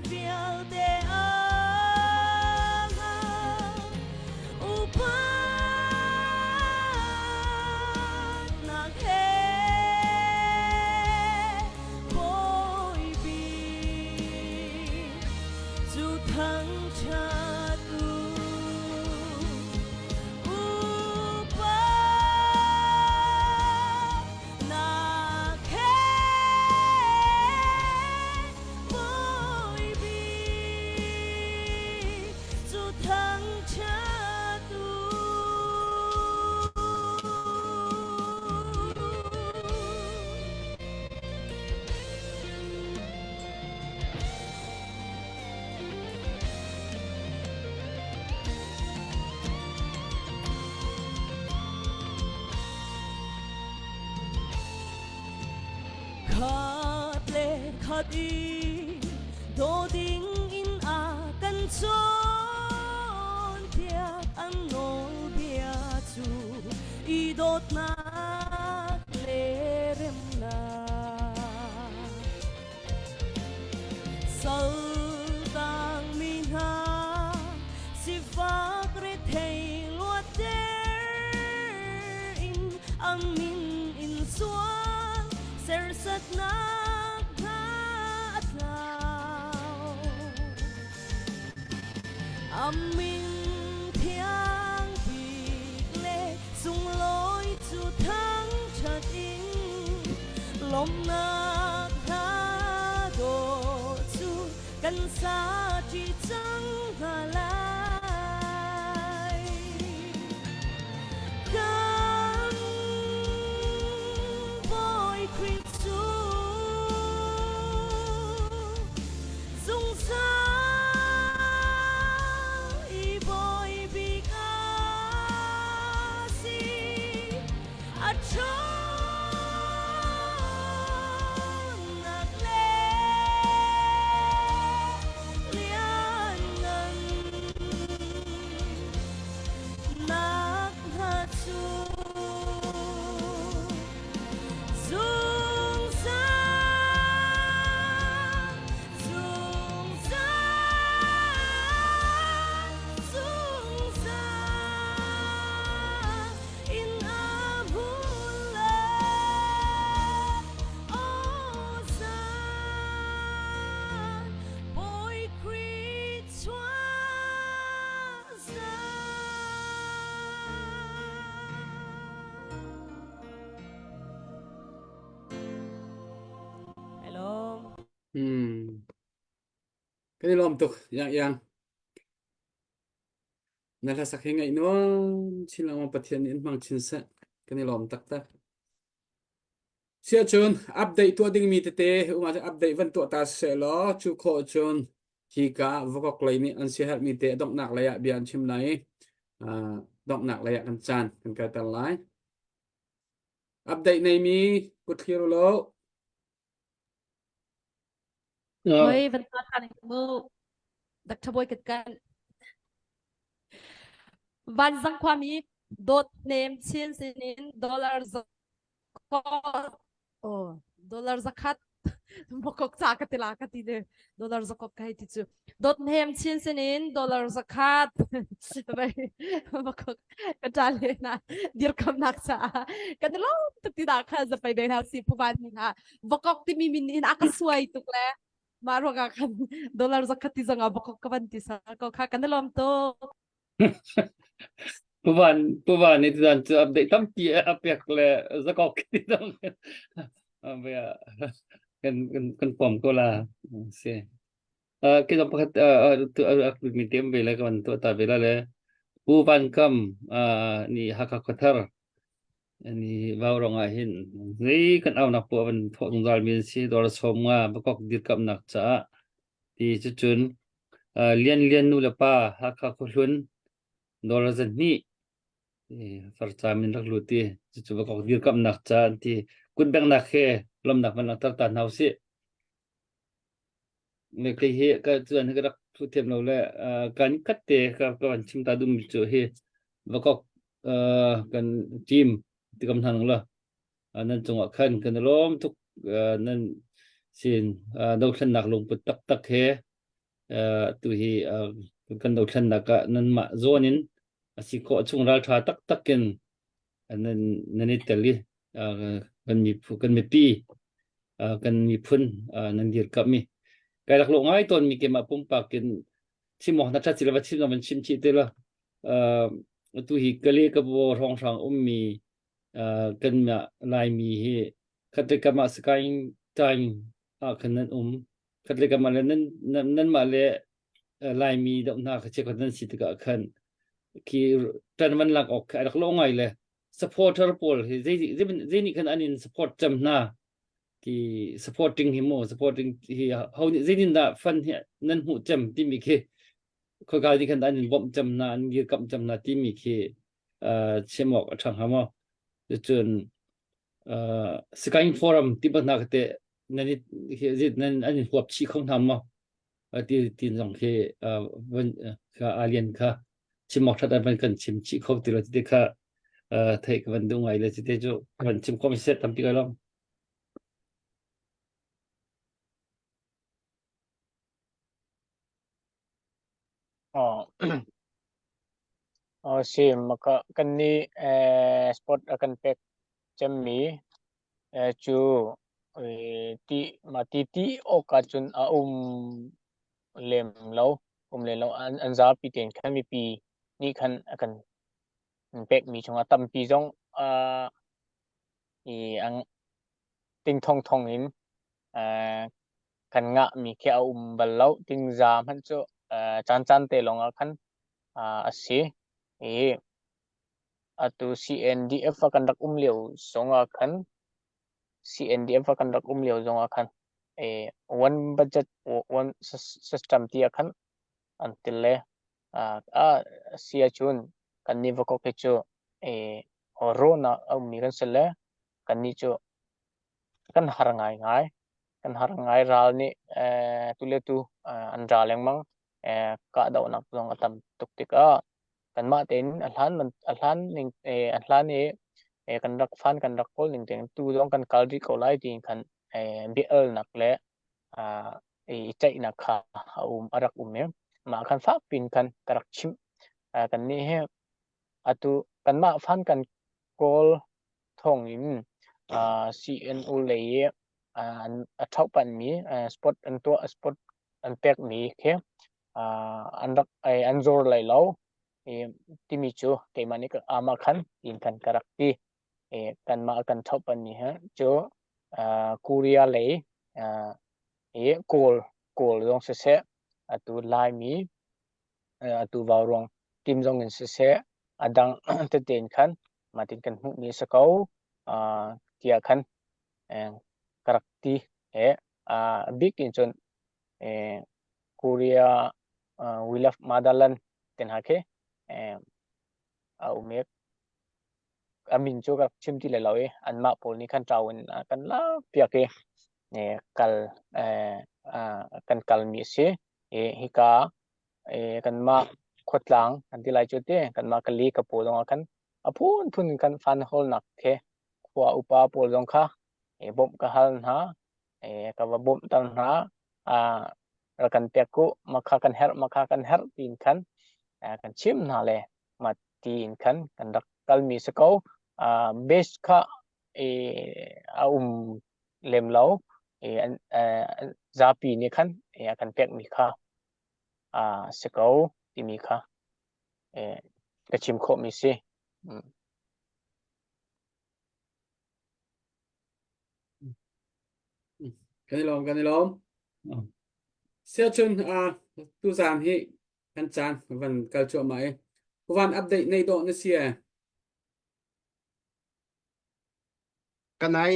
Speaker 3: vialte ah upatnak he Bawi bik.
Speaker 9: khat i daw ding in a kan cawnpiak an nawlbia cu i dawtnak le remnak. Saltang mi hna sifak rethei luatter in an min in sual sersatnak hna a tlau. A min thiang bik le sunglawi cu thangṭhat in lawmhnak hla dawh cu kan sa ṭi cang hna lai. Kan Bawi Khrih cu zungzal i bawi bik a si. A ṭhawnnak le lianngan nak hna cu zungzal zungzal zungzal in a hmun le aw zan Bawi Khrih chuah
Speaker 3: Hello.
Speaker 1: Hmm. Kan i lawm tuk yang yang. Na hlasak hi ngaih nuam chin lengmang Pathian nih in hmang chin seh. Kan i lawm taktak. Siahcun update tuah dingmi tete um ahcun update van tuah ta seh law cu khawh cun hika Vakok lei nih an siaherhmi te a donghnak lei ah bia an chim lai i uh, donghnak lei ah kan caan kan kalter lai. Update neimi kut thlir u law.
Speaker 3: Hoi van ta than mu. Dr. Boy kat kan. Vanzang khuami dawt nem chin sinin dollar Oh, dollar zakhat mokok ca ka tila ka ti le dollar zakok ka hei ti cu dot hem chin sinin dollar zakhat vai mokok ka ta le na dirkamnak caah kan lawm tuk ti da kha zapai be na si phuban ni ha vokok timi min in a ka suai tuk le mah ruangah khan dollar zakhat ti zong ah vokok ka van ti sa ko kha kan lawm tuk
Speaker 10: Puvan puvan nih tuzan cu update tampi a pek le zakok ti dong bia kan kan kan pom ko la si. Uh, ke dong pakhat uh, tu a mi tem ve le kan tu ta ve la le Pu Van Kam uh, ni Hakha Khuathar ni vau rong ah hin zei kan au nak pu van thawh zungzal mi si dor som nga bakok dirkam nak caah Ti cucun Lian Lian nu le pa Hakha khuahlun dollar zahnih farcam in rak lut i cucu vakok dirkamhnak ca an ti. Kutbengnak he lawmnak van langhter ta hna usih. Me kei hi ka cuan hi ka rak thu thiam lo le kan khat te ka ka van chim ta duhmi cu hi vakok kan team tikam hna nang la. Nan cungah khan kan i lawm tuk. Nan sin dothlennak lungput taktak he tu hi kan dothlennak ah nanmah zawn in a si khawh chung ralṭha taktak in nan nan i tel i kan miphun kan mipi kan miphun nan dirkamh i kai rak lawh ngai tawnmi keimah pumpak in chim awk na ṭhat si le va chim van chim chih te la tu hi Kale Kabaw hrawnghrang ummi kanmah Laimi hi khatte kam ah Sakaing Taing ah khan nan um khatte kam ah le nan nanmah le Laimi doh hna kha cheukhat nan si tikah khan khi ṭan van lak awk khi a rak lawh ngai le supporter pawl hi zei zei nih khan an in support cem hna ti supporting hi mu supporting hi ho nih zeitin dah fund hi nan hmuh cem timi khi khoika nih khan an in bawmh cem hna an dirkamh cem hna timi khi chim awk a ṭha hnga maw? Cun Skype forum ti hna te. nan i nan an i huap chih kho hna maw ti tin zong khi van kha alien kha chim awk that van kan chim chih kho ti lo ti kha theih ka van duh ngai le ti te cu van chim kho mi set tampi kai lom
Speaker 4: Oh. Oh, si maka kan ni eh, sport a kan pek cemmi eh, cu eh, ti ma ti ti awk ahcun a um lem lo um lem lo an, an zapi tein khan mipi nih khan a kan pekmi chungah tampi zong uh, i ang ting thong thong in uh, kan ngahmi khi a um bal lo. Tingza hmanh cu caancaan te lawngah khan a si. I atu CNDF a kan rak um lio zongah khan CNDF a kan rak um lio zongah khan one budget one system ti ah khan an til le a si ahcun kan nih Vakok hi cu rawn ah a ummi kan si le kan nih cu kan har ngaingai. Kan har ngai. Ral nih tu le tu an ra lengmang. Kahdohnak zong a tam tuk tikah kanmah tein a hlan a hlan ning a hlan i kan rak fan kan rak kawl ning tein tu zong kan kal rih ko lai tiin khan bia alnak le i ceihnak kha a um a rak um i mah khan fak piin khan ka rak chimh. Kannih hi atu kanmah fan kan kawl thawngin CNO lei i a ṭhohpanhmi sport an tuah sport an pekmi khi an rak an zawr lai lo timi cu keimah nih amah khan tiin khan ka rak ti. Kanmah kan ṭhohpanhmi hi cu Korea lei i Kawl Kawl zong siseh atu Laimi atu vauruang team zong in siseh a dang tete in khan mahtin kan hmuhmi a si ko tiah khan ka rak ti. A bik in cun Korea we love motherland te hna khi a um i a min cu ka chim ti lai lo i anmah pawl nih khan ṭau in kan lak piak i kal kan kalmi a si. I hika kanmah khuatlang kan ti lai cu ti kanmah kali ka pawl zongah khan a phunphun in kan fan hawlnak khi khua upa pawl zong kha bawmh ka hal hna ka va bawmhter hna rak kan pek ku makha kan herh makha kan herh tiin khan kan chim hna le ma tiin khan kan rak kalmi si ko base kha a um lem lo zapi nih khan a kan pekmi kha a si ko timi kha ka chim khawhmi si.
Speaker 1: Kan i lawm, kan i lawm. Siachun, uh, tuzaan hi kan caan van kal cuahmah i van update nei dawh na si e.
Speaker 7: Kanai.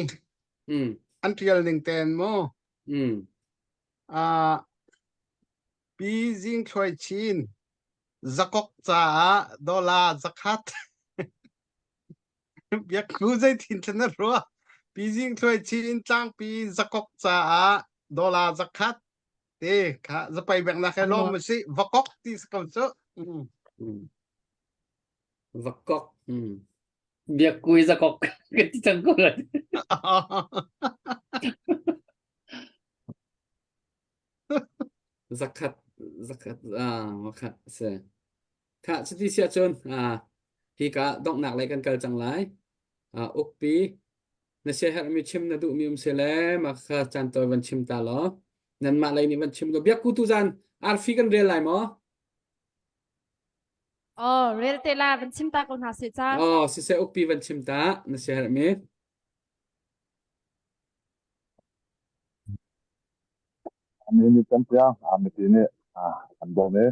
Speaker 1: Mm.
Speaker 7: An tial ning ten mu.
Speaker 1: Mm.
Speaker 7: Uh, Pi Zing Thluai Chin zakok caah dollar zakhat Biakku zeitin thlen na ruah? Pi Zing Thluai Chin tlangpi zakok caah dollar zakhat te kha zapai bek nak he lawm si vakok ti si ko cu. Mm.
Speaker 1: Mm. Vakok. Mm.
Speaker 10: Biakku i zakok ka ti cang ko lai.
Speaker 1: Zakhat zakhat ah wakhat se. Khah cuti si ahcun ah hika donghnak lei kan kal cang lai. Ah ukpi na siaherhmi chim na duhmi um si le mah kha caan tawi van chim ta law nanmah lei nih van chim law biakku tu zan arfi kan rel lai maw?
Speaker 3: Oh, rel te la van chim ta ko hna seh ca.
Speaker 1: Oh, siseh ukpi van chim ta na siaherhmi.
Speaker 5: Mi nih kan tiang mipi nih an bawm i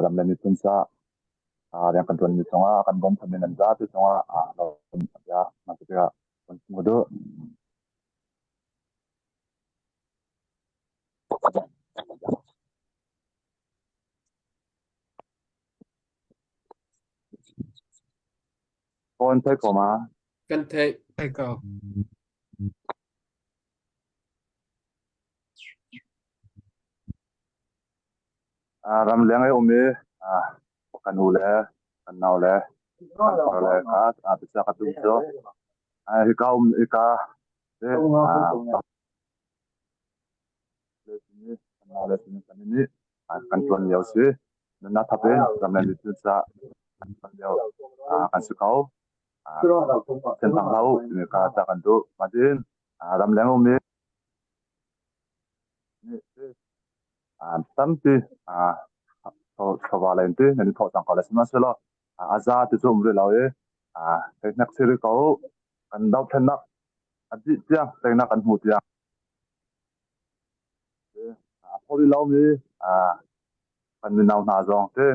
Speaker 5: ram le miphun caah rian kan ṭuanmi cungah kan bawm thanmi nan zapi cungah lawm bia tikah kan chim ka duh. Phone thei ko ma?
Speaker 1: Kan theih.
Speaker 7: Thei ko.
Speaker 5: Ramleng i um i kan u le kan nau le kan far le kha biachah ka duh cu hika um hika kan nau le kan nih kan ṭuan lio si. Nunnak thap in ramleng miphun caah kan ṭuan lio kan si ko. Thinphang hlah u timi kha cah kan duh. Mah tiin ramleng um i Tampi chawva lei in ti nan i thawh cang ko lai. Sihmanhsehlaw a za ti cu um rih lo i hei hnek si rih ko u. Kan dohthlennak a dih tiang teinak kan hmuh tiang a tho rih lomi kan mino hna zong ti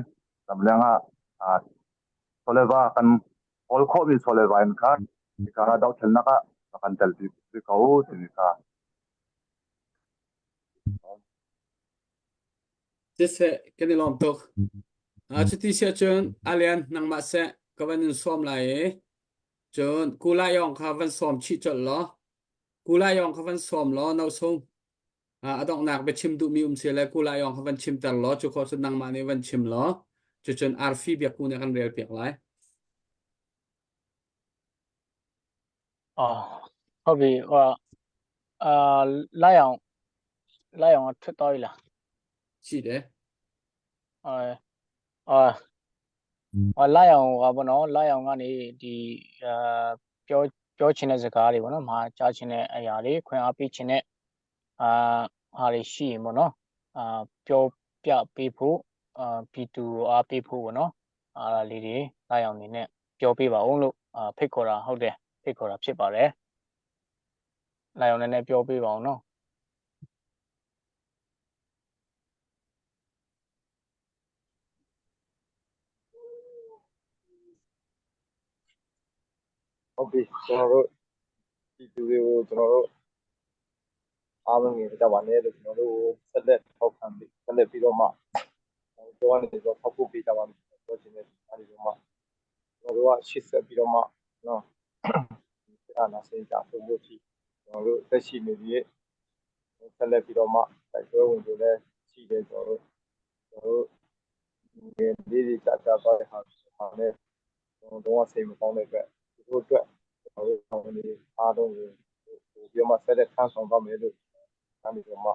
Speaker 5: ramleng ah chawleva kan kawl khawhmi chawleva in khan hika dohthlennak ah kan telpi rih ko u timi kha
Speaker 1: Siseh, kan i lawm tuk. Cuti si ahcun Alian nangmah seh ka van in sawm lai i cun Kulayong kha van sawm chih colh law Kulayong kha van sawm law no sung a donghnak biachim duhmi um si le Kulayong kha van chimter law cu khawh cun nangmah nih van chim law cucun arfi biakku nih kan rel piak lai.
Speaker 4: အော်ဟုတ်ပြီဟိုအာလိုက်အောင်လိုက်အောင်ထွက်သွားပြီလား
Speaker 1: ရှိတယ်
Speaker 4: အာအာအာလိုက်အောင်ဟာပေါ့နော်လိုက်အောင်ကနေဒီအာပြောပြောချင်တဲ့စကားတွေပေါ့နော်မှာကြားချင်တဲ့အရာတွေခွင့်အားပေးချင်တဲ့အာဟာတွေရှိရင်ပေါ့နော်အာပြောပြပေးဖို့အာပြည်သူအားပေးဖို့ပေါ့နော်အာလေးတွေလိုက်အောင်နေနဲ့ပြောပေးပါဦးလို့အာဖိတ်ခေါ်တာဟုတ်တယ်ဖိတ်ခေါ်တာဖြစ်ပါတယ်လိုက်အောင်လည်းပြောပေးပါအောင်နော်
Speaker 6: ဟုတ်ပြီကျွန်တော်တို့ဒီသူတွေကိုကျွန်တော်တို့အားမငယ်ကြပါနဲ့လို့ကျွန်တော်တို့ဆက်လက်ထောက်ခံပြီးဆက်လက်ပြီးတော့မှတော့နေတော့ထောက်ပို့ပေးကြပါမယ်ပြောချင်တဲ့အဲဒီတော့မှကျွန်တော်တို့ကရှေ့ဆက်ပြီးတော့မှနော်အာနာစင်ကြဆုံးဖို့ရှိကျွန်တော်တို့သက်ရှိနေပြီးဆက်လက်ပြီးတော့မှတိုက်ပွဲဝင်လို့လည်းရှိတယ်ကျွန်တော်တို့ကျွန်တော်တို့ငယ်လေးတွေကြာကြာသွားတဲ့ဟာဟာလည်းကျွန်တော်တို့ကစိတ်မကောင်းတဲ့အတွက်သူတို့အတွက်ကျွန်တော်တို့ဆောင်းနေအားလုံးကိုပြီးတော့မှဆက်လက်ထမ်းဆောင်သွားမယ်လို့အဲဒီတော့မှ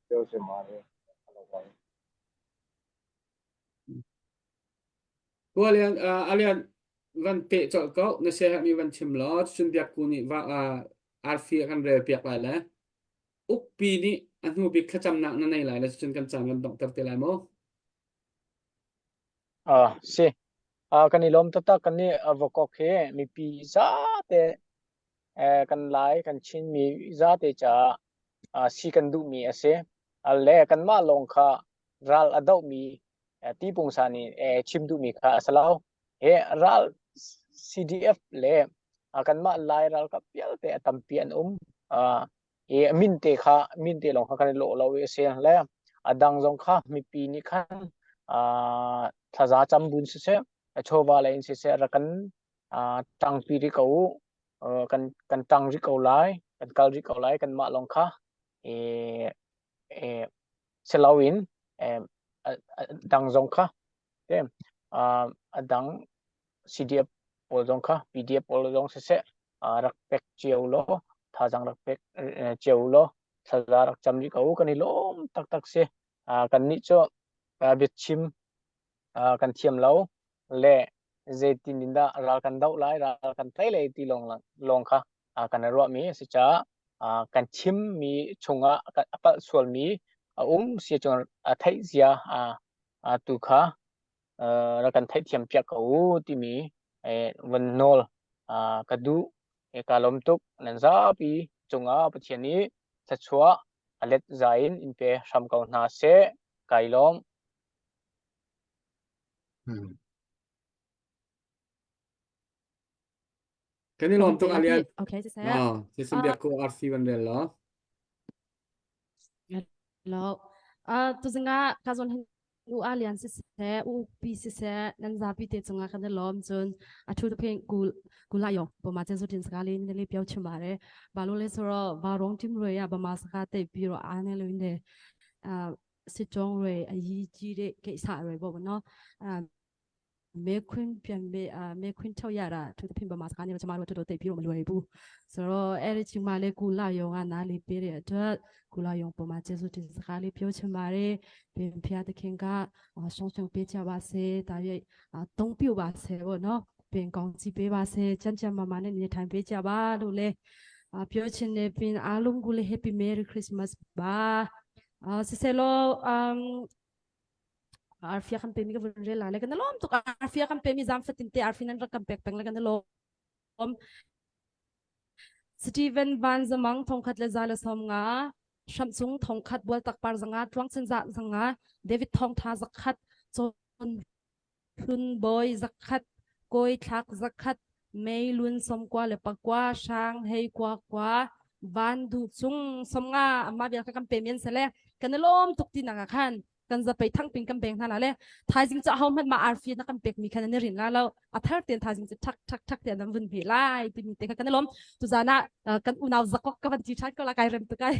Speaker 6: ပြောချင်ပါတယ်အဲ့လိုပါပဲ
Speaker 1: Tu alian alian van pe colh ko na siaherhmi van chim law cun biakku nih va arfi a kan rel piak lai le ukpi nih a hnu bik thlacamnak na nei lai le cun kan caan kan donghter te lai mu.
Speaker 4: Ah si ah kan i lawm taktak kan nih Vakok hi mipi zate eh, kan Lai kan Chin mi zate caah ah si kan duhmi a si. Le kanmah lawng kha ral a dohmi ti pungsan in chim duhmi kha a si lo. Hi ral CDF le kanmah Lai ralkap vialte a tampi an um. I min te kha min te lawng kha kan i lawh lo i a si. Le a dang zong kha mipi nih khan thlaza cam bun siseh, chawva lei in siseh rak kan ṭangpi rih ko u. Kan kan ṭang rih ko lai, kan kal rih ko lai kanmah lawng kha i si loin dang zong kha a dang CDF pawl zong kha PDF pawl zong siseh rak pek cio law thazaang rak pek cio law thlaza rak cam rih ko kan i lawm taktak si kannih cu biachim kan thiam lo le zeitin in dah ral kan doh lai ral kan tei lai ti lawng lawng kha kan i ruahmi a si caah kan chimmi chungah a palh sualmi a um si cun a theih zia tu kha rak kan theihthiam piak ko u timi van nawl ka duh. Ka lawm tuk. Nan zapi cungah Pathian nih thluachuah a let za in in pe hram ko hna seh. Kai lawm.
Speaker 1: Kan i lawm tuk Alian.
Speaker 3: Okay, siseh.
Speaker 1: Ah, sisim biak ko RC van rel lo.
Speaker 3: Lo. Ah, tu zinga ka zon hin u Alian siseh, u pi siseh, nan zapi te chunga kan i lawm cun a thu pheng kul kula yo boma chen su tin saka le ne le piao chima re ba lo le soro ba rong tim ro ya ba ma saka te pi ro a ne lo inde ah. စစ်ကြောင်းတွေအရေးကြီးတဲ့ကိစ္စတွေပေါ့နော်အဲမဲခွင့်ပြန်မဲအာမဲခွင့်ထုတ်ရတာသူသဖြင့်ဗမာစကားနဲ့ကျမတို့တော်တော်သိပြီးတော့မလွယ်ဘူးဆိုတော့အဲ့ဒီချိန်မှာလေကူလာယုံကနားလေးပေးတဲ့အတွက်ကူလာယုံပုံမှာကျေးဇူးတင်စကားလေးပြောချင်ပါတယ်ပြင်ဖျားသခင်ကဆုံးဆုံးပေးကြပါစေဒါရဲ့တုံးပြပါစေပေါ့နော်ပြင်ကောင်းကြည့်ပေးပါစေကြမ်းကြမ်းမာမာနဲ့နေထိုင်ပေးကြပါလို့လေပြောချင်တယ်ပြင်အားလုံးကိုလည်း Happy Merry Christmas ပါအာဆယ်လောအမ် arfia kan pemi ka vun rel la le kan lom tuk arfia kan pemi zam fatin te arfi nan rak kan pek peng le kan lom Steven Van Zamang thongkhat le za le som nga Shamsung thongkhat bual tak par zanga tuang chen za zanga David thong tha zakhat chon Hlun Bawi zakhat, Kawi Thlak zakhat, Mei Lun sawmkua le pakua, Hrang Hei kua kua, Van Duh Cung sawmnga amah vial kha kan pe men sele kan i lawm tuk ti nak ah khan kan zapei thang ping kan pek hna la le thaizing cu aho hmanh mah arfi na kan pek mi khan an i rin la lo a thar ten thaizing cu thak thak thak te an vun hme lai timi te kha kan i lawm tuzan ah kan unau zakok ka van ti than ko la kai rem tu kai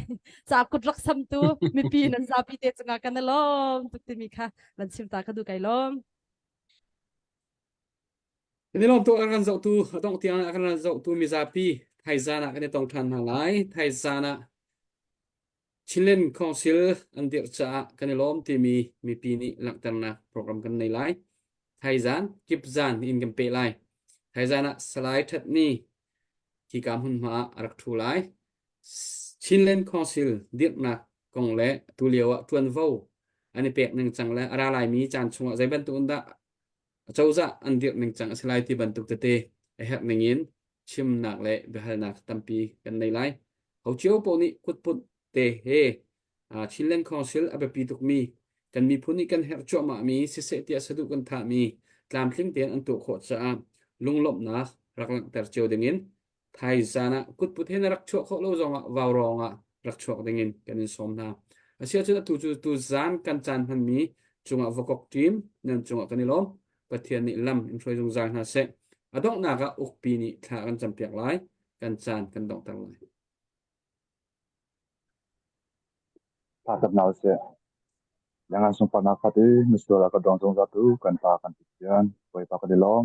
Speaker 3: ca kut rak sam tu mipi nan zapi te cungah kan i lawm tuk timi kha van chim ta ka du kai lawm.
Speaker 1: Kan i lawm tuk a kan zohtu a dongh tiang a kan zohtu mizapi thaizan ah kan i tong ṭhan hna lai. Thaizan ah Chinland Council an dirh caah kan i lawm timi mipi nih langhternak program kan nei lai. Thaizan kipzan in kan peh lai. Thaizan ah Salai That Ni hika hmunhma ah a rak ṭhu lai. Chinland Council dirhnak kong le tulio ah ṭuanvo an i pek ningcang le a ra laimi caan chungah zei bantuk in dah acozah an dirh ningcang a si lai ti bantuk tete a herh ning in chimnak le biahalnak tampi kan nei lai. Ho cio paoh nih kutput te he Chinland Council a biapi tukmi kan miphun nih kan herh cuahmahmi siseh tiah saduh kan thahmi tlamtling tein an tuah khawh caah lunglawmhnak rak langhter cio dingin Thaizan ah kutput he na rak chuah khawh lo zongah vaurawng ah rak chuak dingin kan in sawm hna. Asiahcun atu cu tuzan kan caan hmanmi cungah vakok ṭim nan cungah kan i lawm. Pathian nih lam in hruai zungzal hna seh. A donghnak ah ukpi nih thla kan campiak lai. Kan caan kan donghter lai.
Speaker 5: Thla cam hna usih. Lengan sunparnak khat i misual a ka dawng zungzal tu kan Pa kan Pathian, Bawipa kan i lawm.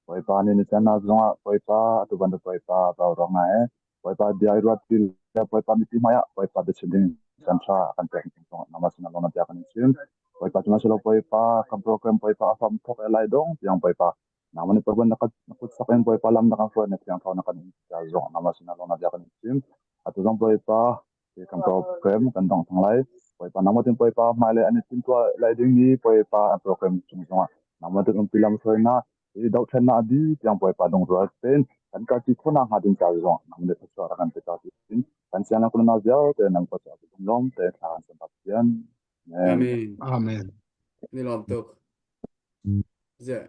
Speaker 5: Bawipa nih ni caan zongah Bawipa atu bantuk Bawipa vaurawng ngai he Bawipa bia i ruat ti le Bawipa mipi hmai ah Bawipa biachim ding caan ṭha a kan pek ding zongah nangmah sinah lawmhnak bia kan in chim. Bawipa sihmanhsehlaw Bawipa kan program Bawipa a hram thawk lai dong tiang Bawipa nangmah nih Bawipa na kut sak in Bawipa lam na kan hruai na thiang thlarau na kan in zong nangmah sinah lawmhnak bia kan in chim. Atu zong Bawipa kan program kan dong thang lai. Bawipa nangmah tin Bawipa hmailei an i timhtuah lai dingmi Bawipa an program cung zongah nangmah tin umpi lam hruainak i dohthlennak a dih tiang Bawipa lungrual tein kan kalpi khawhnak hnga ding ca zongah nangmah nih thluachuah rak kan pe ca tiin kan siang le kunnak vialte nang ko caah lunglawm te thla kan cam Pathian.
Speaker 1: Amen.
Speaker 7: Amen.
Speaker 1: Ni lawm tuk. Ziah.